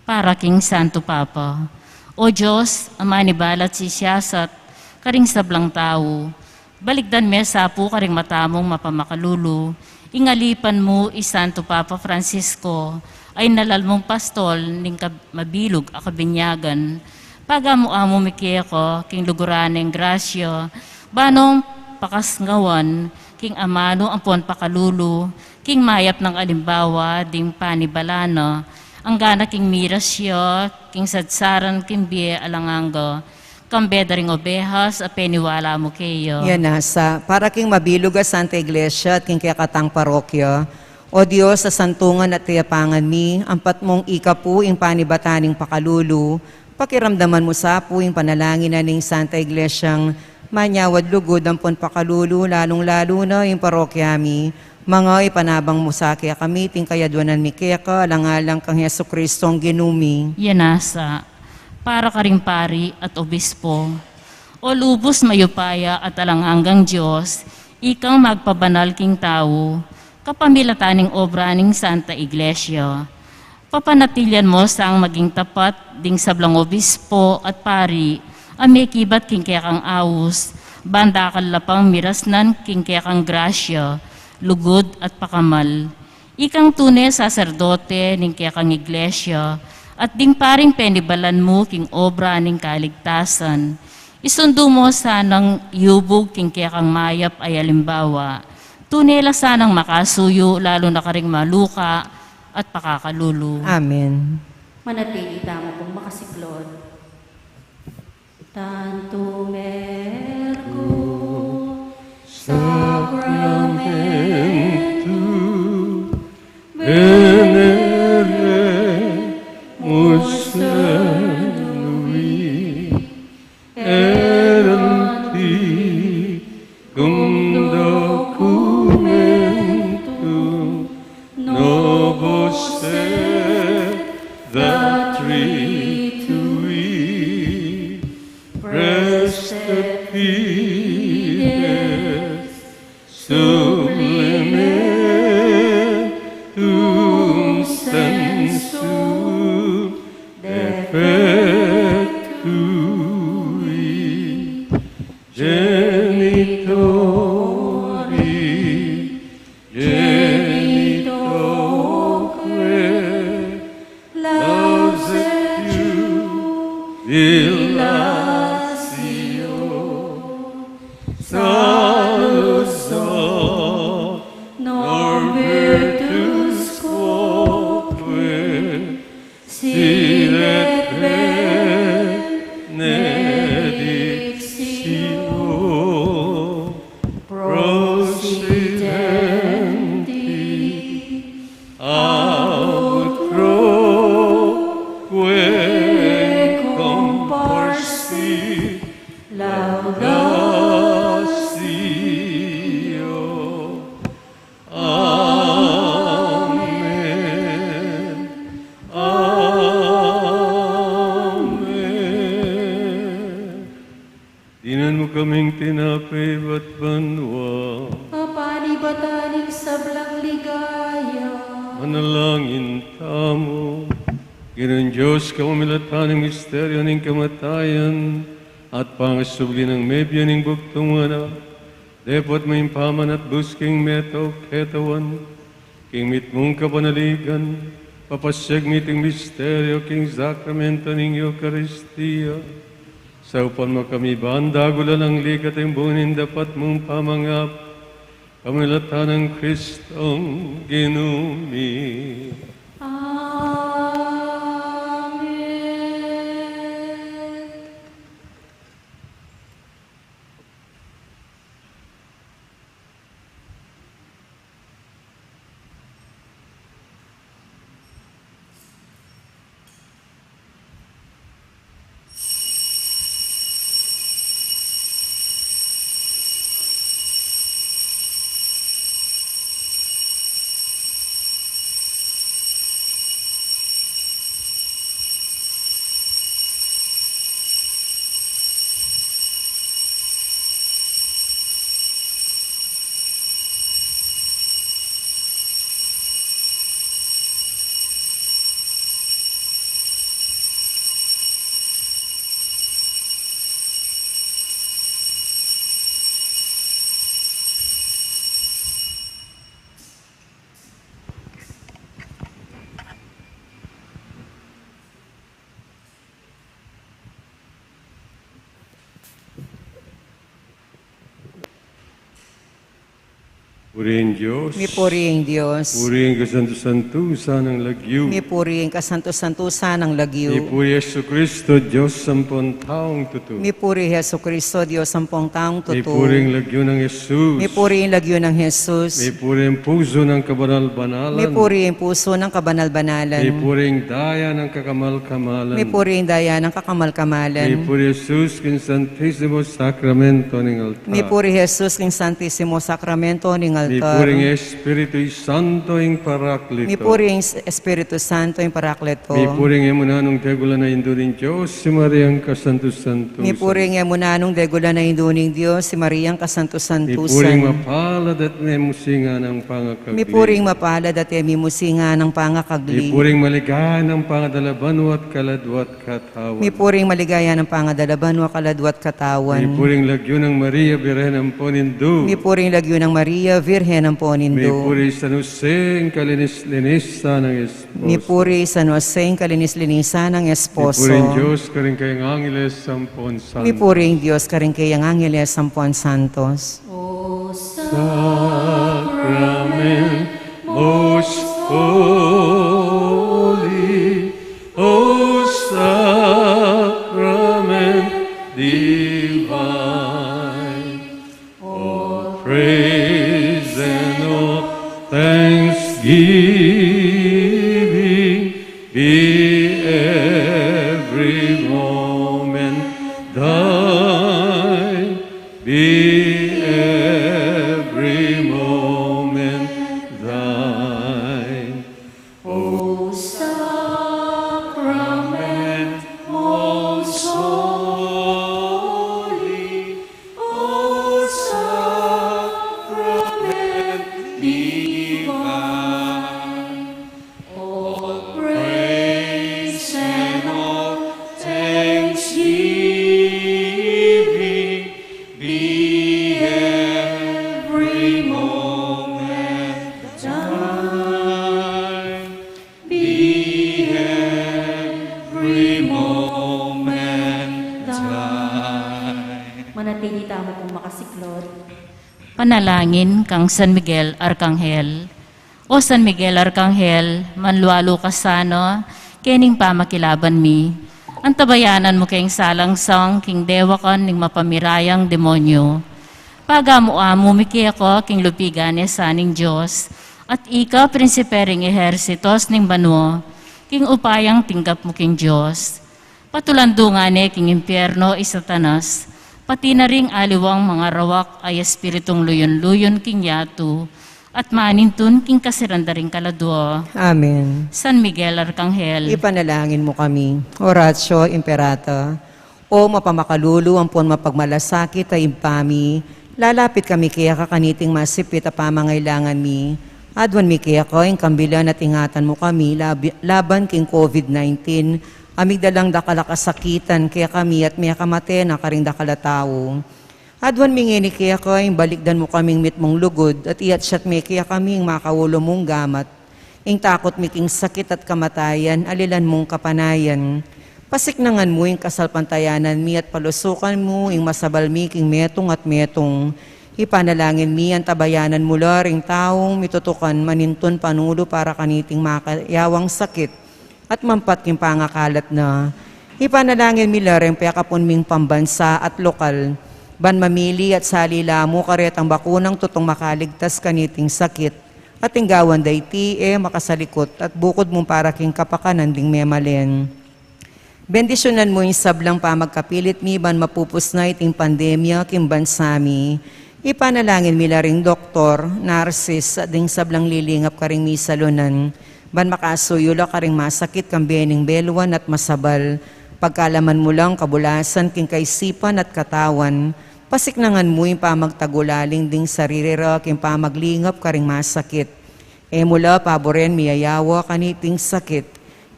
para king Santo Papa. O Dios, a manibalat sisiyasat karing sablang tau, balikdan me sa pu karing mata mung mapamakalulu ing alipan mu, i Santo Papa Francisco, a inalal mung pastol ning kab-, mabilug a kabinyagan. Pagamu-amu mi keka king luguran neng grasya, ba nung pakasngawan king amanu ampon pakalulu, king mayap nang alimbawa ding panibalan na, anggana king miras ya king sadsaran king bie alang angga, kambe da ring obehas a peniwala mu keya. Yan nasa, para king mabilug a Santa Iglesia at king kekatang parokya, O Dios, a santungan at tiyapangan mi, ampat mung ika pu ing panibatan ning pakalulu, pakiramdaman mu sa pu ing panalangin na ning Santa Iglesiang manyawad lugud ampon pakalulu, lalung-lalu na ing parokya mi, manga ipanabang mu sa kekami iting kayadwanan mi keka, alang-alang kang Jesucristong Ginu mi. Yan nasa, para karing pari at obispo. O lubus mayupaya at alang anggang Dios, ikang magpabanal king tau, kapamilatan ning obra ning Santa Iglesia. Papanatilian mu sang maging tapat ding sablang obispo at pari a mekibat king kekang aus, ban dakal la pang mirasnan king kekang grasya, lugud at pakamal. Ikang tune saserdote ning kekang iglesia, at ding paring penibalan mu king obra ning kaligtasan. Isundu mu sanang yubug king kekang mayap a alimbawa. Tune la sanang makasuyu, lalu na karing maluka at pakakalulu. Amen. Manatili tamu pung makasiklod. Tantum ergo sacramentum veneremus servi, et antiquum documentum novos sedat ritui, praestet fides supplementum sensu defectui. Genitori, genitoque, laudatio, dilatio, salus honor virtus quoque, sit et benedictio, procidenti, aut quoque comparsit laudatio. Amen. Amen. Dinan mu kaming tinape ibat banua. Panibatan ning sablang ligaya. Manalangin tamu. Ginung Dios, kapamilatan ning misteryo ning kamatayan at pangasubli nang mebie ning bugtung anak, depot mu ing pamanatbus king meto ketawan, king mitmung kapanaligan, papasiag mi iting misteryo king sakramento ning Eukaristia. Saupan mu kami ban dagulan ning ligat ing bunga ning dapat mung pamangap, kapamilatan nang Kristong Ginu mi. Amen. Puri ing Dios. Mipuri ing Dios. Puri ing kasantu-santusan nang lagyu. Mipuri ing kasantu-santusan nang lagyu. Mipuri Jesucristo, Dios ampon taung tutu. Mipuri Jesucristo, Dios ampon taung tutu. Mipuri ing lagyu nang Jesus. Mipuri ing lagyu nang Jesus. Mipuri ing pusu nang kabanal-banalan. Mipuri ing pusu nang kabanal-banalan. Mipuri ing daya nang kakamal-kamalan. Mipuri ing daya nang kakamal-kamalan. Mipuri Jesus king Santisimo Sakramento ning altar. Mipuri Jesus king Santisimo Sakramento ning altar. Mipuri ing Espiritu Santo ing Paraklito. Mipuri ing Espiritu Santo ing Paraklito. Mipuri ing e mu nanung degulan a Indu ning Dios, i Mariang kasantu-santusan. Mipuri ing e mu nanung degulan a Indu ning Dios, i Mariang kasantu-santusan. Mipuri ing mapalad at e mimusinga nang pangakagli. Mipuri ing mapalad at e mimusinga nang pangakagli. Mipuri ing maligaya nang pangadalaban at kaladwa at katawan. Mipuri ing maligaya nang pangadalaban at kaladwa at katawan. Mipuri ing lagyu nang Maria, Birhen ampon Indu. Mipuri ing lagyu nang Maria, Birhen ampon Indu. Mipuri San Jose, ing kalinis-linisan nang esposo. Mipuri San Jose, ing kalinis-linisan nang esposo. Mipuri ing Dios karing kayang angeles ampon santos. Mipuri ing Dios karing kayang angeles ampon santos. O sacrament most holy, O sacrament divine, all praise and all thanksgiving be every moment thine, be every moment thine. O sacrament most holy, O sacrament divine, all praise and all thanksgiving be every moment thine. Be every moment thine. Manatili tamu pung makasiklod. Panalangin kang San Miguel Arkanghel. O San Miguel Arkanghel, manlualu ka sana kening pamakilaban mi. Antabayanan mu keng salangsang king dewakan ning mapamirayang demonyu. Pagamu-amu mi keka king lupigan ne sa ning Dios, at ika prinsipe ring ehersitos ning banua, king upayang tinggap mu king Dios. Patulandu nga ne king impierno i Satanas, pati na ring aliwang mangarawak a espiritung luyun-luyun king yatu, at manintun king kasiran da ring kaladua. Amen. San Miguel Arkanghel. Ipanalangin mu kami. Oratio Imperata. O mapamakalulu ampon mapagmalasakit a Ibpa mi, lalapit kami keka kaniting masipit a pamangailangan mi. Aduan mi keka ing kambilan at ingatan mu kami labi-, laban king COVID nineteen, a migdalang dakal a kasakitan kekami at mekamate na karing dakal a tau. Aduan mi ngeni keka ing balikdan mu kaming mitmung lugud, at iyatyat me kekami ing makaulu mung gamat. Ing takut mi king sakit at kamatayan, alilan mung kapanayan. Pasiknangan mu ing kasalpantayanan mi at palusukan mu ing masabal mi king metung at metung. Ipanalangin mi, antabayanan mu la ring taung mitutukan manintun panulu para kaniting makayawang sakit at mampat king pangakalat na. Ipanalangin mi la ring pekapun ming pambansa at lokal, ban mamili at sali la mu karetang bakunang tutung makaligtas kaniting sakit, at ing gawan da iti e makasalikut at bukud mu para king kapakanan ding memalen. Bendisyunan mu ing sablang pamagkapilit mi ban mapupus na iting pandemya king bansa mi. Ipanalangin mi la ring doktor, narsis, at ding sablang lilingap karing misalunan, ban makasuyu la karing masakit kambe ning beluan at masabal. Pagkalaman mu lang kabulasan king kaisipan at katawan, pasiknangan mu ing pamagtagulaling ding sarili ra king pamaglingap karing masakit. E mu la paburen miyayawa kaniting sakit.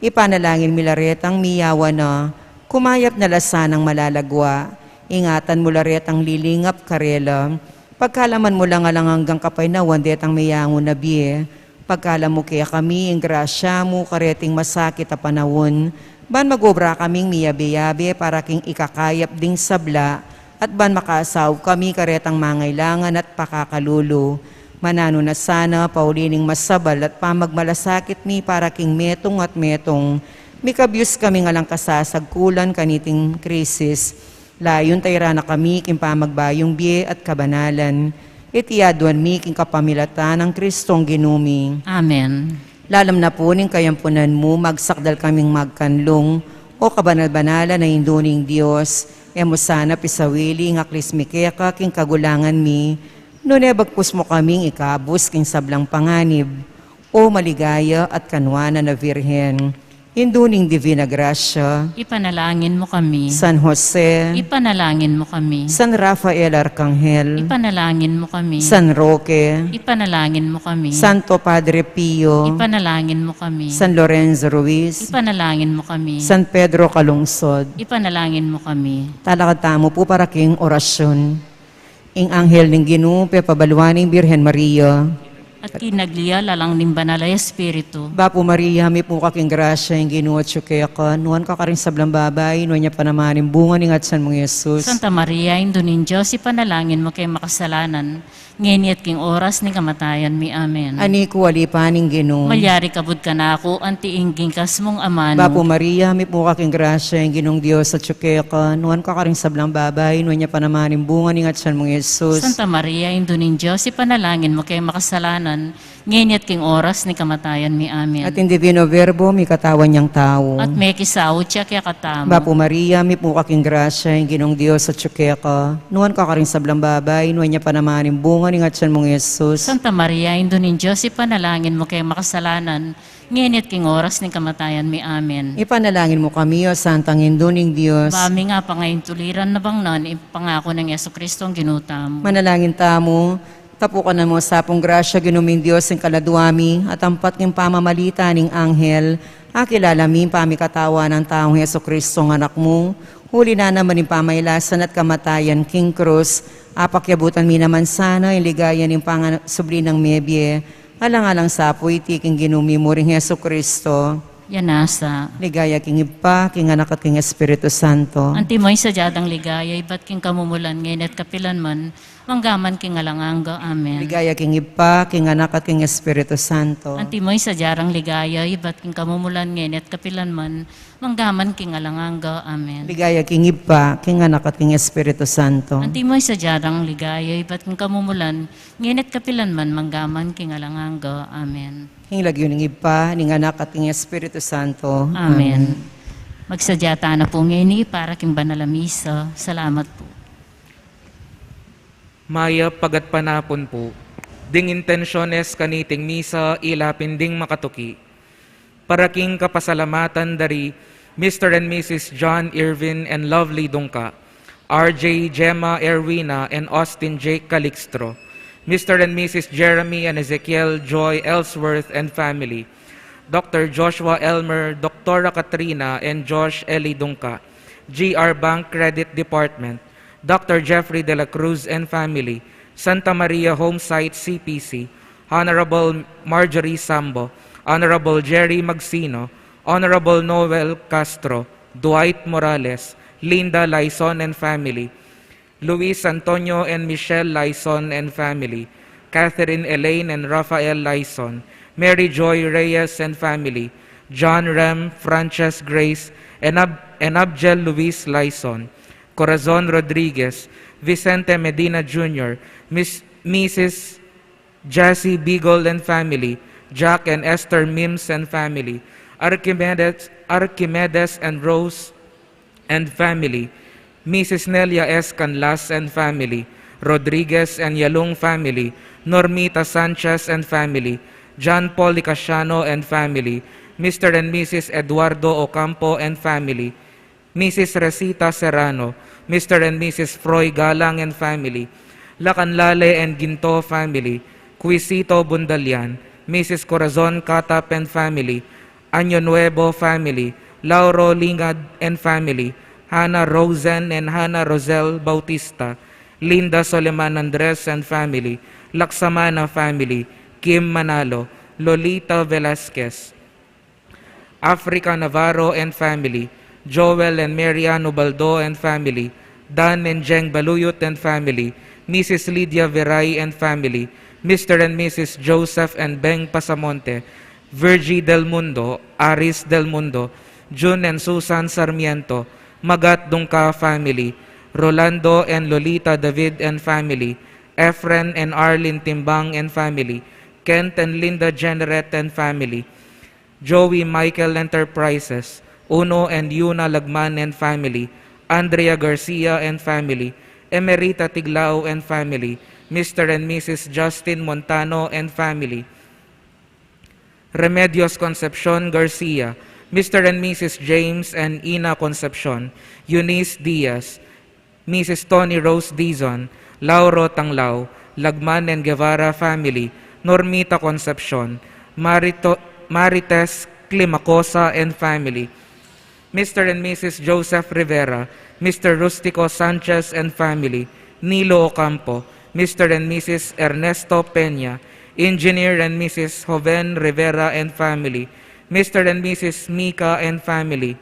Ipanalangin mi la retang miyawa na, kumayap na la sanang malalagua. Ingatan mu la retang lilingap karela. Pagkalaman mu lang alang anggang kapaynawan detang meyangu na bie. Pagkalam mu kekami ing grasya mu kareting masakit a panaun, ban mag-obra kaming miyabe-yabe para king ikakayap ding sabla, at ban makasaup kami karetang mangailangan at pakakalulu. Mananu na sana, pauli ning masabal at pamagmalasakit mi para king metung at metung, mikabyus kaming alang kasasagkulan kaniting krisis. Layun tayra na kami king pamagbayung bie at kabanalan. Iti aduan mi king kapamilatan nang Kristong Ginu mi. Amen. Lalam na pu ning kayampunan mu, magsakdal kaming magkanlung, O kabanal-banalan a Indu ning Dios. E mu sana pisawili ing aklis mi keka king kagulangan mi, nune bagkus mu kaming ikabus king sablang panganib, O maligaya at kanuanan a Virgen, Indu ning Divina Grasya. Ipanalangin mu kami. San Jose. Ipanalangin mu kami. San Rafael Arkanghel. Ipanalangin mu kami. San Roque. Ipanalangin mu kami. Santo Padre Pio. Ipanalangin mu kami. San Lorenzo Ruiz. Ipanalangin mu kami. San Pedro Calungsod. Ipanalangin mu kami. Talakad tamu pu para king orasyon. Ing anghel ning Ginu pepabaluan ing Birhen Maria. At kinagli ya lalang ning Banal a Espiritu. Bapu Maria, mipnu ka king grasya, ing Ginu atyu keka, nuan ka karing sablang babai, nuan ya pa naman ing bunga ning atyan mung Jesus. Santa Maria, Indu ning Dios, ipanalangin mu keng makasalanan, ngeni at king oras ning kamatayan mi. Amen. Ani ku alipan ing Ginu. Malyari kabud kanaku anti ing ginkas mung amanu. Bapu Maria, mipnu ka king grasya, ing Ginung Dios atyu keka, nuan ka karing sablang babai, nuan ya pa naman ing bunga ning atyan mung Jesus. Santa Maria, Indu ning Dios, ipanalangin mu keng makasalanan, ngeni at king oras ning kamatayan mi. Amen. At ing Divino Verbo mikatawan yang tau. At mekisaut ya kekatamu. Bapu Maria, mipnu ka king grasya, ing Ginung Dios atyu keka, nuan ka karing sablang babai, nuan ya pa naman ing bunga ning atyan mung Jesus. Santa Maria, Indu ning Dios, ipanalangin mu keng makasalanan, ngeni at king oras ning kamatayan mi. Amen. Ipanalangin mu kami, O Santang Indu ning Dios. Ba mi nga pangaintuliran na bang nan ing pangaku nang Jesucristo ing Ginu tamu. Manalangin tamu. Tapukan na mu sa pung grasya, Ginu ming Dios, ing kaladua mi, at ampat king pamamalita ning anghel, akilala mi ing pamikatawan nang taung Jesucristo, ing Anak mu, uli na naman ing pamailasan at kamatayan king krus, apakyabutan mi naman sana ing ligaya ning pangasubli nang mebie, alang-alang sa pu iti king Ginu mi muring Jesucristo. Yan nasa. Ligaya king Ibpa, king Anak, at king Espiritu Santo. Antimo ing sadya dang ligaya, ibat king kamumulan, ngeni at kapilan man, manggaman king alang angga. Amen. Ligaya king Ibpa, king Anak, at king Espiritu Santo. Antimo ing sadya dang ligaya, ibat king kamumulan, ngeni at kapilan man, manggaman king alang angga. Amen. Ligaya king Ibpa, king Anak, at king Espiritu Santo. Antimo ing sadya dang ligaya, ibat king kamumulan, ngeni at kapilan man, manggaman king alang angga. Amen. King lagyu ning Ibpa, ning Anak, at ning Espiritu Santo. Amen. Amen. Magsadya tana pu ngeni para king banal a misa. Salamat pu. Mayap a gatpanapun pu. Ding intensyones kaniting misa ila pin ding makatuki. Para king kapasalamatan da ri Mister and Missus John Irvin and Lovely Dungca, R J Gemma Erwina and Austin Jake Calixtro, Mister and Missus Jeremy and Ezekiel Joy Ellsworth and family, Doctor Joshua Elmer, Doctora Katrina and Josh Eli Dungca, G R Bank Credit Department, Doctor Jeffrey de la Cruz and family, Santa Maria Home Site C P C, Honorable Marjorie Sambo, Honorable Jerry Magsino, Honorable Noel Castro, Dwight Morales, Linda Laison and family, Luis Antonio and Michelle Laison and family, Catherine Elaine and Rafael Laison, Mary Joy Reyes and family, John Rem, Frances Grace, and Ab-, and Abjel Luis Laison, Corazon Rodriguez, Vicente Medina Junior, Miss, Missus Jassy Beagle and family, Jack and Esther Mims and family, Archimedes, Archimedes and Rose and family, Missus Nelia S. Canlas and family, Rodriguez and Yalung family, Normita Sanchez and family, John Paul Licasiano and family, Mister and Missus Eduardo Ocampo and family, Missus Resita Serrano, Mister and Missus Froy Galang and family, Lacanlale and Ginto family, Cuisito Bundalian, Missus Corazon Catap and family, Año Nuevo family, Lauro Lingad and family, Hannah Rosen and Hannah Rosel Bautista, Linda Soleman Andres and family, Laksamana family, Kim Manalo, Lolita Velasquez, Africa Navarro and family, Joel and Marian Ubaldo and family, Dan and Jeng Baluyot and family, Missus Lydia Veray and family, Mister and Missus Joseph and Beng Pasamonte, Virgie Del Mundo, Aris Del Mundo, Jun and Susan Sarmiento, Magat Dungca family, Rolando and Lolita David and family, Efren and Arlene Timbang and family, Kent and Linda Jennerette and family, Joey Michael Enterprises, Uno and Yuna Lagman and family, Andrea Garcia and family, Emerita Tiglao and family, Mister and Missus Justin Montano and family, Remedios Concepcion Garcia, Mister and Missus James and Ina Concepcion, Eunice Diaz, Missus Tony Rose Dizon, Lauro Tanglao, Lagman and Guevara family, Normita Concepcion, Marito-, Marites Climacosa and family, Mister and Missus Joseph Rivera, Mister Rustico Sanchez and family, Nilo Ocampo, Mister and Missus Ernesto Peña, Engineer and Missus Joven Rivera and family, Mister and Missus Mika and family,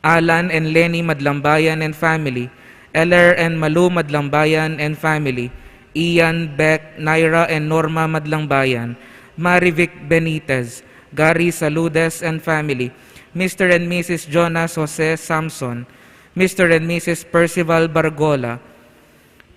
Alan and Lenny Madlambayan and family, Eller and Malu Madlambayan and family, Ian, Beck, Naira and Norma Madlambayan, Marivic Benitez, Gary Saludes and family, Mister and Missus Jonas Jose Samson, Mister and Missus Percival Bargola,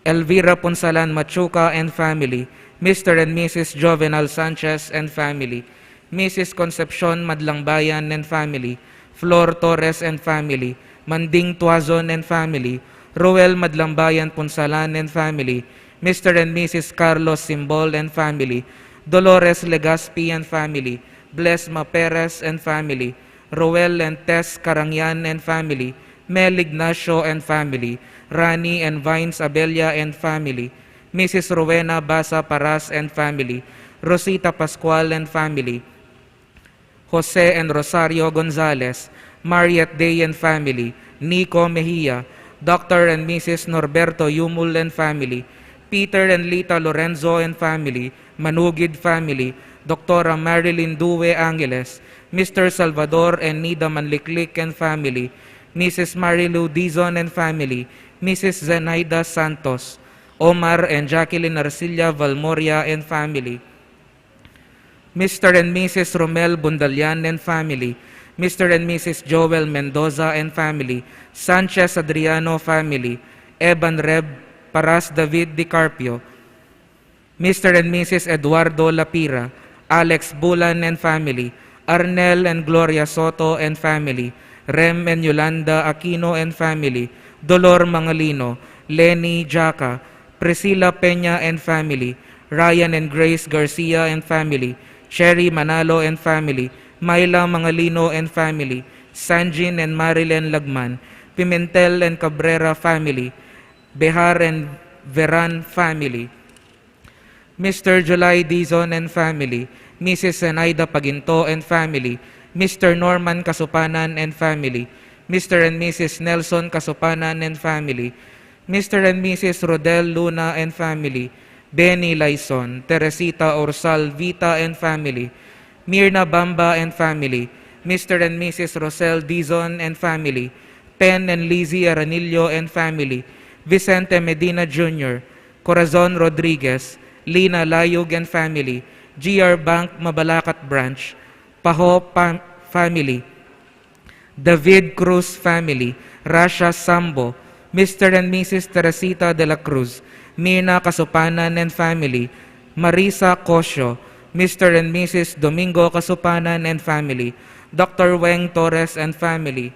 Elvira Punsalan Machuca and family, Mister and Missus Jovenal Sanchez and family, Missus Concepcion Madlangbayan and family, Flor Torres and family, Manding Tuazon and family, Roel Madlangbayan Punsalan and family, Mister and Missus Carlos Simbol and family, Dolores Legaspi and family, Blesma Perez and family, Roel and Tess Karangian and family, Mel Ignacio and family, Rani and Vines Abella and family, Missus Rowena Basa Paras and family, Rosita Pascual and family, Jose and Rosario Gonzalez, Mariette Day and family, Nico Mejia, Doctor and Missus Norberto Yumul and family, Peter and Lita Lorenzo and family, Manugid family, Doctora Marilyn Due Angeles, Mister Salvador and Nida Manliklik and family, Missus Marilu Dizon and family, Missus Zenaida Santos, Omar and Jacqueline Arcilla Valmoria and family, Mister and Missus Romel Bundalian and family, Mister and Missus Joel Mendoza and family, Sanchez Adriano family, Eban Reb Paras David Di Carpio, Mister and Missus Eduardo Lapira, Alex Bulan and family, Arnel and Gloria Soto and family, Rem and Yolanda Aquino and family, Dolor Mangalino, Lenny Jaca, Priscilla Peña and family, Ryan and Grace Garcia and family, Cherry Manalo and family, Myla Mangalino and family, Sanjin and Marilyn Lagman, Pimentel and Cabrera family, Behar and Veran family, Mister July Dizon and family, Missus Zenaida Paginto and family, Mister Norman Kasupanan and family, Mister and Missus Nelson Kasupanan and family, Mister and Missus Rodel Luna and family, Benny Laison, Teresita Orsal Vita and family, Mirna Bamba and family, Mister and Missus Rosel Dizon and family, Pen and Lizzie Aranillo and family, Vicente Medina Junior, Corazon Rodriguez, Lina Layug and family, G R Bank Mabalacat Branch, Paho pa- family, David Cruz family, Rasha Sambo, Mister and Missus Teresita de la Cruz, Mina Kasupanan and family, Marisa Cosio, Mister and Missus Domingo Kasupanan and family, Doctor Weng Torres and family,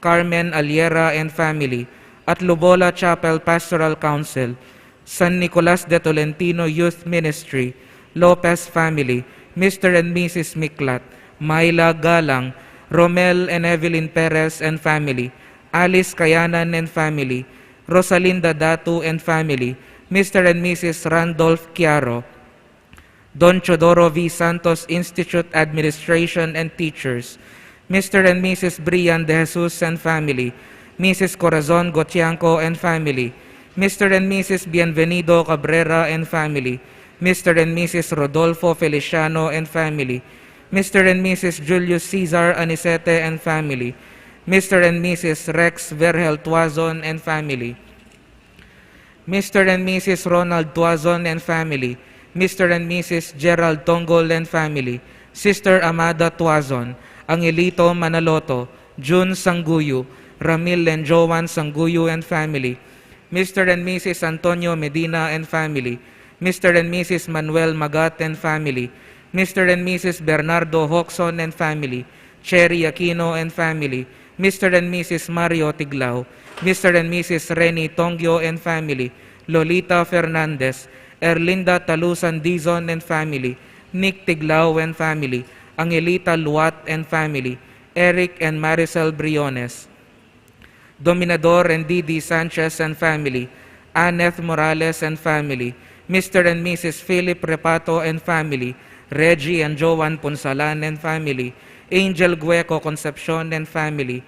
Carmen Aliera and family, at Lubola Chapel Pastoral Council, San Nicolas de Tolentino Youth Ministry, Lopez family, Mister and Missus Miklat, Myla Galang, Romel and Evelyn Perez and family, Alice Kayanan and family, Rosalinda Datu and family, Mister and Missus Randolph Kiaro, Don Teodoro V. Santos Institute Administration and teachers, Mister and Missus Brian De Jesus and family, Missus Corazon Gotianco and family, Mister and Missus Bienvenido Cabrera and family, Mister and Missus Rodolfo Feliciano and family, Mister and Missus Julius Cesar Anicete and family, Mister and Missus Rex Vergel Tuazon and family, Mister and Missus Ronald Tuazon and family, Mister and Missus Gerald Tonggol and family, Sister Amada Tuazon, Angelito Manaloto, Jun Sangguyu, Ramil and Joan Sangguyu and family, Mister and Missus Antonio Medina and family, Mister and Missus Manuel Magat and family, Mister and Missus Bernardo Hoxon and family, Cherry Aquino and family, Mister and Missus Mario Tiglao, Mister and Missus Reni Tongyo and family, Lolita Fernandez, Erlinda Talusan Dizon and family, Nick Tiglao and family, Angelita Luat and family, Eric and Maricel Briones, Dominador and D D Sanchez and family, Anneth Morales and family, Mister and Missus Philip Repato and family, Reggie and Joan Punsalan and family, Angel Gueco Concepcion and family,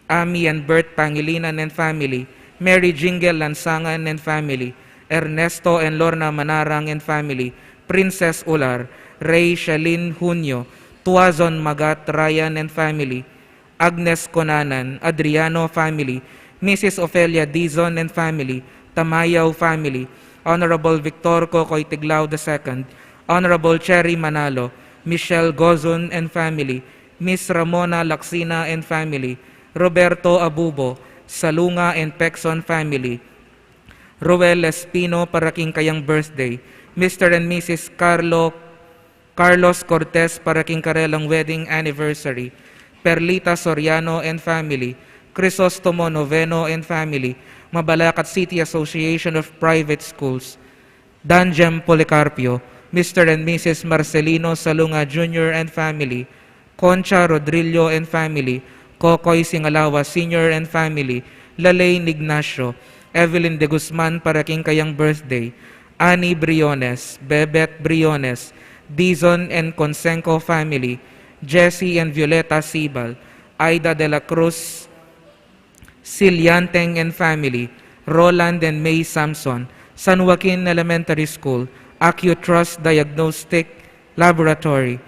Ami and Bert Pangilinan and family, Mary Jingle Lansangan and family, Ernesto and Lorna Manarang and family, Princess Ular, Ray Shalin Junio, Tuazon Magat Ryan and family, Agnes Conanan, Adriano family, Missus Ofelia Dizon and family, Tamayaw family, Honorable Victor Cocoy Tiglao the second, Honorable Cherry Manalo, Michelle Gozun and family, Miss Ramona Laxina and family, Roberto Abubo, Salunga and Pexon family, Roel Espino para king kayang birthday, Mister and Missus Carlo, Carlos Cortez para king karelang wedding anniversary, Perlita Soriano and family, Crisostomo Noveno and family, Mabalacat City Association of Private Schools, Danjem Policarpio, Mister and Missus Marcelino Salunga Junior and family, Concha Rodrillo and family, Kokoy Singalawa Senior and family, Lalaine Ignacio, Evelyn de Guzman para king kayang birthday, Annie Briones, Bebet Briones, Dizon and Conseco family, Jessie and Violeta Sibal, Aida de la Cruz, Silianteng and family, Roland and May Samson, San Joaquin Elementary School, Accutrust Diagnostic Laboratory,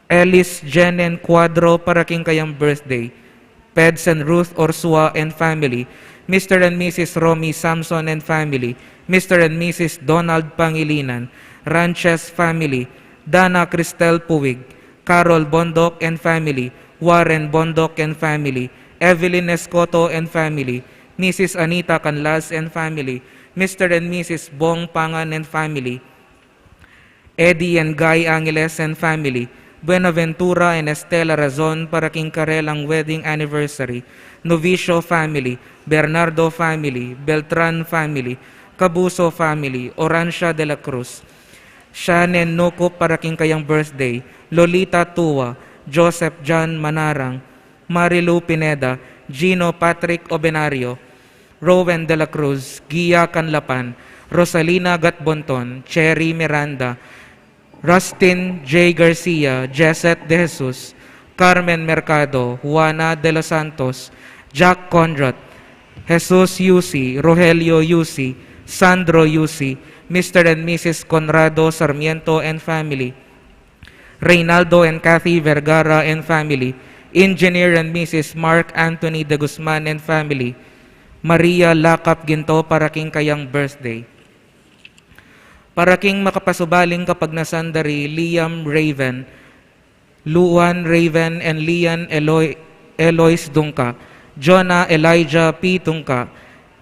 Ellis Jenen Cuadro para king kayang birthday, Peds and Ruth Orsua and family, Mister and Missus Romy Samson and family, Mister and Missus Donald Pangilinan, Ranches family, Dana Cristel Puig, Carol Bondoc and family, Warren Bondoc and family, Evelyn Escoto and family, Missus Anita Canlas and family, Mister and Missus Bong Pangan and family, Eddie and Guy Angeles and family, Buenaventura and Estela Razon para king karelang wedding anniversary, Novicio family, Bernardo family, Beltran family, Cabuso family, Orancia de la Cruz, Shannon Nukup para king kayang birthday, Lolita Tua, Joseph John Manarang, Marilu Pineda, Gino Patrick Obenario, Rowen de la Cruz, Gia Canlapan, Rosalina Gatbonton, Cherry Miranda, Rustin J Garcia, Jesset De Jesus, Carmen Mercado, Juana de los Santos, Jack Conrad, Jesus Yusi, Rogelio Yusi, Sandro Yusi, Mister and Missus Conrado Sarmiento and family, Reynaldo and Kathy Vergara and family, Engineer and Missus Mark Anthony De Guzman and family, Maria Lakap Ginto para king kayang birthday. Para king makapasubaling kapagnasan da ri Liam Raven, Luan Raven and Lian Eloy, Elois Dungca, Jonah Elijah P. Dungca,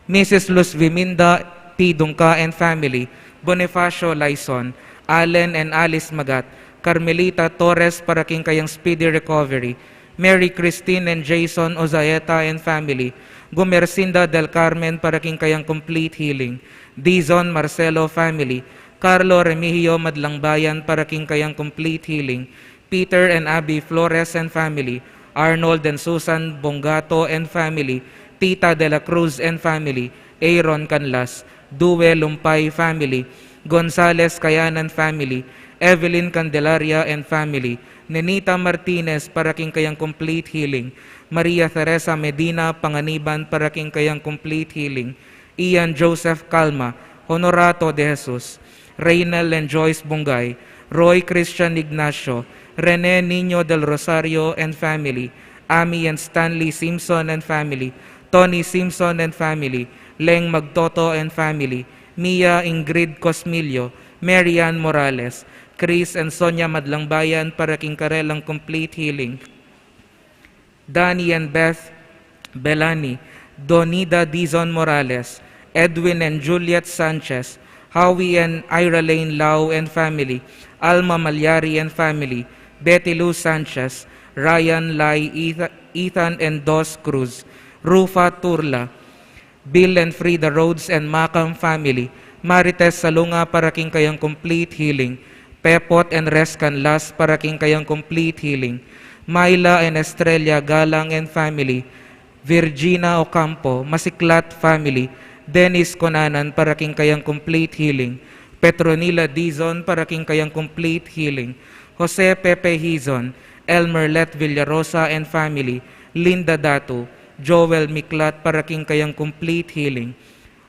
Missus Luz Viminda P. Dungca and family, Bonifacio Laison, Allen and Alice Magat, Carmelita Torres para king kayang speedy recovery, Mary Christine and Jason Ozaeta and family, Gumercinda del Carmen para king kayang complete healing, Dizon Marcelo family, Carlo Remigio Madlangbayan para king kayang complete healing, Peter and Abby Flores and family, Arnold and Susan Bongato and family, Tita de la Cruz and family, Aaron Canlas, Due Lumpay family, Gonzales Kayanan family, Evelyn Candelaria and family, Nenita Martinez para king kayang complete healing, Maria Teresa Medina Panganiban para king kayang complete healing, Ian Joseph Calma, Honorato De Jesus, Reynel and Joyce Bungay, Roy Christian Ignacio, Rene Niño del Rosario and family, Amy and Stanley Simpson and family, Tony Simpson and family, Leng Magtoto and family, Mia Ingrid Cosmillo, Mary Ann Morales, Chris and Sonia Madlangbayan para king karelang complete healing, Danny and Beth Belani, Donida Dizon Morales, Edwin and Juliet Sanchez, Howie and Ira Lane Lau and family, Alma Malyari and family, Betty Lou Sanchez, Ryan Lai, Etha-, Ethan and Dos Cruz, Rufa Turla, Bill and Frida Rhodes and Macam family, Marites Salunga para king kayang complete healing, Pepot and Res Canlas para king kayang complete healing, Myla and Estrella Galang and family, Virgina Ocampo, Masiklat family, Dennis Conanan para king kayang complete healing, Petronila Dizon para king kayang complete healing, Jose Pepe Hizon, Elmer Let Villarosa and family, Linda Datu, Joel Miklat para king kayang complete healing.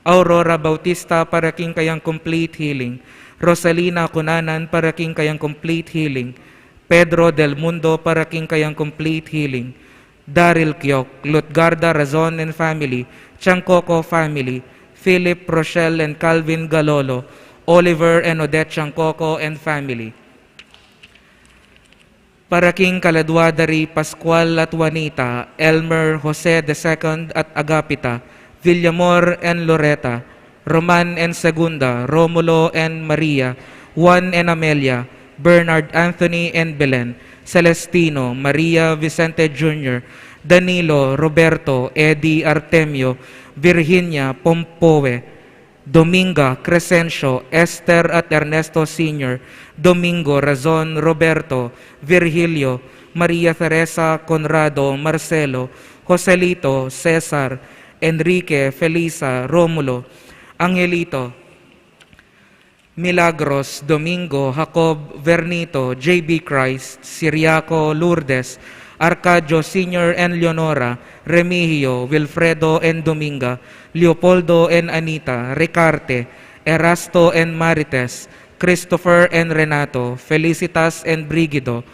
Aurora Bautista para king kayang complete healing. Rosalina Cunanan para king kayang complete healing. Pedro Del Mundo para king kayang complete healing. Daryl Kiok, Lutgarda Razon and family, Chancoco family, Philip, Rochelle and Calvin Galolo, Oliver and Odette Chancoco and family. Para king kaladwa da ri Pascual at Juanita, Elmer, Jose the second at Agapita, Villamor and Loreta, Roman and Segunda, Romulo and Maria, Juan and Amelia, Bernard Anthony and Belen, Celestino, Maria Vicente Junior, Danilo, Roberto, Eddie, Artemio, Virginia, Pompoe, Dominga, Crescencio, Esther at Ernesto Senior, Domingo, Razon, Roberto, Virgilio, Maria Teresa, Conrado, Marcelo, Joselito, Cesar, Enrique, Felisa, Romulo, Angelito, Milagros, Domingo, Jacob, Vernito, J B Christ, Siriaco, Lourdes, Arcadio Senior and Leonora, Remigio, Wilfredo and Dominga, Leopoldo and Anita, Ricarte, Erasto and Marites, Christopher and Renato, Felicitas and Brigido,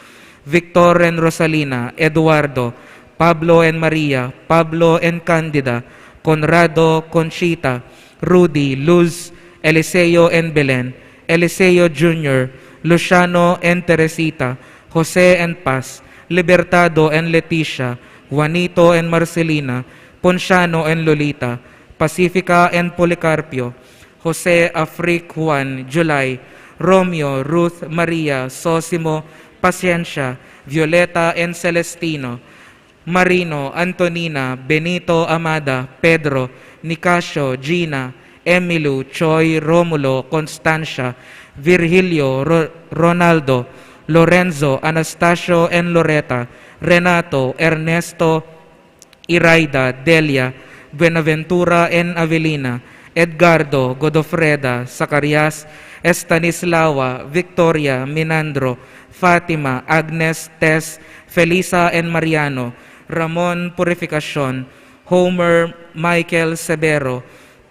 Victor and Rosalina, Eduardo, Pablo and Maria, Pablo and Candida, Conrado, Conchita, Rudy, Luz, Eliseo and Belen, Eliseo Junior, Luciano and Teresita, Jose and Paz, Libertado and Leticia, Juanito and Marcelina, Ponciano and Lolita, Pacifica and Policarpio, Jose, Afrik, Juan, July, Romeo, Ruth, Maria, Sosimo, Paciencia, Violeta and Celestino, Marino, Antonina, Benito, Amada, Pedro, Nicasio, Gina, Emilu, Choi, Romulo, Constancia, Virgilio, Ro- Ronaldo, Lorenzo, Anastasio and Loreta, Renato, Ernesto, Iraida, Delia, Buenaventura and Avelina, Edgardo, Godofreda, Zacarias, Estanislawa, Victoria, Minandro, Fatima, Agnes, Tess, Felisa and Mariano, Ramon, Purificacion, Homer, Michael, Severo,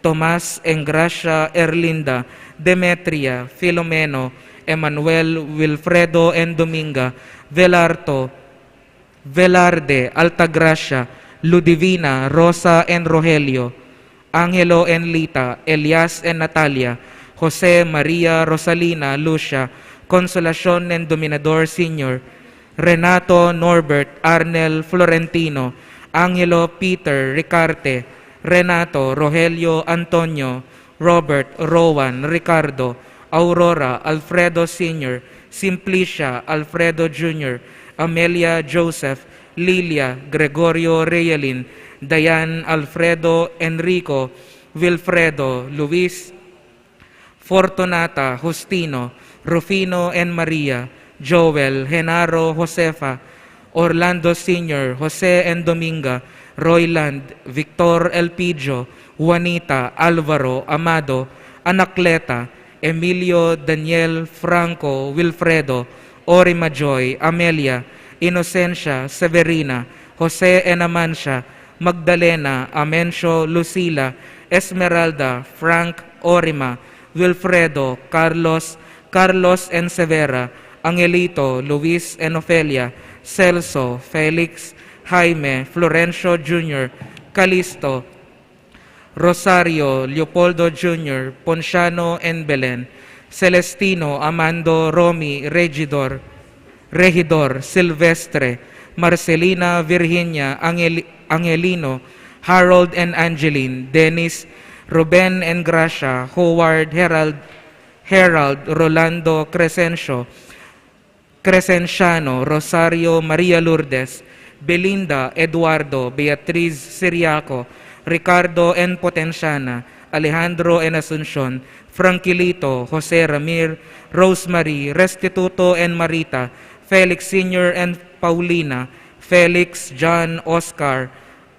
Tomas, Engracia, Erlinda, Demetria, Filomeno, Emmanuel, Wilfredo and Dominga, Velarto, Velarde, Altagracia, Ludivina, Rosa and Rogelio, Angelo and Lita, Elias and Natalia, Jose, Maria, Rosalina, Lucia, Consolacion and Dominador Senior, Renato, Norbert, Arnel, Florentino, Angelo, Peter, Ricarte, Renato, Rogelio, Antonio, Robert, Rowan, Ricardo, Aurora, Alfredo Senior, Simplicia, Alfredo Junior, Amelia, Joseph, Lilia, Gregorio, Realin, Diane, Alfredo, Enrico, Wilfredo, Luis, Fortunata, Justino, Rufino and Maria, Joel, Genaro, Josefa, Orlando Senior, Jose and Dominga, Royland, Victor, Elpidio, Juanita, Alvaro, Amado, Anacleta, Emilio, Daniel, Franco, Wilfredo, Orima, Joy, Amelia, Inocencia, Severina, Jose and Amancia, Magdalena, Amencio, Lucila, Esmeralda, Frank, Orima, Wilfredo, Carlos, Carlos and Severa, Angelito, Luis and Ofelia, Celso, Felix, Jaime, Florencio Junior, Calisto, Rosario, Leopoldo Junior, Ponciano and Belen, Celestino, Amando, Romy, Regidor, Regidor, Silvestre, Marcelina, Virginia, Angel- Angelino, Harold and Angeline, Dennis, Ruben and Gracia, Howard, Herald, Herald, Rolando, Crescencio, Crescenciano, Rosario, Maria Lourdes, Belinda, Eduardo, Beatriz, Siriaco, Ricardo and Potenciana, Alejandro and Asuncion, Franquilito, Jose Ramir, Rosemary, Restituto and Marita, Felix Senior and Paulina, Felix, John, Oscar,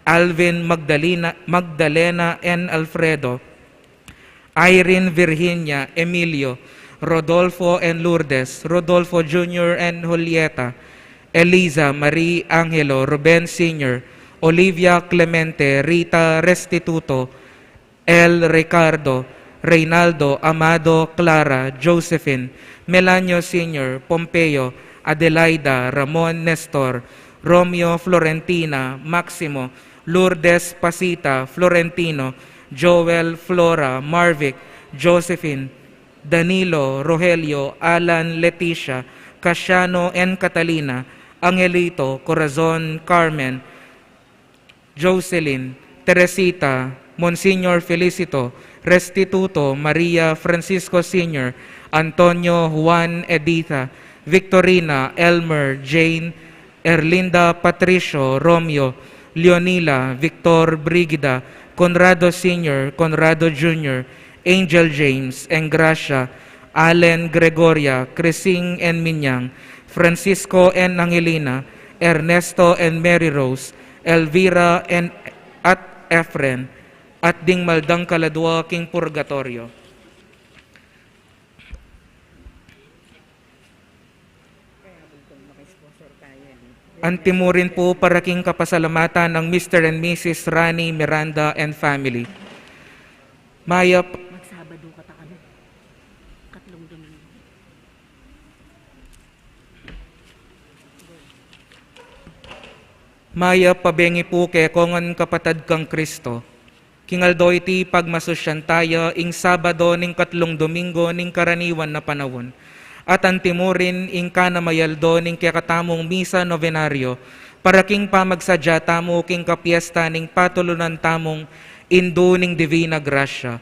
Alvin, Magdalena, Magdalena and Alfredo, Irene, Virginia, Emilio, Rodolfo and Lourdes, Rodolfo Junior and Julieta, Eliza, Marie, Angelo, Ruben Senior, Olivia Clemente, Rita Restituto, El Ricardo, Reynaldo, Amado, Clara, Josephine, Melanio Senior, Pompeo, Adelaida, Ramon, Nestor, Romeo, Florentina, Maximo, Lourdes, Pasita, Florentino, Joel, Flora, Marvic, Josephine, Danilo, Rogelio, Alan, Leticia, Casiano, and Catalina, Angelito, Corazon, Carmen, Jocelyn, Teresita, Monsignor Felicito, Restituto, Maria, Francisco Senior, Antonio, Juan, Editha, Victorina, Elmer, Jane, Erlinda, Patricio, Romeo, Leonila, Victor, Brigida, Conrado Senior, Conrado Junior, Angel James, Engracia, Allen, Gregoria, Crising and Minyang, Francisco and Angelina, Ernesto and Mary Rose, Elvira and at Efren, at ding maldang kaladua king purgatorio. Antimurin pu para king kapasalamatan nang Mister and Missus Rani Miranda and family. Mayap. Magsabado ka ta kami. Katlung Domingo. Mayap a bengi pu kekong ngan kapatad kang Kristo. King aldo iti pagmasusyan taya ing Sabado ning katlung Domingo ning karaniwan a panaun. At antimurin ing kanamayaldo ning kekatamung misa novenario para king pamagsadya tamu king kapiesta ning patulunan tamung Indu ning Divina Grasya.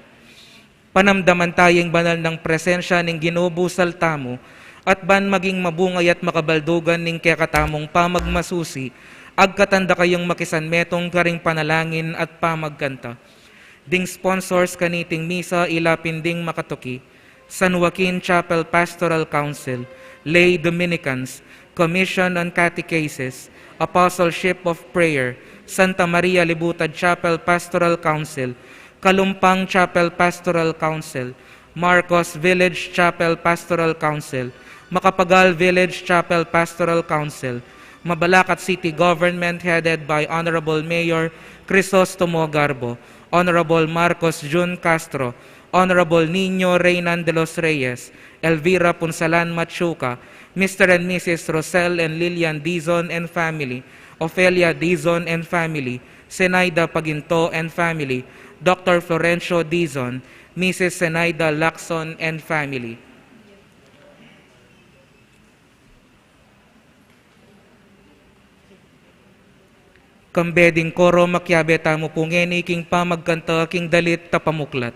Panamdaman taya ing banal nang presensya ning Ginu busal tamu, at ban maging mabungay at makabaldugan ning kekatamung pamagmasusi, agkatan da kayung makisanmetung karing panalangin at pamagkanta. Ding sponsors kaniting misa ila pin ding makatuki: San Joaquin Chapel Pastoral Council, Lay Dominicans, Commission on Catechesis, Apostleship of Prayer, Santa Maria Libutad Chapel Pastoral Council, Kalumpang Chapel Pastoral Council, Marcos Village Chapel Pastoral Council, Macapagal Village Chapel Pastoral Council, Mabalacat City Government headed by Honorable Mayor Crisostomo Garbo, Honorable Marcos Jun Castro, Honorable Nino Reynan de los Reyes, Elvira Punsalan Machuca, Mister and Missus Rosel and Lilian Dizon and family, Ofelia Dizon and family, Zenaida Paginto and family, Doctor Florencio Dizon, Missus Zenaida Lacson and family. Kambe ding koro, makiabe tamu pu ngeni king pamagkanta king dalit a pamuklat.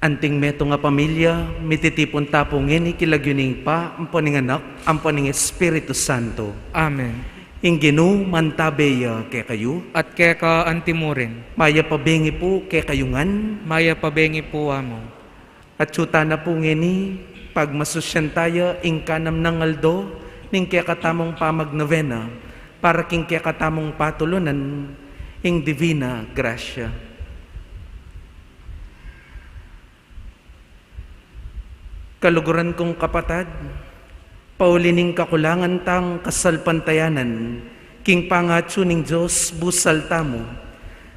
Anting metung a pamilya, mititipun ta pu ngeni king lagyu ning Ibpa, ampo ning Anak, ampo ning Espiritu Santo. Amen. Ing Ginu mantabe ya kekayu. At keka antimurin. Mayap a bengi pu kekayu ngan. Mayap a bengi pu, Among. At yu tana pu ngeni, pagmasusyan taya ing kanam nang aldo ning kekatamung pamagnovena, para king kekatamung patulunan ing Divina Gracia. Kaluguran kung kapatad, pauli ning kakulangan tang kasalpantayanan, king pangatsu ning Dios busal tamu,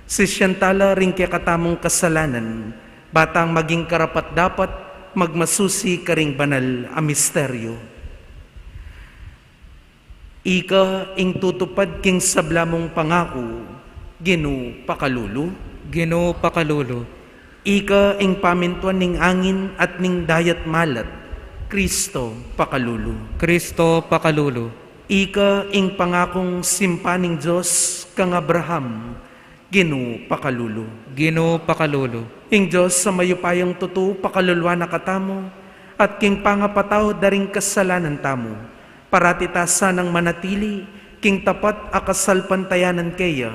sisian tala ring kekatamung kasalanan, ba tang maging karapat-dapat magmasusi karing banal a misteryo. Ika ing tutupad king sabla mung pangaku, Ginu pakalulu. Ginu pakalulu. Ika ing pamintuan ning angin at ning dayat malat, Kristo pakalulu. Kristo pakalulu. Ika ing pangakung simpan ning Dios kang Abraham, Ginu pakalulu. Ginu pakalulu. Ing Dios a mayupayang tutu pakaluluan na katamu, at king pangapatawad da ring kasalanan tamu, parati ta sanang manatili king tapat a kasalpantayanan keya,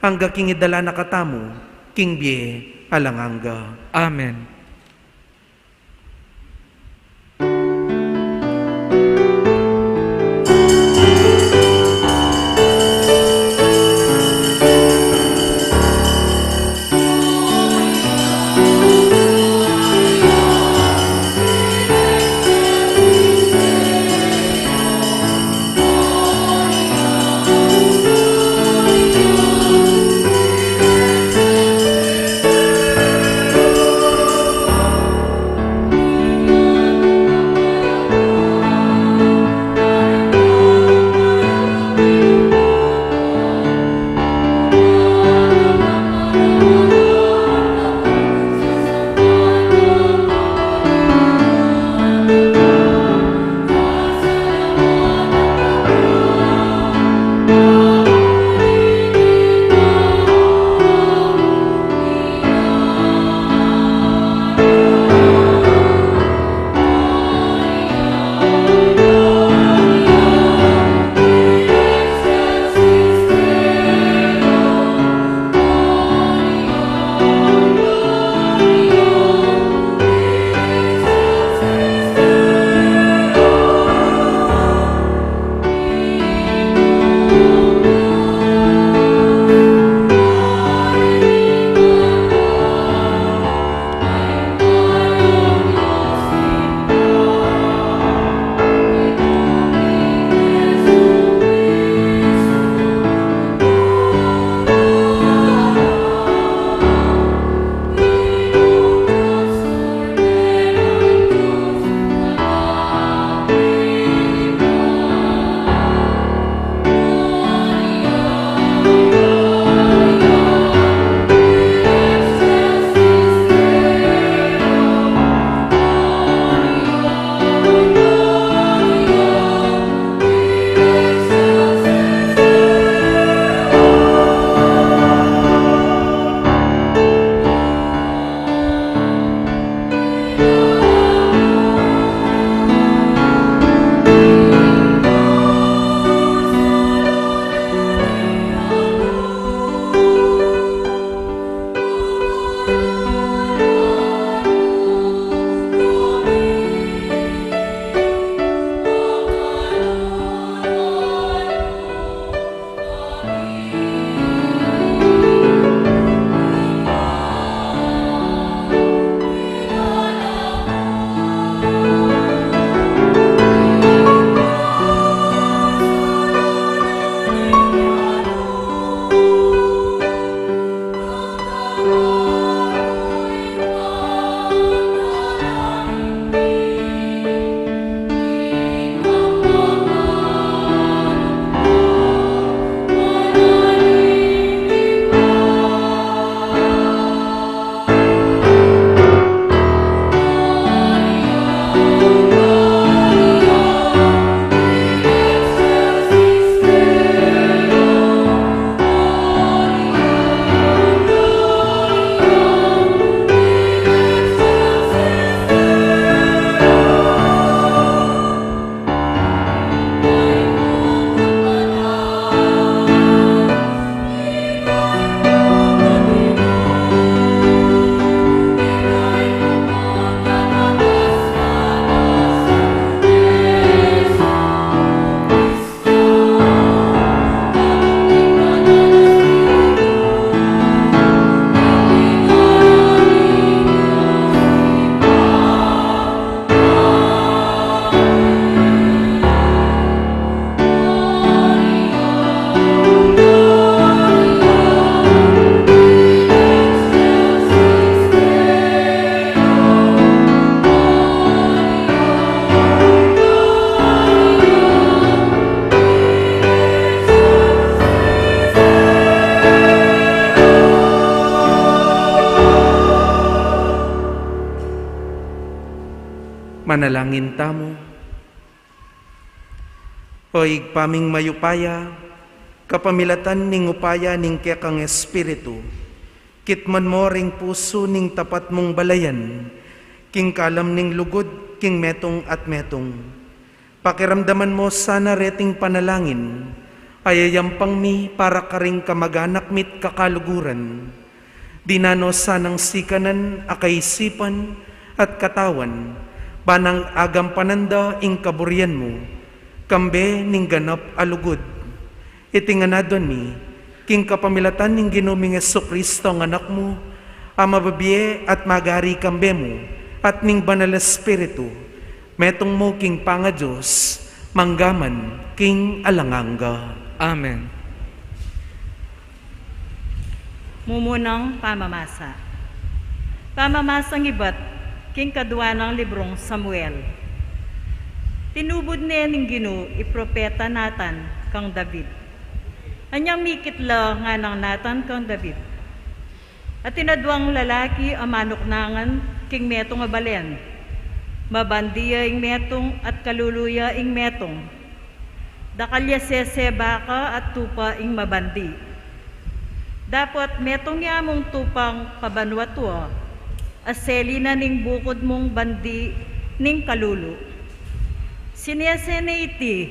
angga king idala na katamu king bie alang angga. Amen. Manalangin tamu. O Ibpa ming mayupaya, kapamilatan ning upaya ning kekang Espiritu, kitman mo ring pusu ning tapat mung balayan, king kalam ning lugud, king metung at metung. Pakiramdaman mo sana reting panalangin, a yayampang mi para karing kamaganak mi't kakaluguran. Dinan no sanang sikanan a kaisipan at katawan, ban agampanan da ing kaburian mu, kambe ning ganap a lugud. Iti ngan aduan mi, king kapamilatan ning Ginu ming Jesucristo a Anak mu, a mabibie at magari kambe mu, at ning Banal Espiritu, metung mu king pangaDios, manggaman king alang angga. Amen. Mumunang pamamasa. Pamamasang ibat king kadua nang librung Samuel. Tinubud ne ning Ginu i propeta Natan kang David. Anyang mikit la nganang Natan kang David. Atin aduang lalaki a manuknangan king metung a balen. Mabandi ya ing metung at kalulu ya ing metung. Dakal ya sese baka at tupa ing mabandi. Dapot metung ya mung tupang pabanua tua, a seli na ning bukud mung bandi ning kalulu. Sinese ne iti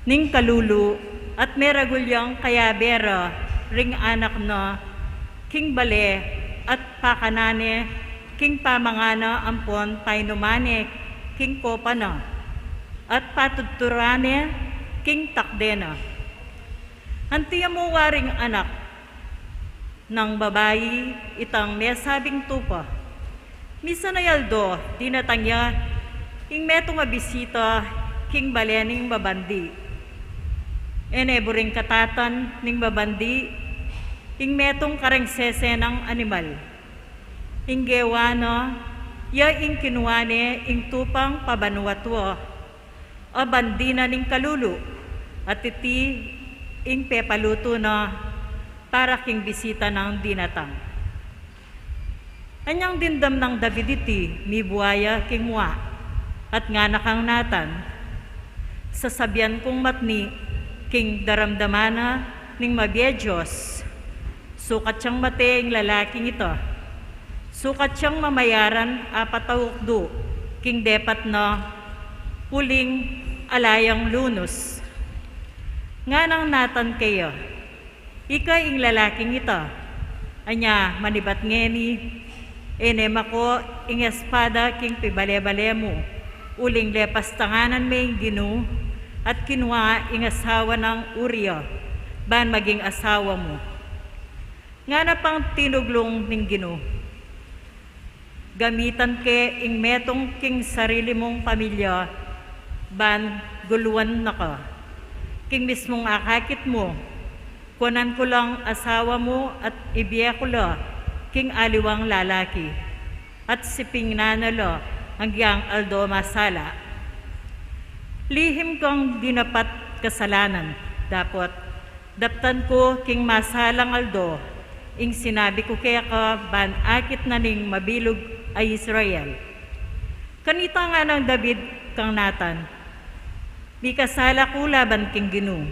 ning kalulu at meragul yang kayabe ra ring anak na king bale at pakanan ne king pamangana ampon painuman ne king kopa na at patudturan ne king takde na. Anti ya mu waring anak nang babai itang mesabing tupa. Misan a aldo, dinatang ya ing metung a bisita king bale ning mabandi. E ne buring katatan ning mabandi ing metung kareng sese nang animal. Ing gewa na ya ing kinua ne ing tupang pabanua tua a bandi na ning kalulu, at iti ing pepalutu na para king bisita nang dinatang. Anyang dimdam nang David iti, mibua ya king mua, at ngana kang Natan, sasabian kung matni king daramdaman na ning mabie Dios, sukat yang mate ing lalaking ita. Sukat yang mamayaran apat a ukdu king depat na uling ala yang lunus. Nganang Natan keya, ika ing lalaking ita. Anya manibat ngeni, e ne mako ing espada king pibale-bale mu, uling lepastanganan me ing Ginu, at kinua ing asawa nang Uria ban maging asawa mu. Ngana pang tinuglung ning Ginu, gamitan ke ing metung king sarili mung pamilya ban guluan na ka. King mismung akakit mu, kuanan ku lang asawa mu at ibie ku la king aliwang lalaki, at sipingan na la agyang aldo masala. Lihim kang dinapat kasalanan, dapot daptan ku king masalang aldo ing sinabi ku keka ban akit na ning mabilug a Israel. Kanita nganang David kang Natan, mikasala ku laban king Ginu.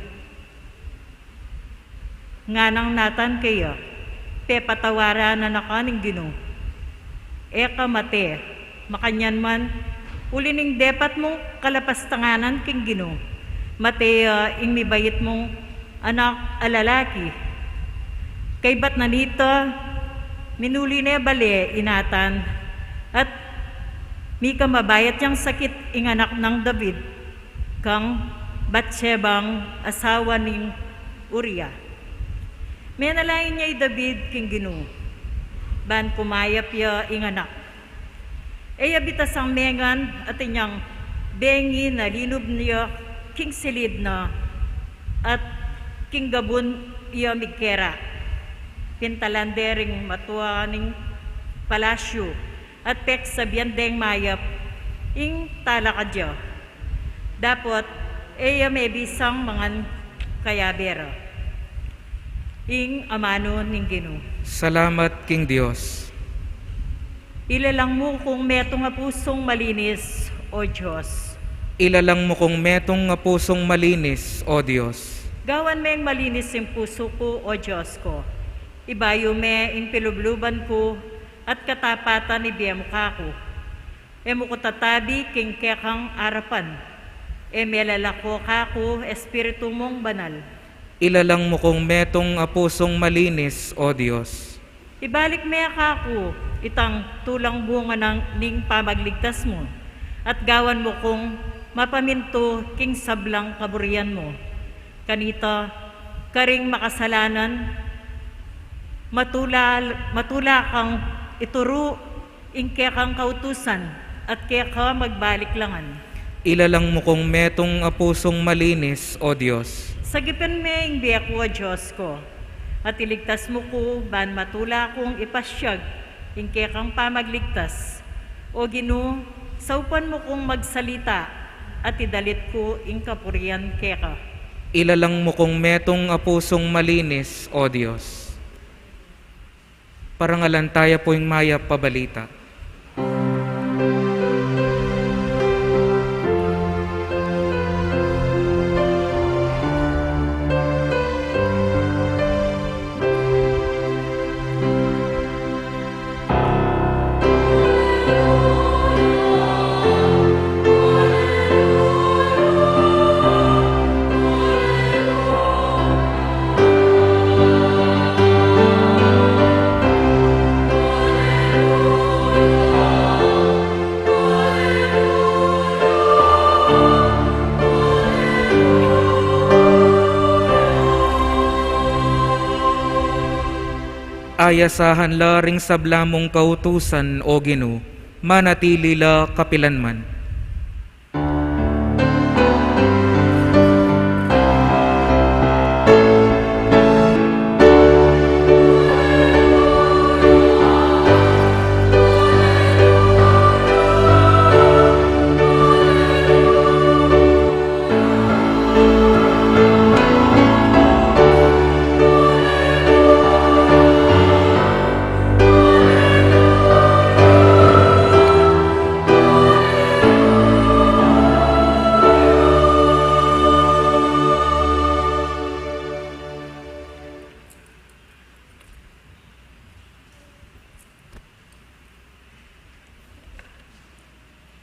Nganang Natan keya, pepatawaran na ka ning Ginu. E ka mate, makanyan man, uli ning depat mung kalapastanganan king Ginu, mate ya ing mibait mung anak a lalaki. Kaybat na nita, minuli ne bale i Natan, at mika mabayat yang sakit ing anak nang David kang Batsebang asawa ning Uria. Menalangin ya i David king Ginu ban kumayap ya ing anak. E ya bitasang mengan, atin yang bengi na linub ya king silid na at king gabun ya migkera. Pintalan de ring matua ning palasyu at peksabian deng mayap ing talakad ya. Dapot e ya mebisang mangan kayabe ra. Ing amanu ning Ginu. Salamat king Dios. Ilalang mu kung metung a pusung malinis, O Dios. Ilalang mu kung metung a pusung malinis, O Dios. Gawan meng malinis ing pusu ku, O Dios ku. Ibayu me ing pilubluban ku, at katapatan ibie mu kaku. E mu ku tatabi king kekang arapan. E me lalako kaku Espiritu mung Banal. Ilalang mu kung metung a pusung malinis, O Dios. Ibalik me kaku itang tulang bunga nang ning pamagligtas mu, at gawan mu kung mapamintu king sablang kaburian mu. Kanita, karing makasalanan, matula, matula kang ituru ing kekang kautusan, at keka magbalik la ngan. Ilalang mu kung metung a pusung malinis, O Dios. Sagipan me ing bie ku, O Dios ku, at iligtas mu ku ban matula kung ipasiag ing kekang pamagligtas. O Ginu, saupan mu kung magsalita, at idalit ku ing kapurian keka. Ilalang mu kung metung a pusung malinis, O Dios. Parangalan taya pu ing mayap a balita. Ayasahan la ring sabla mung kautusan, O Ginu, manatili la kapilanman.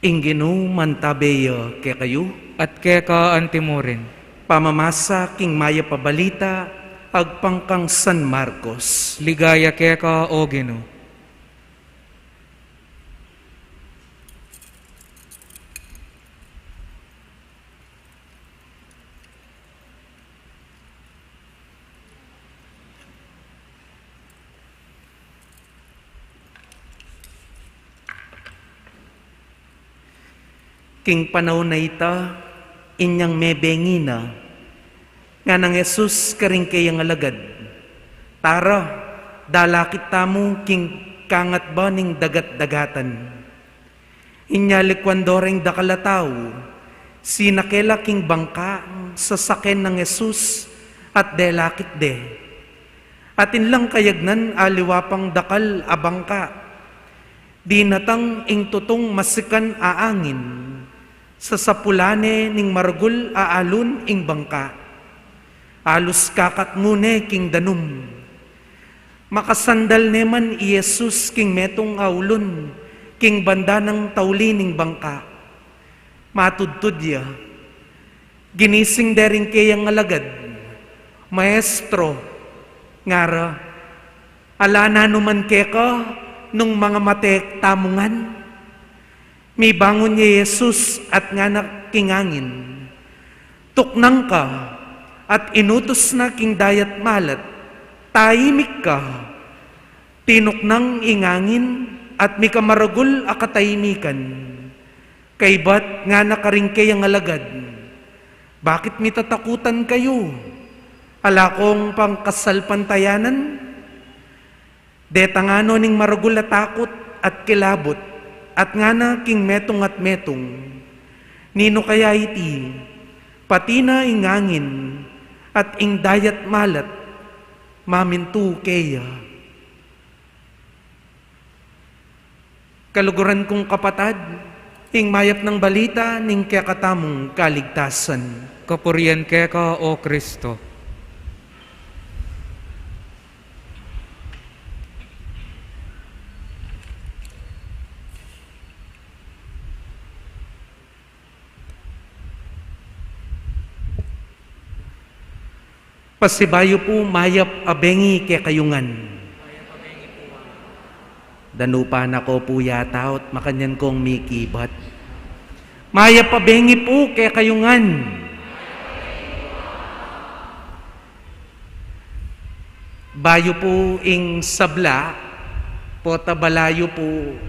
Ing Ginu mantabe ya kekayu. At keka antimurin. Pamamasa king mayap a balita agpang kang San Marcos. Ligaya keka, O Ginu. King panaun a ita, inyang mebengi na, ngana nang Jesus karing kayang alagad, "Tara, dalakit tamu king kangatba ning dagat-dagatan." Inya likwan do reng dakal a tau, sinake la king bangka ing sasaken nang Jesus at delakit de. Atin lang kayagnan aliwa pang dakal a bangka. Dinatang ing tutung masikan a angin, sasapulan ne ning maragul a alun ing bangka. Alus kakatmu ne king danum. Makasandal ne man i Jesus king metung a ulun, king banda nang tauli ning bangka. Matudtud ya. Ginising de ring kayang alagad, "Maestro," ngara, "ala na nu man keka nung mangamate tamu ngan?" Mibangun ya i Jesus at ngana king angin, "Tuknang ka," at inutus na king dayat malat, "Taimik ka." Tinuknang ing angin at mikamaragul a kataimikan. Kaybat ngana karing kayang alagad, "Bakit mitatakutan kayu? Ala kong pangkasalpantayanan?" Detang no ning maragul a takut at kilabut, at ngana king metung at metung, "Ninu kaya iti? Pati na ing angin at ing dayat malat mamintu keya." Kaluguran kung kapatad, ing mayap nang balita ning kekatamung kaligtasan. Kapurian keka, O Kristo. Pasibayu pu, mayap a bengi kekayu ngan. Danupan na ko pu yata, o't makanyan kong mikibat. Mayap a bengi pu kekayu ngan. Bayu pu ing sabla, pota balayu pu,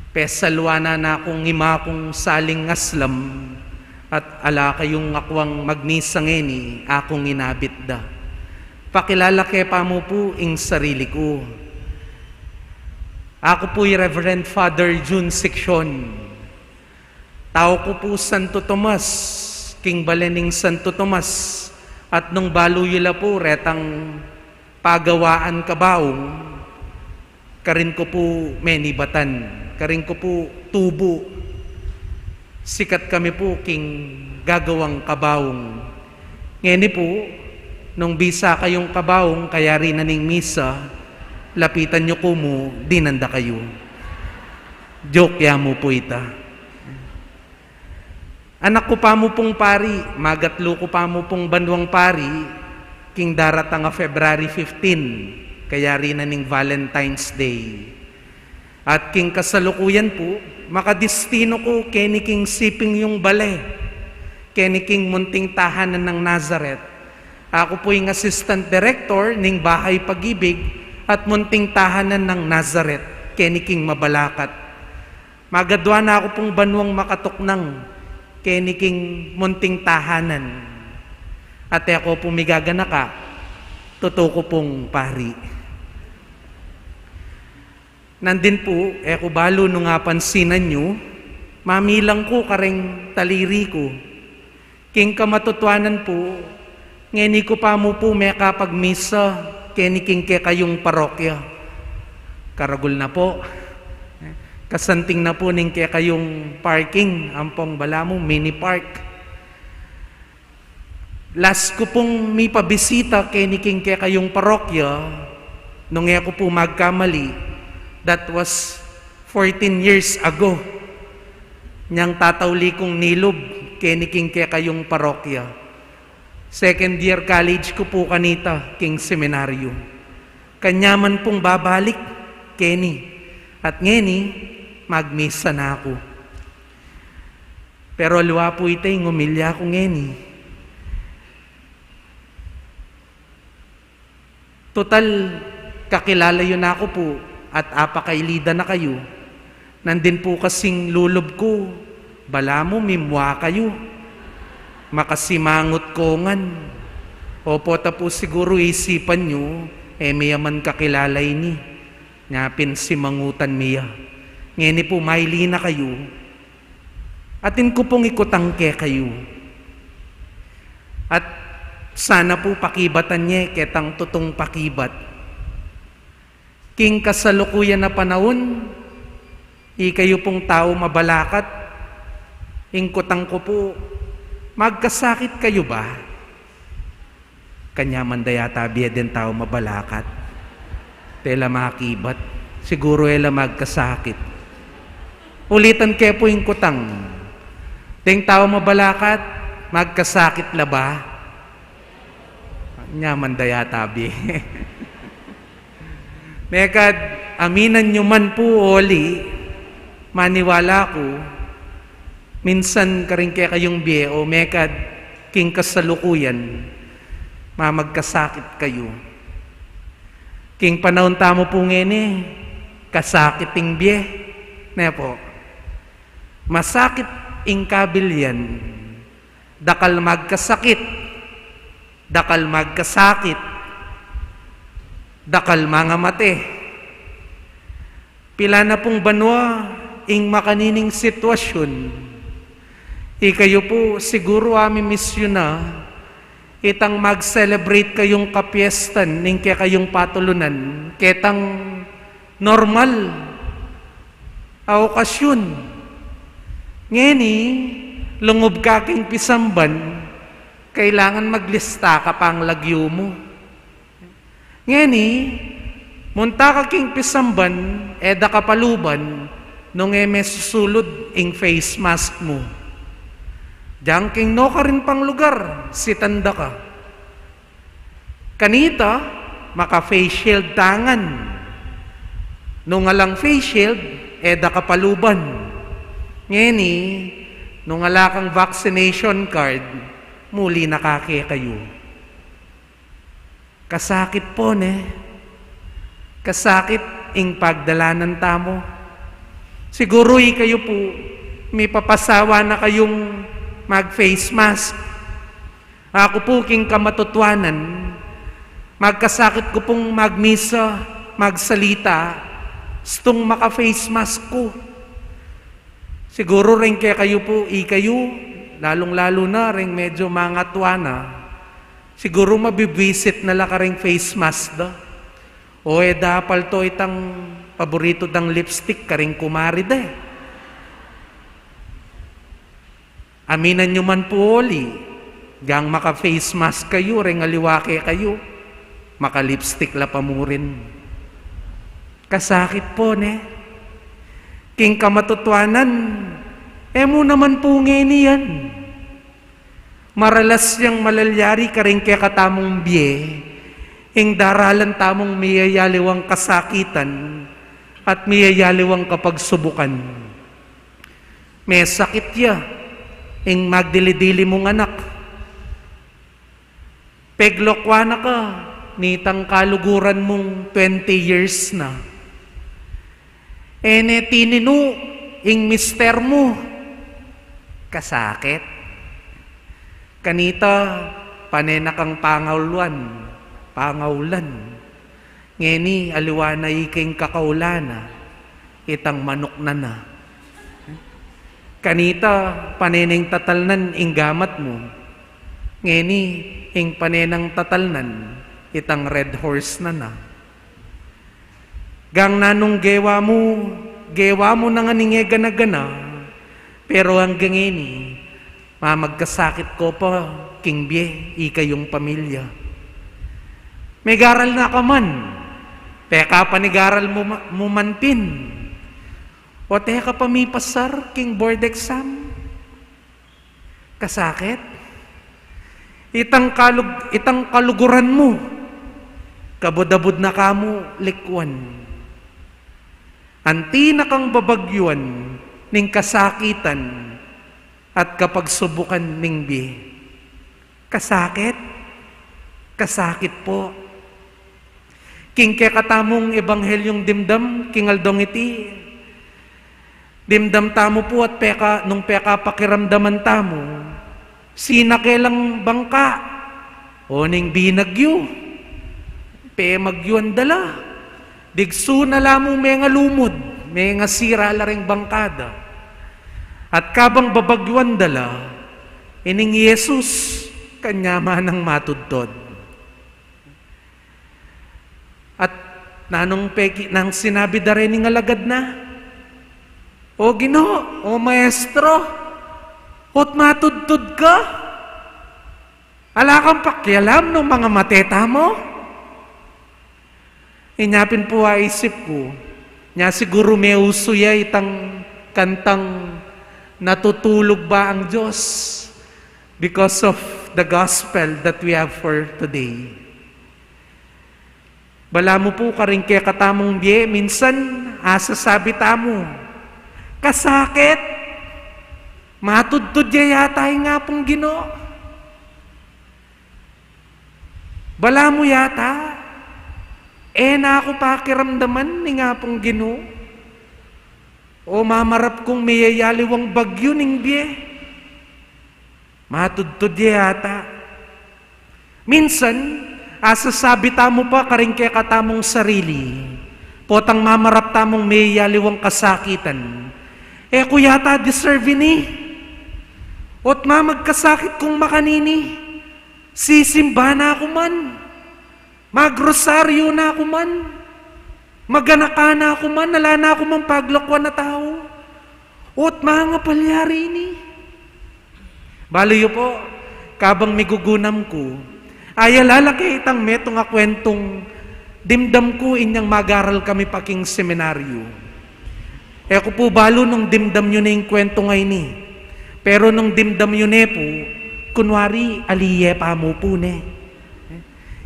pesalwanan na kung ima kung saling ngaslam, at ala kayung akwang magmisa ngeni, akung inabit da. Pakilala ke pa mu pu ing sarili ku. Aku pu i Reverend Father Jun Seccion. Tau ku pu Santo Tomas, king bale ning Santo Tomas, at nung balu yu la pu retang pagawaan kabaung, karin ku pu menibatan, karin ku pu tubu. Sikat kami pu king gagawang kabaung. Ngeni pu, nung bisa kayung kabaung, kayari na ning misa, lapitan yu ku mu, dinan da kayu. Joke ya mu pu ita. Anak ku pa mu pung pari, magatlu ku pa mu pung banuang pari, king daratang a February fifteen, kayari na ning Valentine's Day. At king kasalukuyan pu, makadistinu ku keni king siping yung bale, keni king munting tahanan ng Nazareth. Aku pu ing assistant director ning Bahay Pag-ibig at munting tahanan ng Nazareth, keni king Mabalacat. Magadwa na aku pung banuang makatuknang keni king munting tahanan. At e ku pu migaganaka, tutu ku pung pari. Nandin pu, e ku balu nung apansinan yu, mamilang ku kareng taliri ku. King kamatutuanan pu, ngeni ku pa mu pu mekapagmisa keni king kekayung parokya. Karagul na pu. Kasanting na pu ning kekayung parking, ampong balamu, mini park. Last ku pung mipabisita keni king kekayung parokya, nung e ku pu magkamali, that was fourteen years ago. Nyang tatauli kung nilub keni king kekayung parokya. Second year college ku pu kanita king seminaryo. Kanyaman pung babalik keni. At ngeni, magmisa na ku. Pero aliwa pu ita ing umilya ku ngeni. Tutal, kakilala yu na ku pu at apakailida na kayu. Nandin pu kasing lulub ku, balamu mimua kayu. Makasimangut kongan. Opo, ta pu siguru isipan yu, e mi ya man kakilala ini. Nya pin simangutan mi ya. Ngeni pu maili na kayu. Atin ku pung ikutang kekayu. At sana pu pakibatan ye ketang tutung pakibat. King kasalukuyan a panaun, ikayu pung tau mabalakat, ing kutang ku pu, magkasakit kayu ba? Kanyaman da yata bie deng tau mabalakat. Tela makibat. Siguru e la magkasakit. Ulitan ke pu ing kutang. Deng tau mabalakat, magkasakit la ba? Nyaman da yata bie. Mekad, aminan yu man pu o ali, maniwala ku, minsan karing kekayung bie o mekad king kasalukuyan, mamagkasakit kayu. King panaun tamu pu ngeni, kasakit ing bie, ne pu? Masakit ing kabilian, dakal magkasakit, dakal magkasakit, dakal mangamate. Pila na pung banua ing makanining sitwasyun. Ikayu pu siguru amimisyun na itang mag-celebrate kayung kapiestan ning kekayung patulunan, ketang normal. a okasyun. Ngeni, lungub ka king pisamban, kailangan maglista ka pang lagyu mu. Ngeni, munta ka king pisamban, e da ka paluban, nung e me susulud ing face mask mu. Diang king nukarin pang lugar, sitan da ka. Kanita, maka-face shield tangan. Nung alang face shield, e da ka paluban. Ngeni, nung ala kang vaccination card, muli na ka kekayu. Kasakit po, ne? Kasakit ing pagdalanan tamu. Siguru ikayu pu, mipapasawa na kayung mag-face mask. Aku pu king kamatutuanan, magkasakit ku pung magmisa, magsalita, stung maka-face mask ku. Siguru reng kekayu pu, ikayu, lalung-lalu na reng medyo mangatua na, siguru mabibwisit na la kareng face mask da. O e da palto itang paboritu dang lipstick kareng kumari da e. Aminan yu man pu uli, gang maka-face mask kayu, reng aliwa kekayu, maka-lipstick la pa murin. Kasakit po, ne? King kamatutuanan, e mu naman pu ngeni yan. Maralas yang malalyari kareng kekatamung bie, ing daralan tamung miyayaliwang kasakitan at miyayaliwang kapagsubukan. Mesakit ya ing magdili-dili mung anak. Peglokwa na ka nitang kaluguran mung twenty years na. E ne tininu ing mister mu. Kasakit. Kanita, pane na kang pangaulan, pangaulan. Ngeni, aliwa na ikeng kakaulan na, itang manuk na na. Kanita, pane neng tatalnan ing gamat mu. Ngeni, ing pane nang tatalnan, itang Red Horse na na. Gang nanung gewa mu, gewa mu na ngan ing e gana-gana, pero anggang ngeni, mamagkasakit ko pa king bie, ikayung pamilya. Megaral na ka man, pekapanigaral mu ma-, mu man pin. O teka pa mipasar king board exam. Kasakit? Itang kalug-, itang kaluguran mu, kabud-abud na ka mu likwan. Anti na kang babagyuan ning kasakitan at kapagsubukan ning bie. Kasakit? Kasakit po. King kekatamung ebanghelyung dimdam, king aldong iti, dimdam tamu pu at peka, nung pekapakiramdaman tamu, sinake lang bangka, o ning binagyu, pemagyuan da la, digsu na la mu mengalumud, mengasira la ring bangka da. At kabang babagyuan da la, ining Jesus, kanya manang matudtud. At nanung peki nang sinabi da reng alagad na, "O Ginu, o Maestro, o't matudtud ka? Ala kang pakialam nung mangamate tamu?" Inya pin pu aisip ku, nya siguru meusu ya itang kantang "Natutulog ba ang Diyos?" because of the gospel that we have for today. Balamu pu karing kekatamung bie, minsan asasabi tamu, "Kasakit, matudtud ya yata ing Apung Ginu." Balamu yata, e na ku pakiramdaman ing Apung Ginu. O mamarap kung meyayaliwang bagyu ning bie. Matudtud ya yata. Minsan, asasabi tamu pa karing kekatamung sarili, potang mamarap tamung meyayaliwang kasakitan, "E ku yata deserve ini. O't mamagkasakit kung makanini, sisimba na ku man, magrosaryu na ku man." Maganaka na ku man, ala na ku mang paglakwan a tau. Ot manga palyari ini. Balu yu po, kabang migugunam ku, ayala la ke itang metung a kwentung dimdam ku inyang mag-aral kami pa king seminaryo. E ku pu balu nung dimdam yu ne ing kwentu ngeni. Pero nung dimdam yu ne pu, kunwari ali ye pa mu pu ne.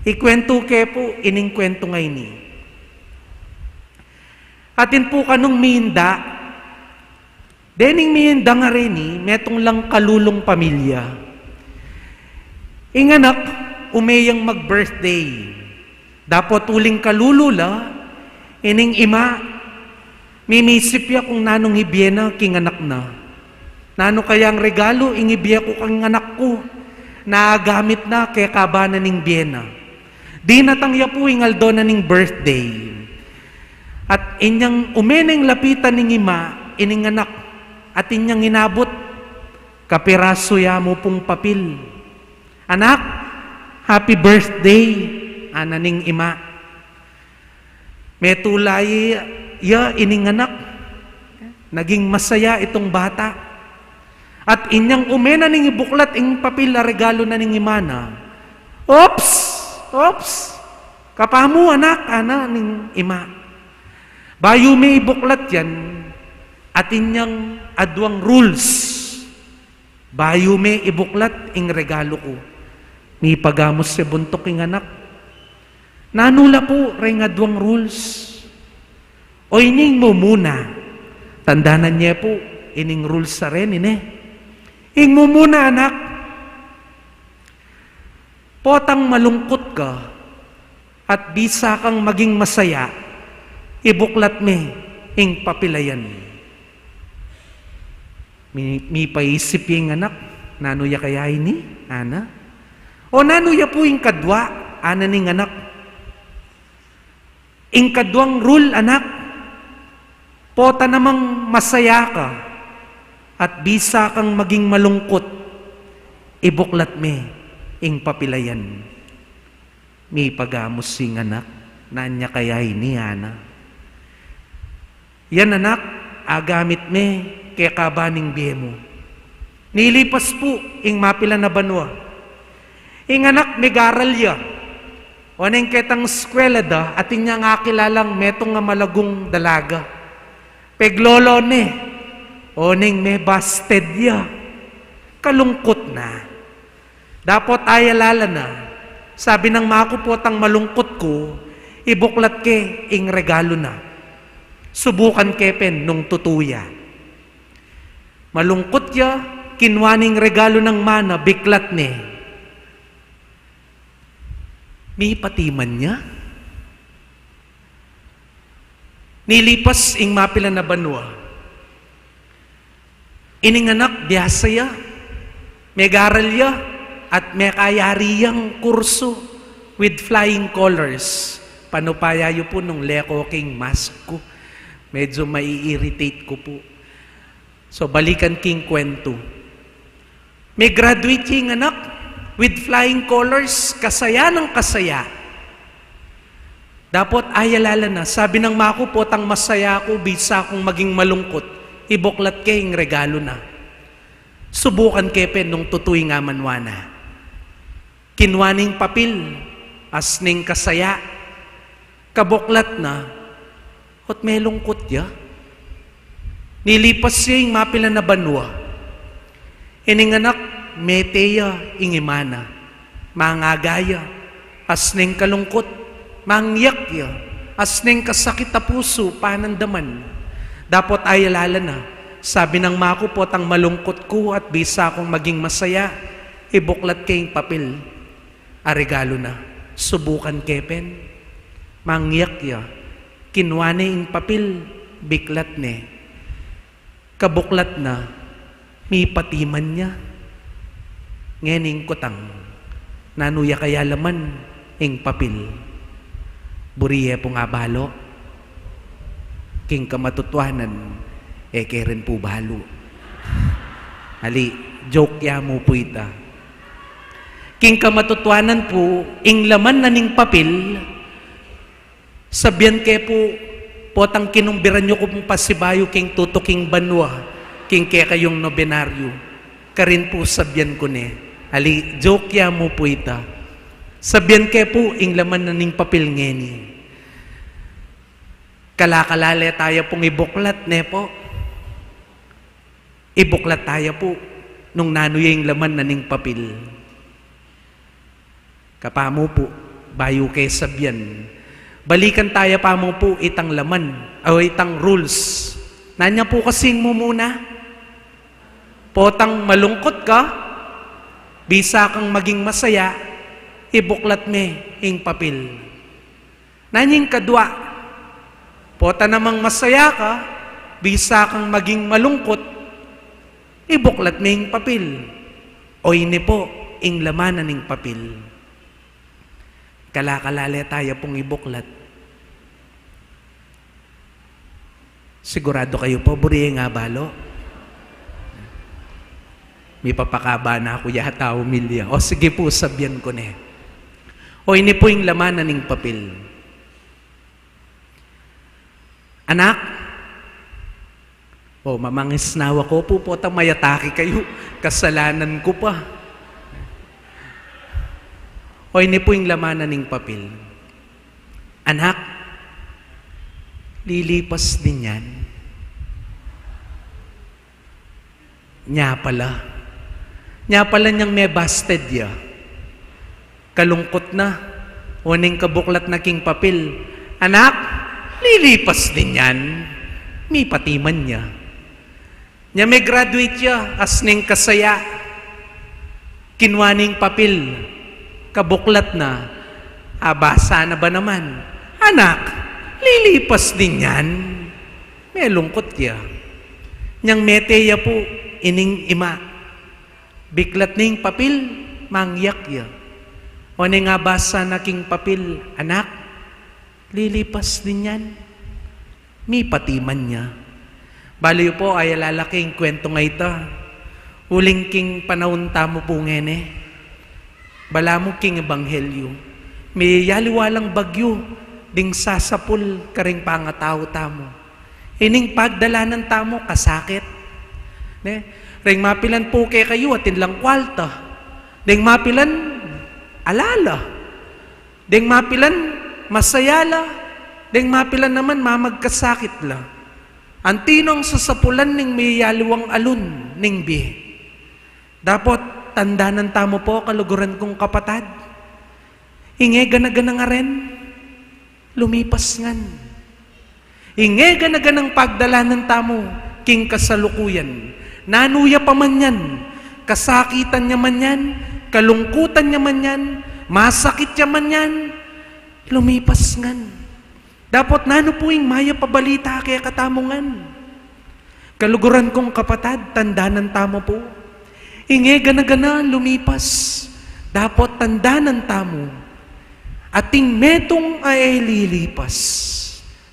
Ikwentu ke pu ining kwentu ngeni. Atin pu kanung minda, dening minda nga reni, metung lang kalulung pamilya. Ing anak, ume yang mag-birthday. Dapot uling kalulu la, ining ima, mimisip ya kung nanung ibie na king anak na. Nanu kayang regalu ing ibie ku kang anak ku? Nagamit na kekaba na ning bie na. Dinatang ya pu ing aldo na ning birthday. At inyang ume neng lapitan ning ima ining anak, at inyang inabut, kapirasu ya mu pung papil. "Anak, happy birthday," ana ning ima. Metula ya ining anak. Naging masaya itung bata. At inyang ume na ning ibuklat ing papil a regalu na ning ima na. "Oops! Oops! Kapa mu, anak," ana ning ima. Bayu me ibuklat yan, atin yang aduang rules. Bayu me ibuklat ing regalu ku, mipagamus ya buntuk ing anak. Nanu la pu reng aduang rules? O ining mumuna, tandanan ye pu ining rules a reni ne. Ing mumuna, anak, potang malungkut ka at bisa kang maging masaya, ibuklat me ing papil a yan. Mi-, mipaisip ya ing anak, "Nanu ya kaya ini?" ana. "O nanu ya pu ing kadua?" ana ning anak. "Ing kaduang rule, anak, pota namang masaya ka at bisa kang maging malungkut, ibuklat me ing papil a yan." Mipagamus ing anak, "Nanu ya kaya ini?" ana. "Yan, anak, agamit me kekaba ning bie mu." Nilipas pu ing mapilan a banua. Ing anak megaral ya. Oneng ketang eskwela da, atin yang akilalang metung a malagung dalaga. Peglolo ne, oneng mebasted ya. Kalungkut na. Dapot ayalala na, sabi nang maku, "Potang malungkut ku, ibuklat ke ing regalu na. Subukan ke pin nung tutu ya." Malungkut ya, kinua ne ing regalu nang ima na, biklat ne. Mipatiman ya. Nilipas ing mapilan a banua. Ining anak, biasa ya, megaral ya, at mekayari yang kursu with flying colors. Panupaya yu pu nung leko ke ing mask ku. Medyo mai-irritate ku pu. So, balikan king kwentu. Me-graduate ya ing anak with flying colors, kasaya nang kasaya. Dapot ayalala na, sabi nang maku, "Potang masaya ku, bisa kung maging malungkut, ibuklat ke ing regalu na. Subukan ke pin nung tutu ing amanwa na." Kinua ne ing papil, as neng kasaya. Kabuklat na, ot melungkut ya. Nilipas ya ing mapilan a banua. Ining anak, mete ya ing ima na. Mangaga ya, as neng kalungkut, mangyak ya, as neng kasakit a pusu, panandaman. Dapot ayalala na, sabi nang maku, "Potang malungkut ku at bisa kung maging masaya, ibuklat ke ing papil a regalu na. Subukan ke pin." Mangyak ya, kinua ne ing papil, biklat ne. Kabuklat na, mipatiman ya. Ngening kutang, "Nanu ya kaya laman ing papil?" Buri ye pung abalu. King kamatutuanan, e ke rin pu balu. Ali, joke ya mu pu ita. King kamatutuanan pu, ing laman na ning papil, sabian ke pu, Potang kinumbiran yu kung pasibayu king tutuking banua, king kekayung nobenaryu. Karin pu sabian ku ne, ali, joke ya mu pu ita. Sabian ke pu ing laman na ning papil ngeni. Kala-kala le taya pung ibuklat, ne pu? Ibuklat taya pu nung nanu ya ing laman na ning papil. Kapamu pu, bayu ke sabian, balikan taya pamu pu itang laman, o itang rules. Nanu ya pu kasing mumuna? Potang malungkut ka, bisa kang maging masaya, ibuklat me ing papil. Nanu ing kadua? Pota namang masaya ka, bisa kang maging malungkut, ibuklat me ing papil. O ini pu ing laman na ning papil. Kala-kala le taya pung ibuklat. Sigurado kayu pu, buri ing abalu? Mipapakaba na ku yata umilya. O sige pu, sabian ku ne. O ini pu ing laman na ning papil. Anak, o, mamangisnawa ku pu, pota mayatake kayu, kasalanan ku pa. O ini pu ing laman na ning papil. Anak, lilipas din yan. Nya pala. Nya pala nyang mebasted ya. Kalungkut na. Uling kabuklat na king papil. Anak, lilipas din yan. Mipatiman ya. Nya me-graduate ya, as ning kasaya. Kinua ning papil, kabuklat na, abasa na ba naman? Anak, lilipas din yan. Melungkut ya. Nyang mete ya pu ining ima. Biklat ning papil, mangyak ya. Uling abasa na king papil, anak, lilipas din yan. Mipatiman ya. Balu yu pu, ayala la king kwentu nga ita. Uling king panaun tamu pu ngeni, balamu king ebanghelyu, miyayaliwa lang bagyu ding sasapul karing pangatau tamu. Ining pagdalanan tamu, kasakit. Ne? Deng mapilan pu kekayu, atin lang kwalta. Deng mapilan, ala la. Deng mapilan, masaya la. Deng mapilan naman, mamagkasakit la. Anti nong sasapulan ning miyayaliwang alun ning bie? Dapot tandanan tamu pu, kaluguran kung kapatad, inge gana-gana ngaren, lumipas ngan. Inge gana-ganang pagdalanan tamu king kasalukuyan. Nanu ya pa man yan, kasakitan ya man yan, kalungkutan ya man yan, masakit ya man yan, lumipas ngan. Dapot nanu pu ing mayap a balita kekatamu ngan? Kaluguran kung kapatad, tandanan tamu pu, inge gana-gana lumipas. Dapot tandanan tamu, atin metung a e lilipas.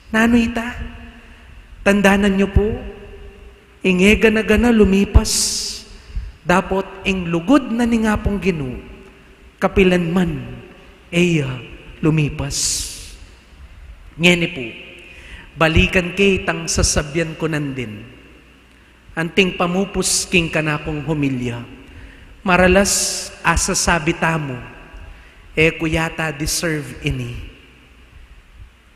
Nanu ita? Tandanan yu pu, inge gana-gana lumipas. Dapot ing lugud na ning Apung Ginu, kapilan man, e ya lumipas. Ngeni pu, balikan ke itang sasabian ku nandin. Anting pamupus king kanakung homilya, maralas asasabi tamu, e ku yata deserve ini.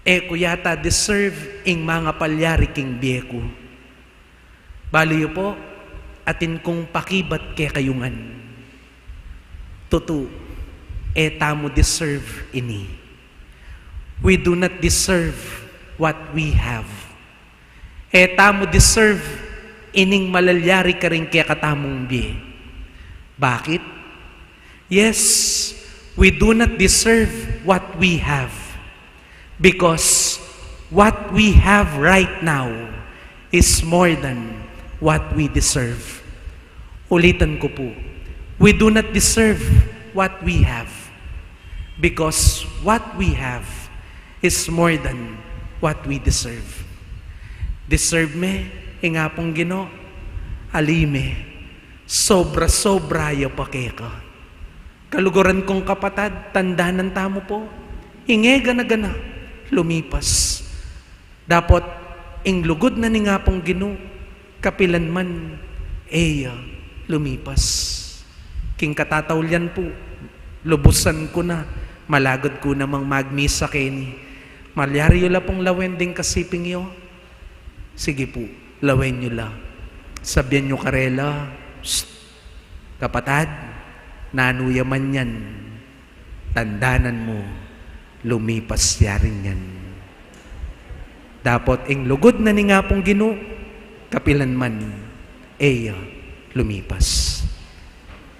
E ku yata deserve ing mangapalyari king bie ku. Balu yu pu, atin kung pakibat kekayu ngan. Tutu, e tamu deserve ini. We do not deserve what we have. E tamu deserve ining malalyari karing kekatamung bie. Bakit? Yes, we do not deserve what we have, because what we have right now is more than what we deserve. Ulitan ku pu, we do not deserve what we have, because what we have is more than what we deserve. Deserve me ing Apung Ginu? Ali me, sobra-sobra ya pa keka. Kaluguran kung kapatad, tandanan tamu pu, inge gana-gana lumipas. Dapot ing lugud na ning Apung Ginu, kapilan man e ya lumipas. King katataulian pu, lubusan ku na, malagud ku namang magmisa keni. Malyari yu la pung lawen ding kasiping yu? Sige pu, lawen yu la. Sabian yu karela, "Psst, kapatad, nanu ya man yan, tandanan mu, lumipas ya rin yan." Dapot ing lugud na ning Apung Ginu, kapilan man e ya lumipas.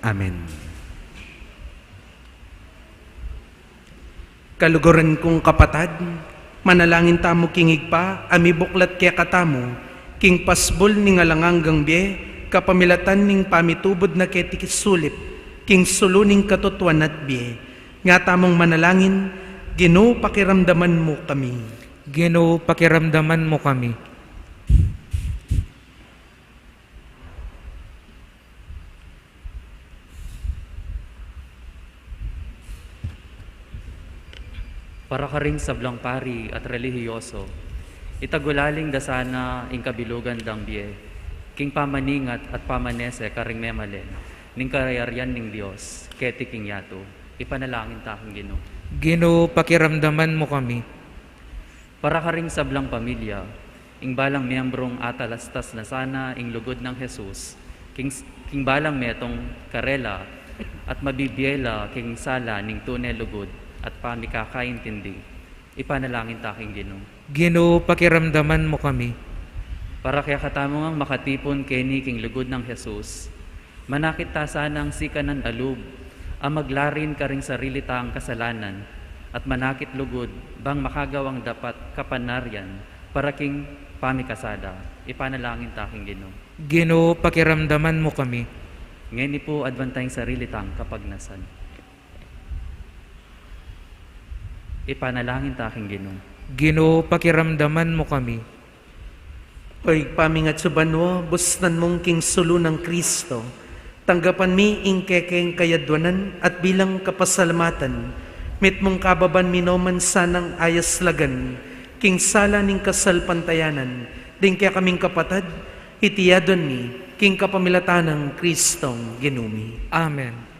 Amen. Kaluguran kung kapatad, manalangin tamu king Ibpa a mibuklat kekatamu king pasbul ning alang anggang bie, kapamilatan ning pamitubud na keti sulip king sulu ning katutuan at bie. Nga tamung manalangin, Ginu, pakiramdaman mu kami. Ginu, pakiramdaman mu kami. Para karing sablang pari at relihiyoso, itagulaling da sana ing kabilugan dang bie king pamaningat at pamanese karing memalen ning kayarian ning Dios keti king yatu. Ipanalangin ta king Ginu. Ginu, pakiramdaman mu kami. Para karing sablang pamilya, ing balang miyembrung atalastas na sana ing lugud nang Jesus king, king balang metung karela at mabibie la king sala ning tune lugud at pamikakaintindi. Ipanalangin ta king Ginu. Ginu, pakiramdaman mu kami. Para kekatamu ngang makatipun keni king lugud nang Jesus, manakit ta sanang sikanan a lub a maglarin karing sarili tang kasalanan at manakit lugud bang makagawang dapat kapanarian para king pamikasada. Ipanalangin ta king Ginu. Ginu, pakiramdaman mu kami. Ngeni pu, adwan tang sarili tang kapagnasan. Ipanalangin ta king Ginu. Ginu, pakiramdaman mu kami. O Ibpa ming atsu banua, busnan mung king sulu nang Kristo, tanggapan mi ing kekeng kayadwanan at bilang kapasalamatan, mitmung kababan mi no man sanang ayaslagan king sala ning kasalpantayanan ding kekaming kapatad, iti adwan mi king kapamilatan nang Kristong Ginu mi. Amen.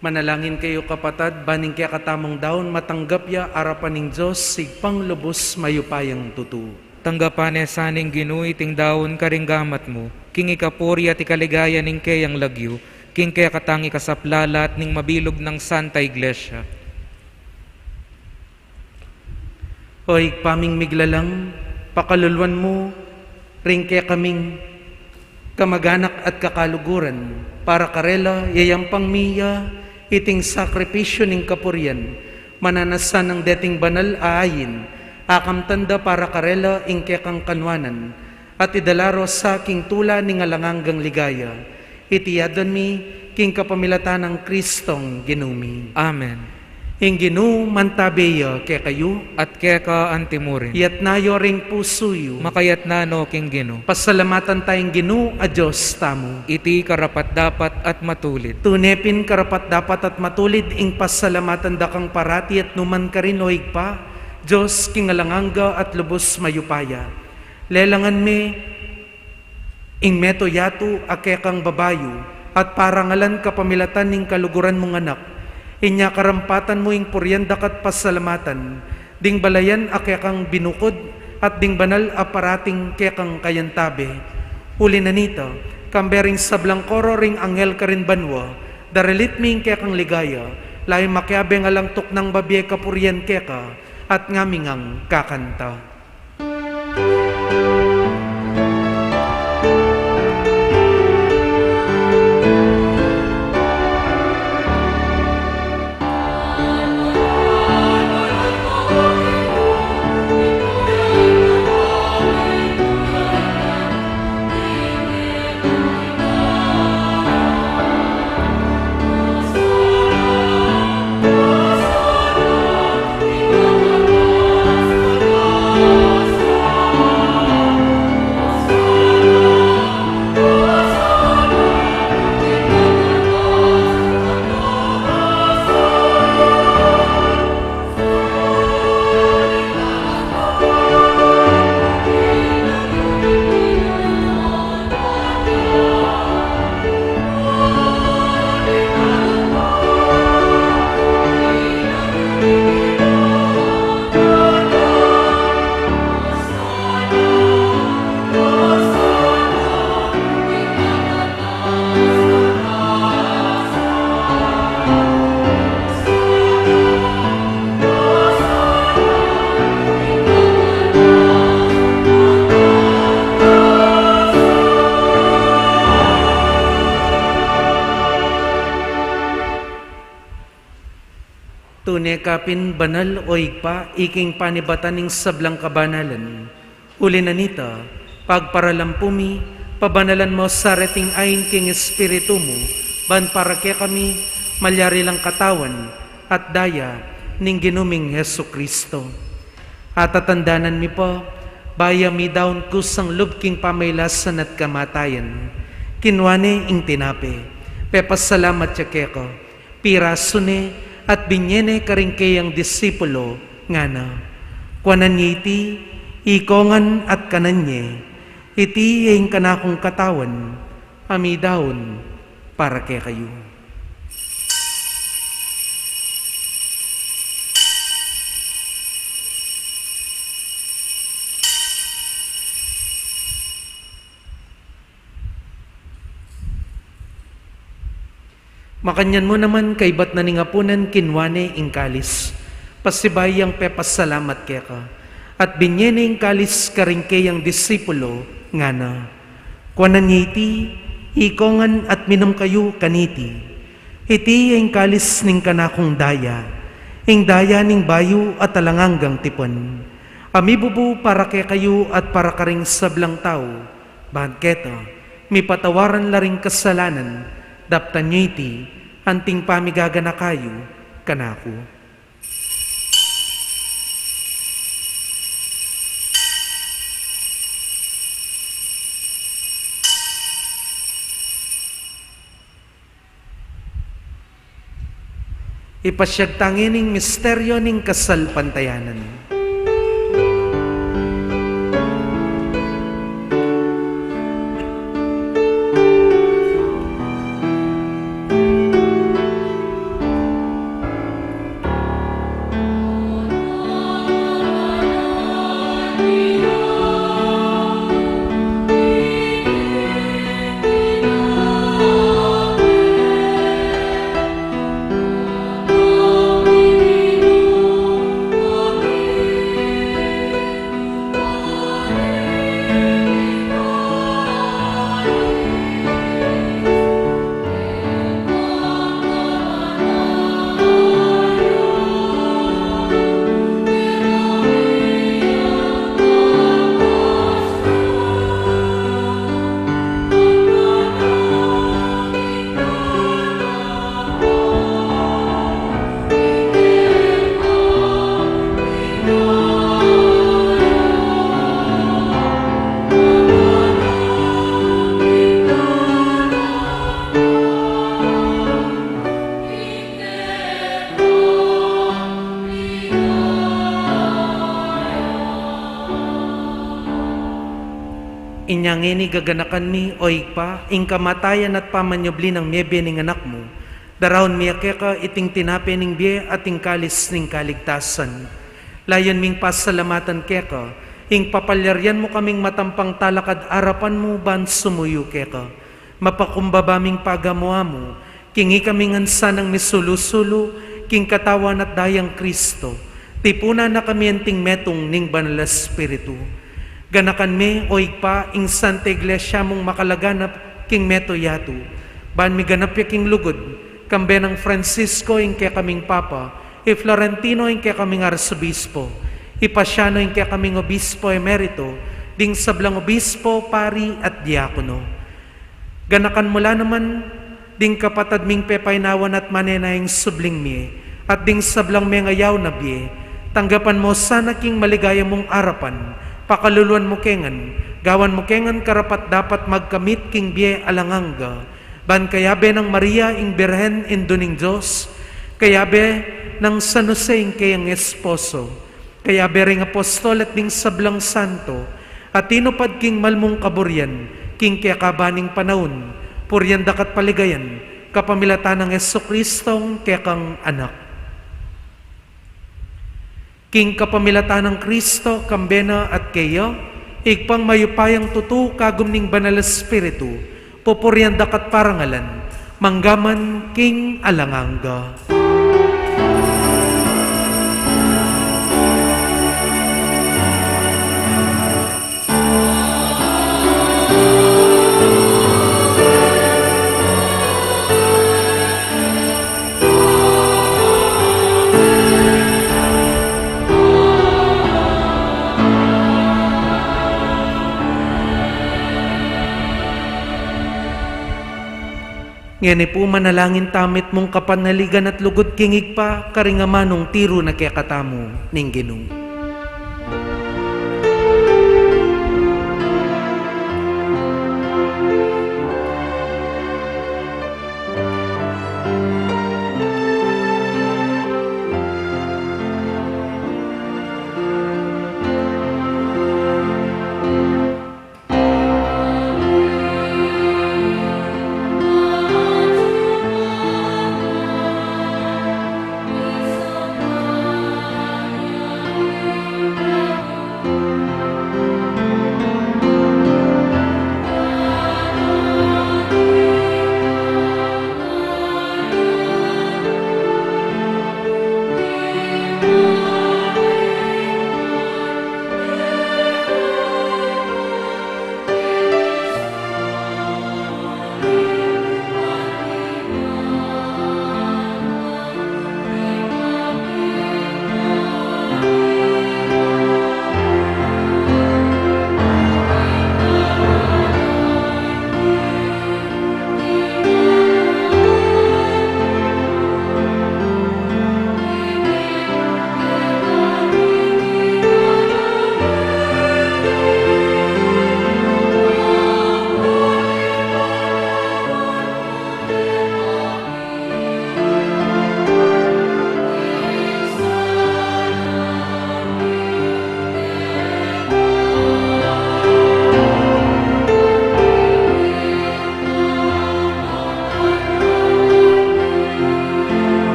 Manalangin kayu, kapatad, ban ing kekatamung daun matanggap ya arapan ning Dios, Ibpang lubus mayupayang tutu. Tanggapan ne sa ning Ginu iting daun karing gamat mu, king ikapuri at ikaligaya ning keyang lagyu, king kekatang ikasaplalat ning mabilug nang Santa Iglesia. O Ibpa ming miglalang, pakaluluan mu ring kekaming kamaganak at kakaluguran, para karela yayampang mi ya iting sakripisyu ning kapurian, mananasan nang deting banal a ayin, akamtan da para karela ing kekang kanuanan, at idala ro sa king tula ning alang anggang ligaya. Iti adwan mi king kapamilatan nang Kristong Ginu mi. Amen. Ing Ginu mantabe ya kekayu. At keka antimurin. Itas yu ring pusu yu. Makatas no king Ginu. Pasalamatan taya ing Ginu a Dios tamu. Iti karapat-dapat at matulid. Tune pin karapat-dapat at matulid ing pasalamatan da kang parati at nukarin man, o Ibpa, Dios king alang angga at lubus mayupaya. Lelangan me ing meto yatu a kekang babayu, at parangalan kapamilatan ning kaluguran mung Anak. Inya karampatan mu ing purian da ka at pasalamatan, ding balayan a kekang binukud, at ding banal a parating kekang kayantabe. Uli na nita, kambe ring sablang koro ring anghel karin banua, daralit mi ing kekang ligaya, lalu makiabe ngan lang tuknang bibie kapurian keka, at ngaming kakanta. Tune ka pin banal, o Ibpa, iking panibatan ning sablang kabanalan. Uli na nita, pagparalampu mi, pabanalan mu sa reting ain king Espiritu mu, ban para kekami malyari lang katawan at daya ning Ginu ming Jesucristo. Atatandanan mi pa, bayu ya midaun kusang lub king pamailasan at kamatayan, kinua ne ing tinape, pepasalamat ya keka, pirasu ne at binie ne karing keyang disipulo, ngana: Kuanan ye iti ikongan at kanan ye, iti ya ing kanakung katawan a midaun para kekayu. Makanyan mu naman kaibat na ning apunan, kinua ne ing kalis, pasibayu yang pepasalamat keka, at binie ne ing kalis karing keyang disipulo, ngana: Kuanan ye iti ikongan at minum kayu kaniti, iti ya ing kalis ning kanakung daya, ing daya ning bayu at alang anggang tipan, a mibubu para kekayu at para karing sablang tau, ban keta mipatawaran la ring kasalanan. Daptan yu iti anting pamigaganaka yu kanaku. Ipasiag ta ngeni ing misteryu ning kasalpantayanan. Inya ngeni gaganakan mi, o Ibpa, ing kamatayan at pamanyubli nang mie ning Anak mu, daraun mi keka iting tinape ning bie at ing kalis ning kaligtasan. Layun ming pasalamatan keka ing papalyarian mu kaming matampang talakad arapan mu ban sumuyu keka. Mapakumbaba ming pagamu-amu king ikami ngan sanang misulu-sulu king katawan at dayang Kristo, tipunan na kami anting metung ning Banal a Espiritu. Ganakan me, o Ibpa, ing Santa Iglesia mung makalaganap king meto yatu, ban miganap ya king lugud, kambe nang Francisco ing kekaming Papa, i Florentino ing kekaming Arsobispo, i Pasiano ing kekaming Obispo Emerito, ding sablang obispo, pari, at diakono. Ganakan mu la naman ding kapatad ming pepaynawan at manenaya ing subling mie, at ding sablang mengayaw na bie. Tanggapan mu sana king maligaya mung arapan, pakaluluan mu ke ngan, gawan mu ke ngan karapat-dapat magkamit king bie alang angga, ban kayabe nang Maria ing Birhen, Indu ning Dios, kayabe nang San Jose ing keyang esposo, kayabe ring apostol at ding sablang santo, a tinupad king malmung kaburian king kekaban ning panaun, purian daka at paligayan kapamilatan nang Jesucristong kekang Anak. King kapamilatan nang Kristo, kambe na at keya, Ibpang mayupayang tutu, kagum ning Banal a Espiritu, pupurian daka at parangalan, manggaman king alang angga. Ngeni pu manalangin tamu mitmung kapanaligan at lugud king Ibpa, karing amanung tiru na kekatamu ning Ginu.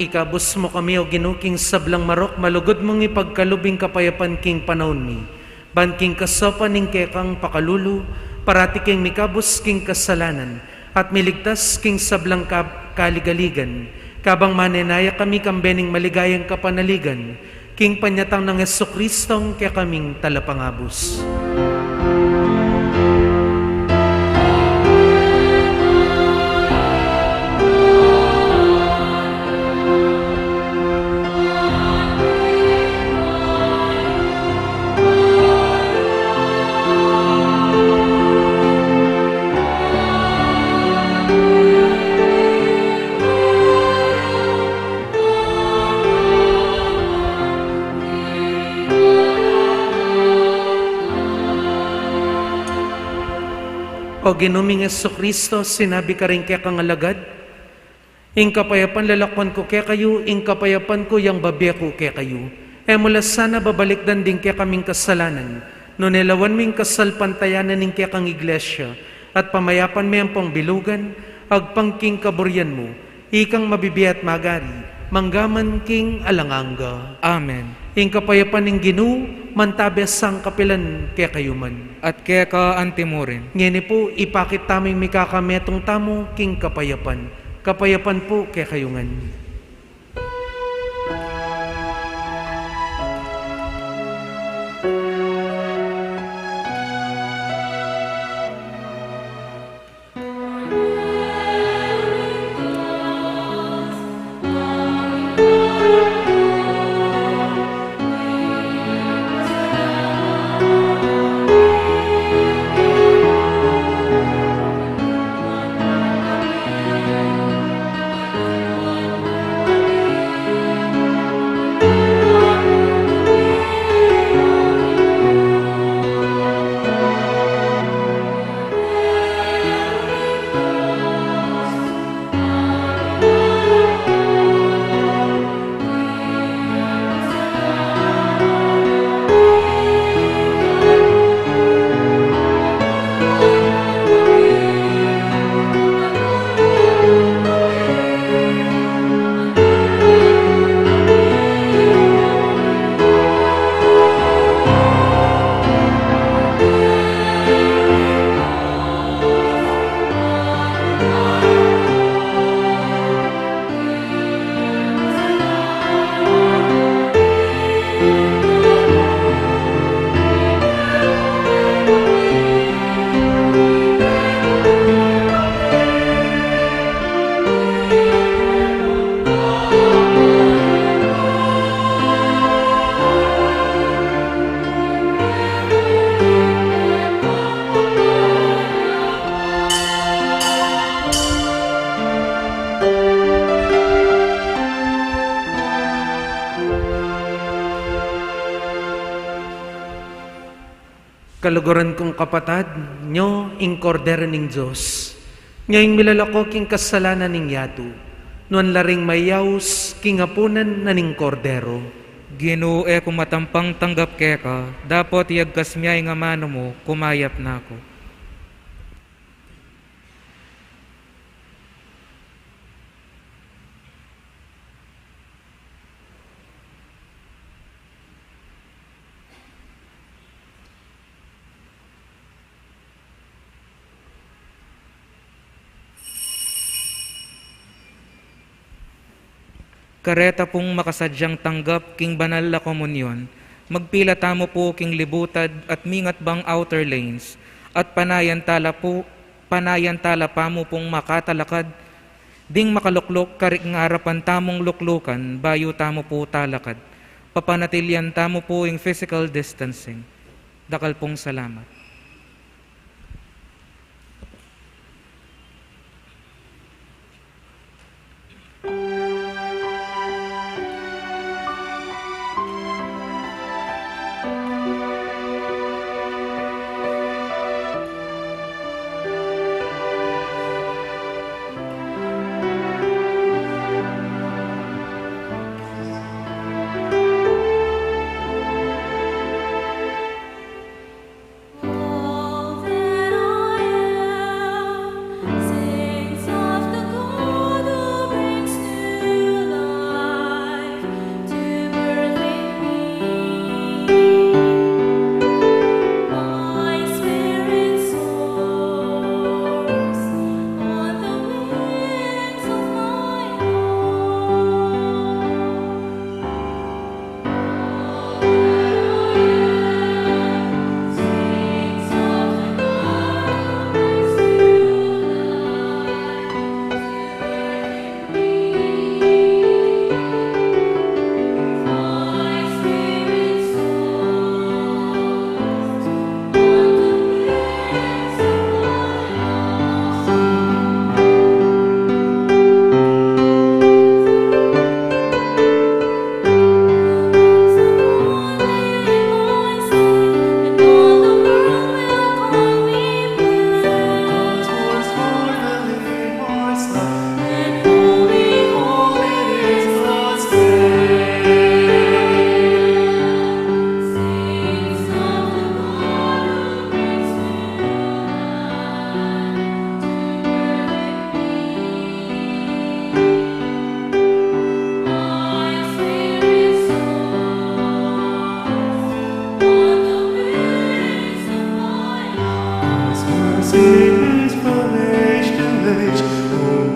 Ikabus mu kami, O Ginu, king sablang marok, malugud mung ipagkalub ing kapayapan king panaun mi. Ban king kasaupan ning kekang pakalulu, parati keng mikabus king kasalanan, at miligtas king sablang kab-, kaligaligan, kabang manenaya kami kambe ning maligayang kapanaligan, king panyatang nang Jesucristong kekaming Talapangabus. O Ginu ming Jesucristo, sinabi karing kekang alagad, ing kapayapan lalakwan ku kekayu, ing kapayapan ku yang bibie ku kekayu. E mu la sana babalikdan ding kekaming kasalanan, nune lawan mu ing kasalpantayanan ning kekang Iglesia, at pamayapan me ampong bilugan, agpang king kaburian mu, ikang mabibie at magari, mangga man king alang angga. Amen. Ing kapayapan ning Ginu, mantabe sangkapilan kekayu man. At keka antimurin. Ngeni pu, ipakit tamu ing mikakametung tamu king kapayapan. Kapayapan pu kekayu ngan. Kaluguran kung kapatad, nyo ing Kordero ning Dios, nyo ing milalako king kasalanan ning yatu, nuan la ring mayaus king apunan na ning Kordero. Ginu, e ku matampang tanggap keka, dapot iyagkas mu ing amanu mu, kumayap na ku. Kareta pung makasadyang tanggap king banal a komunyon, magpila tamu pu king libutad at mingat bang outer lanes, at panayan tala pu, panayan tala pa mu pung makatalakad ding makalukluk karing arapan tamung luklukan bayu tamu pu talakad. Papanatilian tamu pu ing physical distancing. Dakal pung salamat.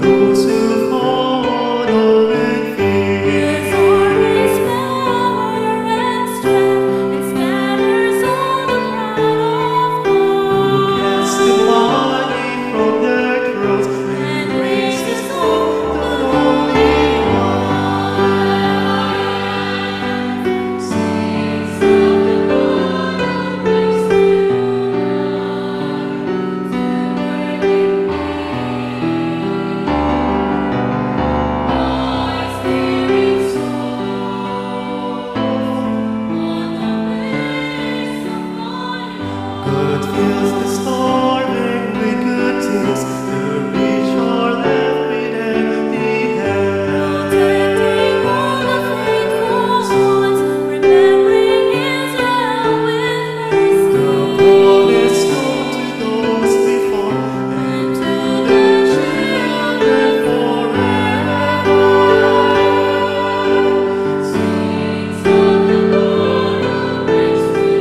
Those who follow in fear. His arm is power and strength, and scatters all the proud of heart. Who casts the mighty from their thrones, and raises up the lowly one. Sings of the Lord, O my soul. God fills the starving with good things, the rich are left with empty hands. Protecting all the faithful ones, remembering Israel with mercy. The promise known to those before, and to their children forever. Sings of the Lord, O my soul.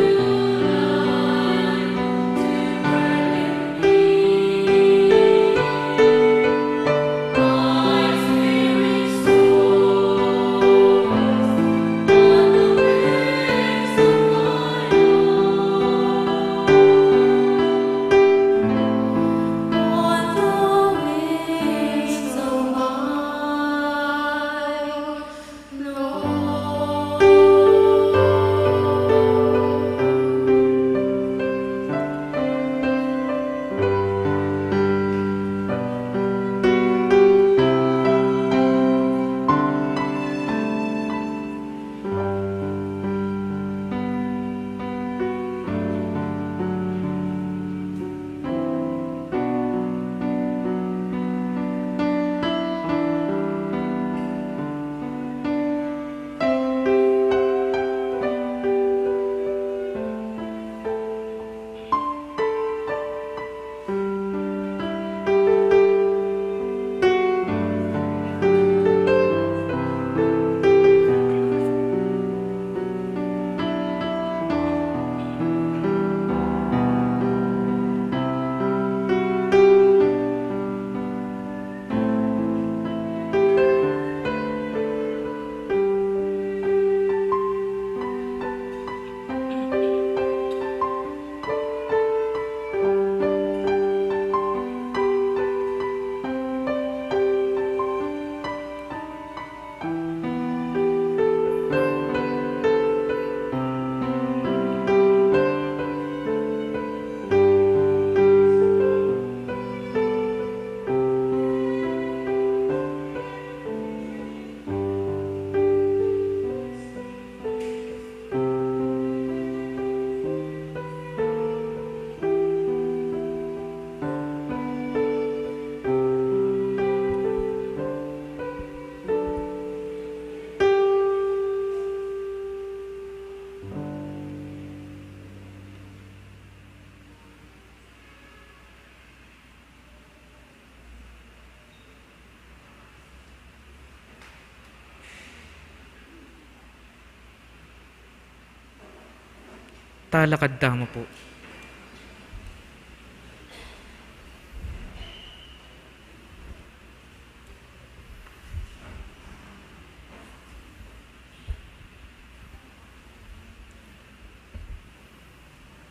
Talakad tamu pu.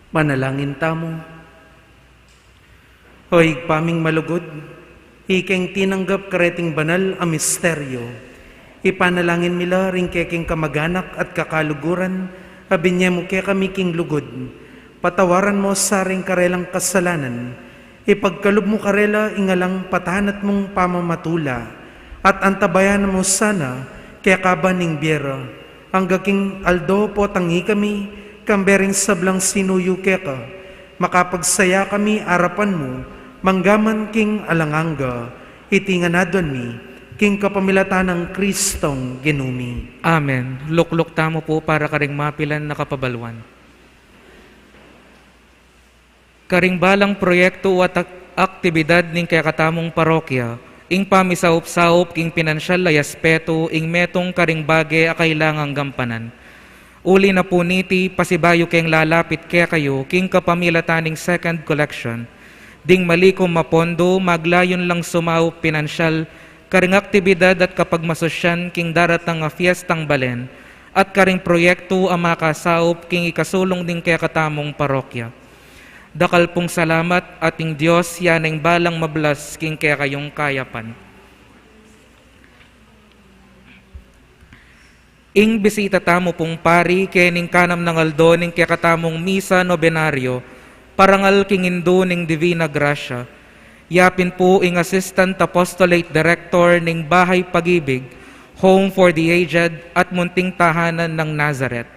Manalangin tamu. O Ibpa ming malugud, ikeng tinanggap kareting banal a misteryo, ipanalangin mi la ring kekeng kamaganak at kakaluguran a binye mu kekami king lugud. Patawaran mu sa ring karelang kasalanan, ipagkalub mu karela ing alang patanat mung pamamatula, at antabayanan mu sana kekaban ning bie ra. Angga king aldo potang ikami, kambe ring sablang sinuyu keka, makapagsaya kami arapan mu, manggaman king alang angga. Iti ngan aduan mi, king kapamilatan nang Kristong Ginu mi. Amen. Lukluk tamu pu para karing mapilan a kapabaluan. Karing balang proyektu at ak-, aktibidad ning kekatamung parokya, ing pamisaup-saup king pinansyal a aspetu, ing metung karing bage a kailangang gampanan. Uli na pu niti, pasibayu keng lalapit kekayu king kapamilatan ning second collection, Ding malikum a pondo, maglayun lang sumaup pinansyal karing aktibidad at kapagmasusyan king daratang a fiestang balen at karing proyektu a makasaup king ikasulung ding kekatamung parokya. Dakal pung salamat, at ing Dios ya na ing balang mablas king kekayung kayapan. Ing bisita tamu pung pari kening kanam nang aldo ning kekatamung misa nobenaryo, parangal king Indu ning Divina Gracia. Ya pin pu ing Assistant Apostolate Director ning Bahay Pag-ibig, Home for the Aged at Munting Tahanan ng Nazareth.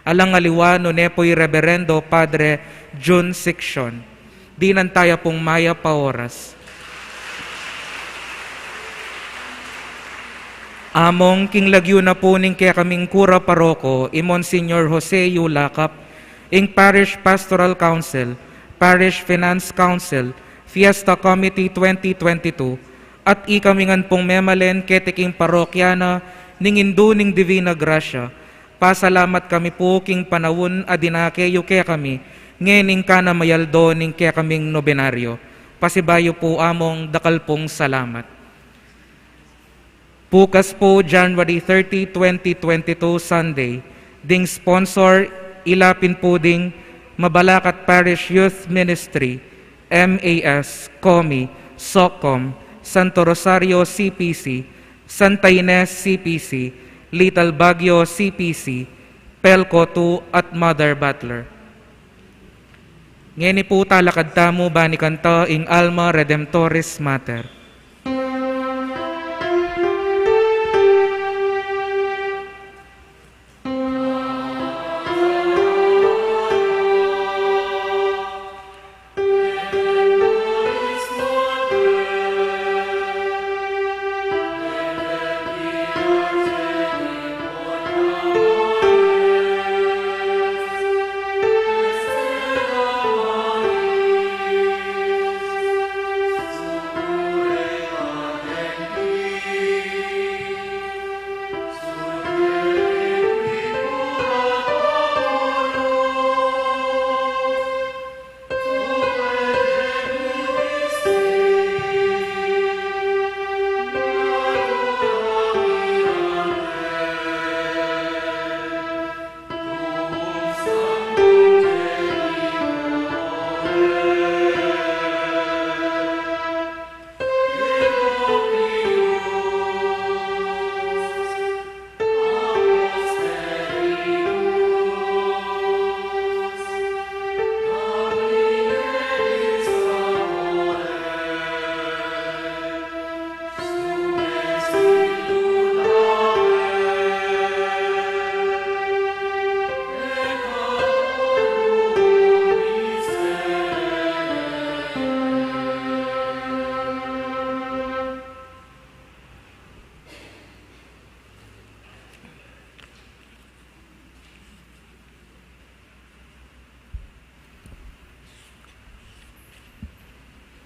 Alang aliwa nune pu'y Reberendo Padre Jun Siccion. Dinan taya pung mayap a oras. Among king lagyu na pu ning kekaming kura paroko, i Monsignor Jose U. Lakap, ing Parish Pastoral Council, Parish Finance Council, Fiesta Committee twenty twenty-two, at ikami ngan pung memalen keti king parokya na ning Indu ning Divina Gracia, pasalamat kami pu king panaun a dinake yu kekami ngening kanam a aldo ning kekaming nobenaryo. Pasibayu pu, Among, dakal pung salamat. Bukas pu, January thirty, twenty twenty-two, Sunday, ding sponsor, ila pin pu ding Mabalacat Parish Youth Ministry, M A S, COMI, SOCCOM, Santo Rosario C P C, Santa Ines C P C, Little Baguio C P C, Pelco two, at Mother Butler. Ngeni pu talakad tamu banikan ta ing Alma Redemptoris Mater.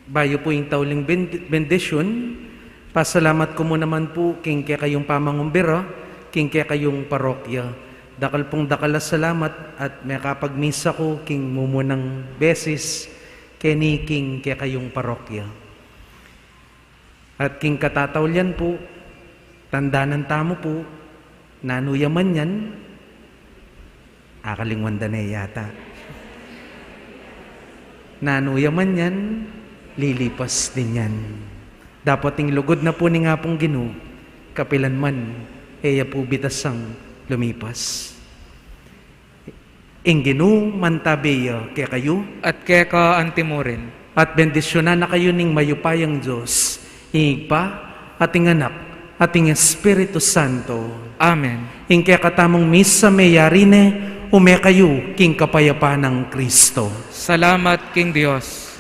Bayu pu ing tauling ben-, bendisyun, pasalamat ku mu naman pu king kekayung pamangumbira, king kekayung parokya. Dakal pung dakal a salamat at mekapagmisa ku king mumunang beses keni king kekayung parokya. At king katataulian pu, tandanan tamu pu, nanu ya man yan, akalingwan da ne yata. Nanu ya man yan, lilipas din yan. Dapot ing lugud na pu ning Apung Ginu, kapilan man, e ya pu bitasang lumipas. Ing Ginu mantabe ya kekayu. At keka antimurin. At bendisyunan na kayu ning mayupayang Dios, ing Ibpa, at ing Anak, at ing Espiritu Santo. Amen. Ing kekatamung misa meyari ne, ume kayu king kapayapan nang Kristo. Salamat king Dios.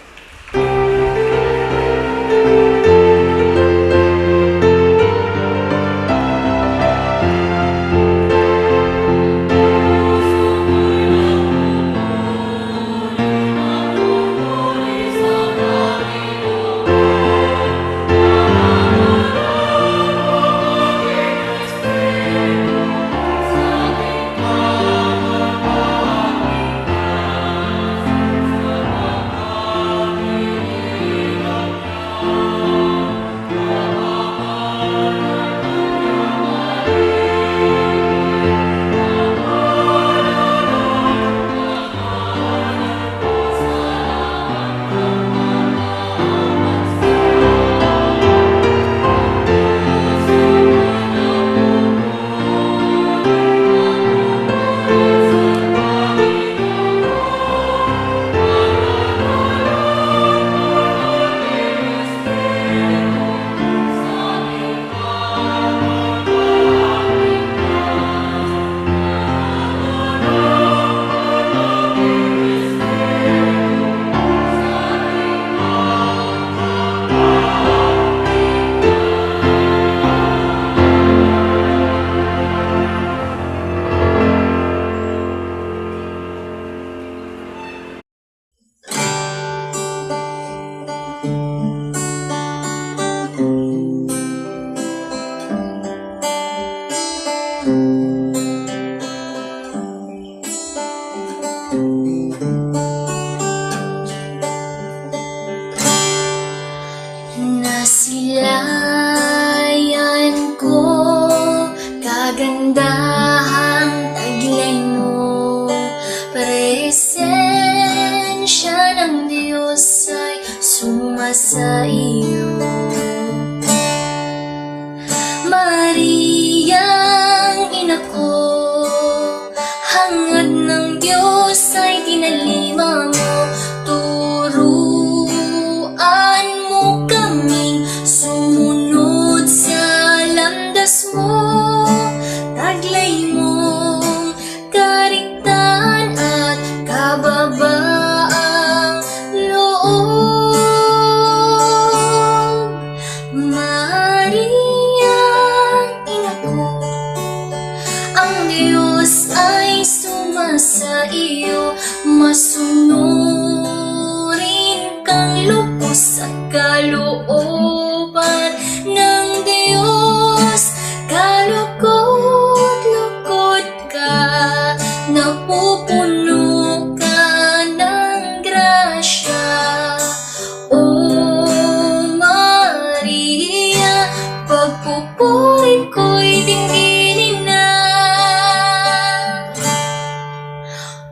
Layan ko, kagandahang taglay mo, presensya ng Diyos ay suma sa iyo. Mariang ina ko, hangad ng Diyos ay tinalima mo, turuan mo kaming sumunod sa landas mo, taglay mong kariktan at kababaang loob. Mariang ina ko, ang Diyos ay suma sa iyo, masunurin kang lubos at kalooban ng Diyos, kalukot-lukot ka, napupuno ka ng grasya. O Maria, pagpupuri ko'y dinggin na.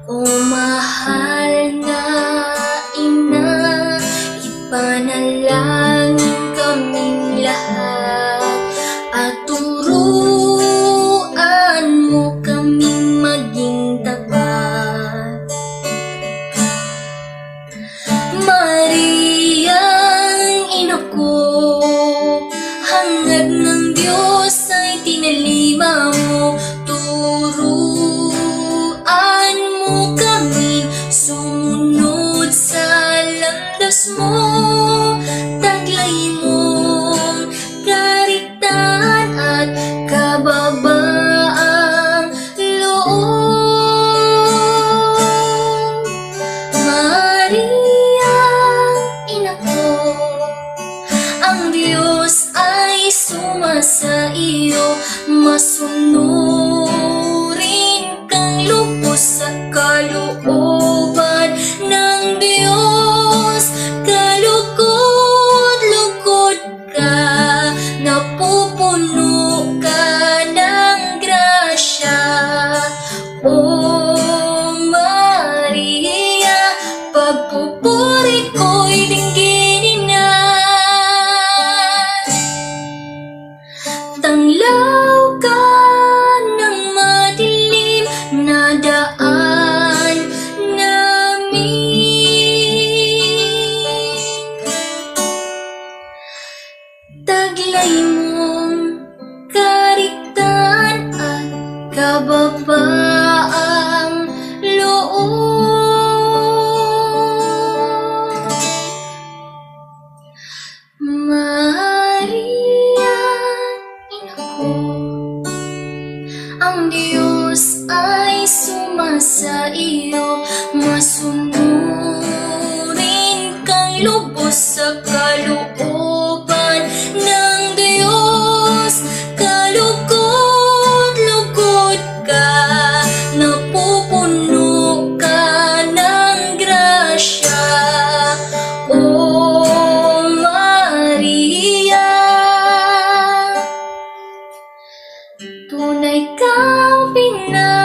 O mahal na ina, ipanalangin kaming lahat at turuan mo kaming maging tapat. Mariang ina ko, hangad ng Diyos ay tinalima mo, turuan mo kami sumunod sa landas mo, taglay mong kariktan at kababaang loob. Maria, ina ko, ang Diyos ay suma sa iyo, masunurin kang lubos sa kalooban ng Diyos, kalukot-lukot ka, napupuno ka ng grasya. O Maria, pagpupuri ko'y dinggin na. Tanglaw ka ng madilim na daan namin. Taglay mong kariktan at kababaang loob. Maria, ina ko, ang Diyos ay suma sa iyo, masunurin kang lubos sa kalooban ng Diyos, kalukot-lukot ka, napupuno ka ng grasya. O Maria, tunay kang pinagpala.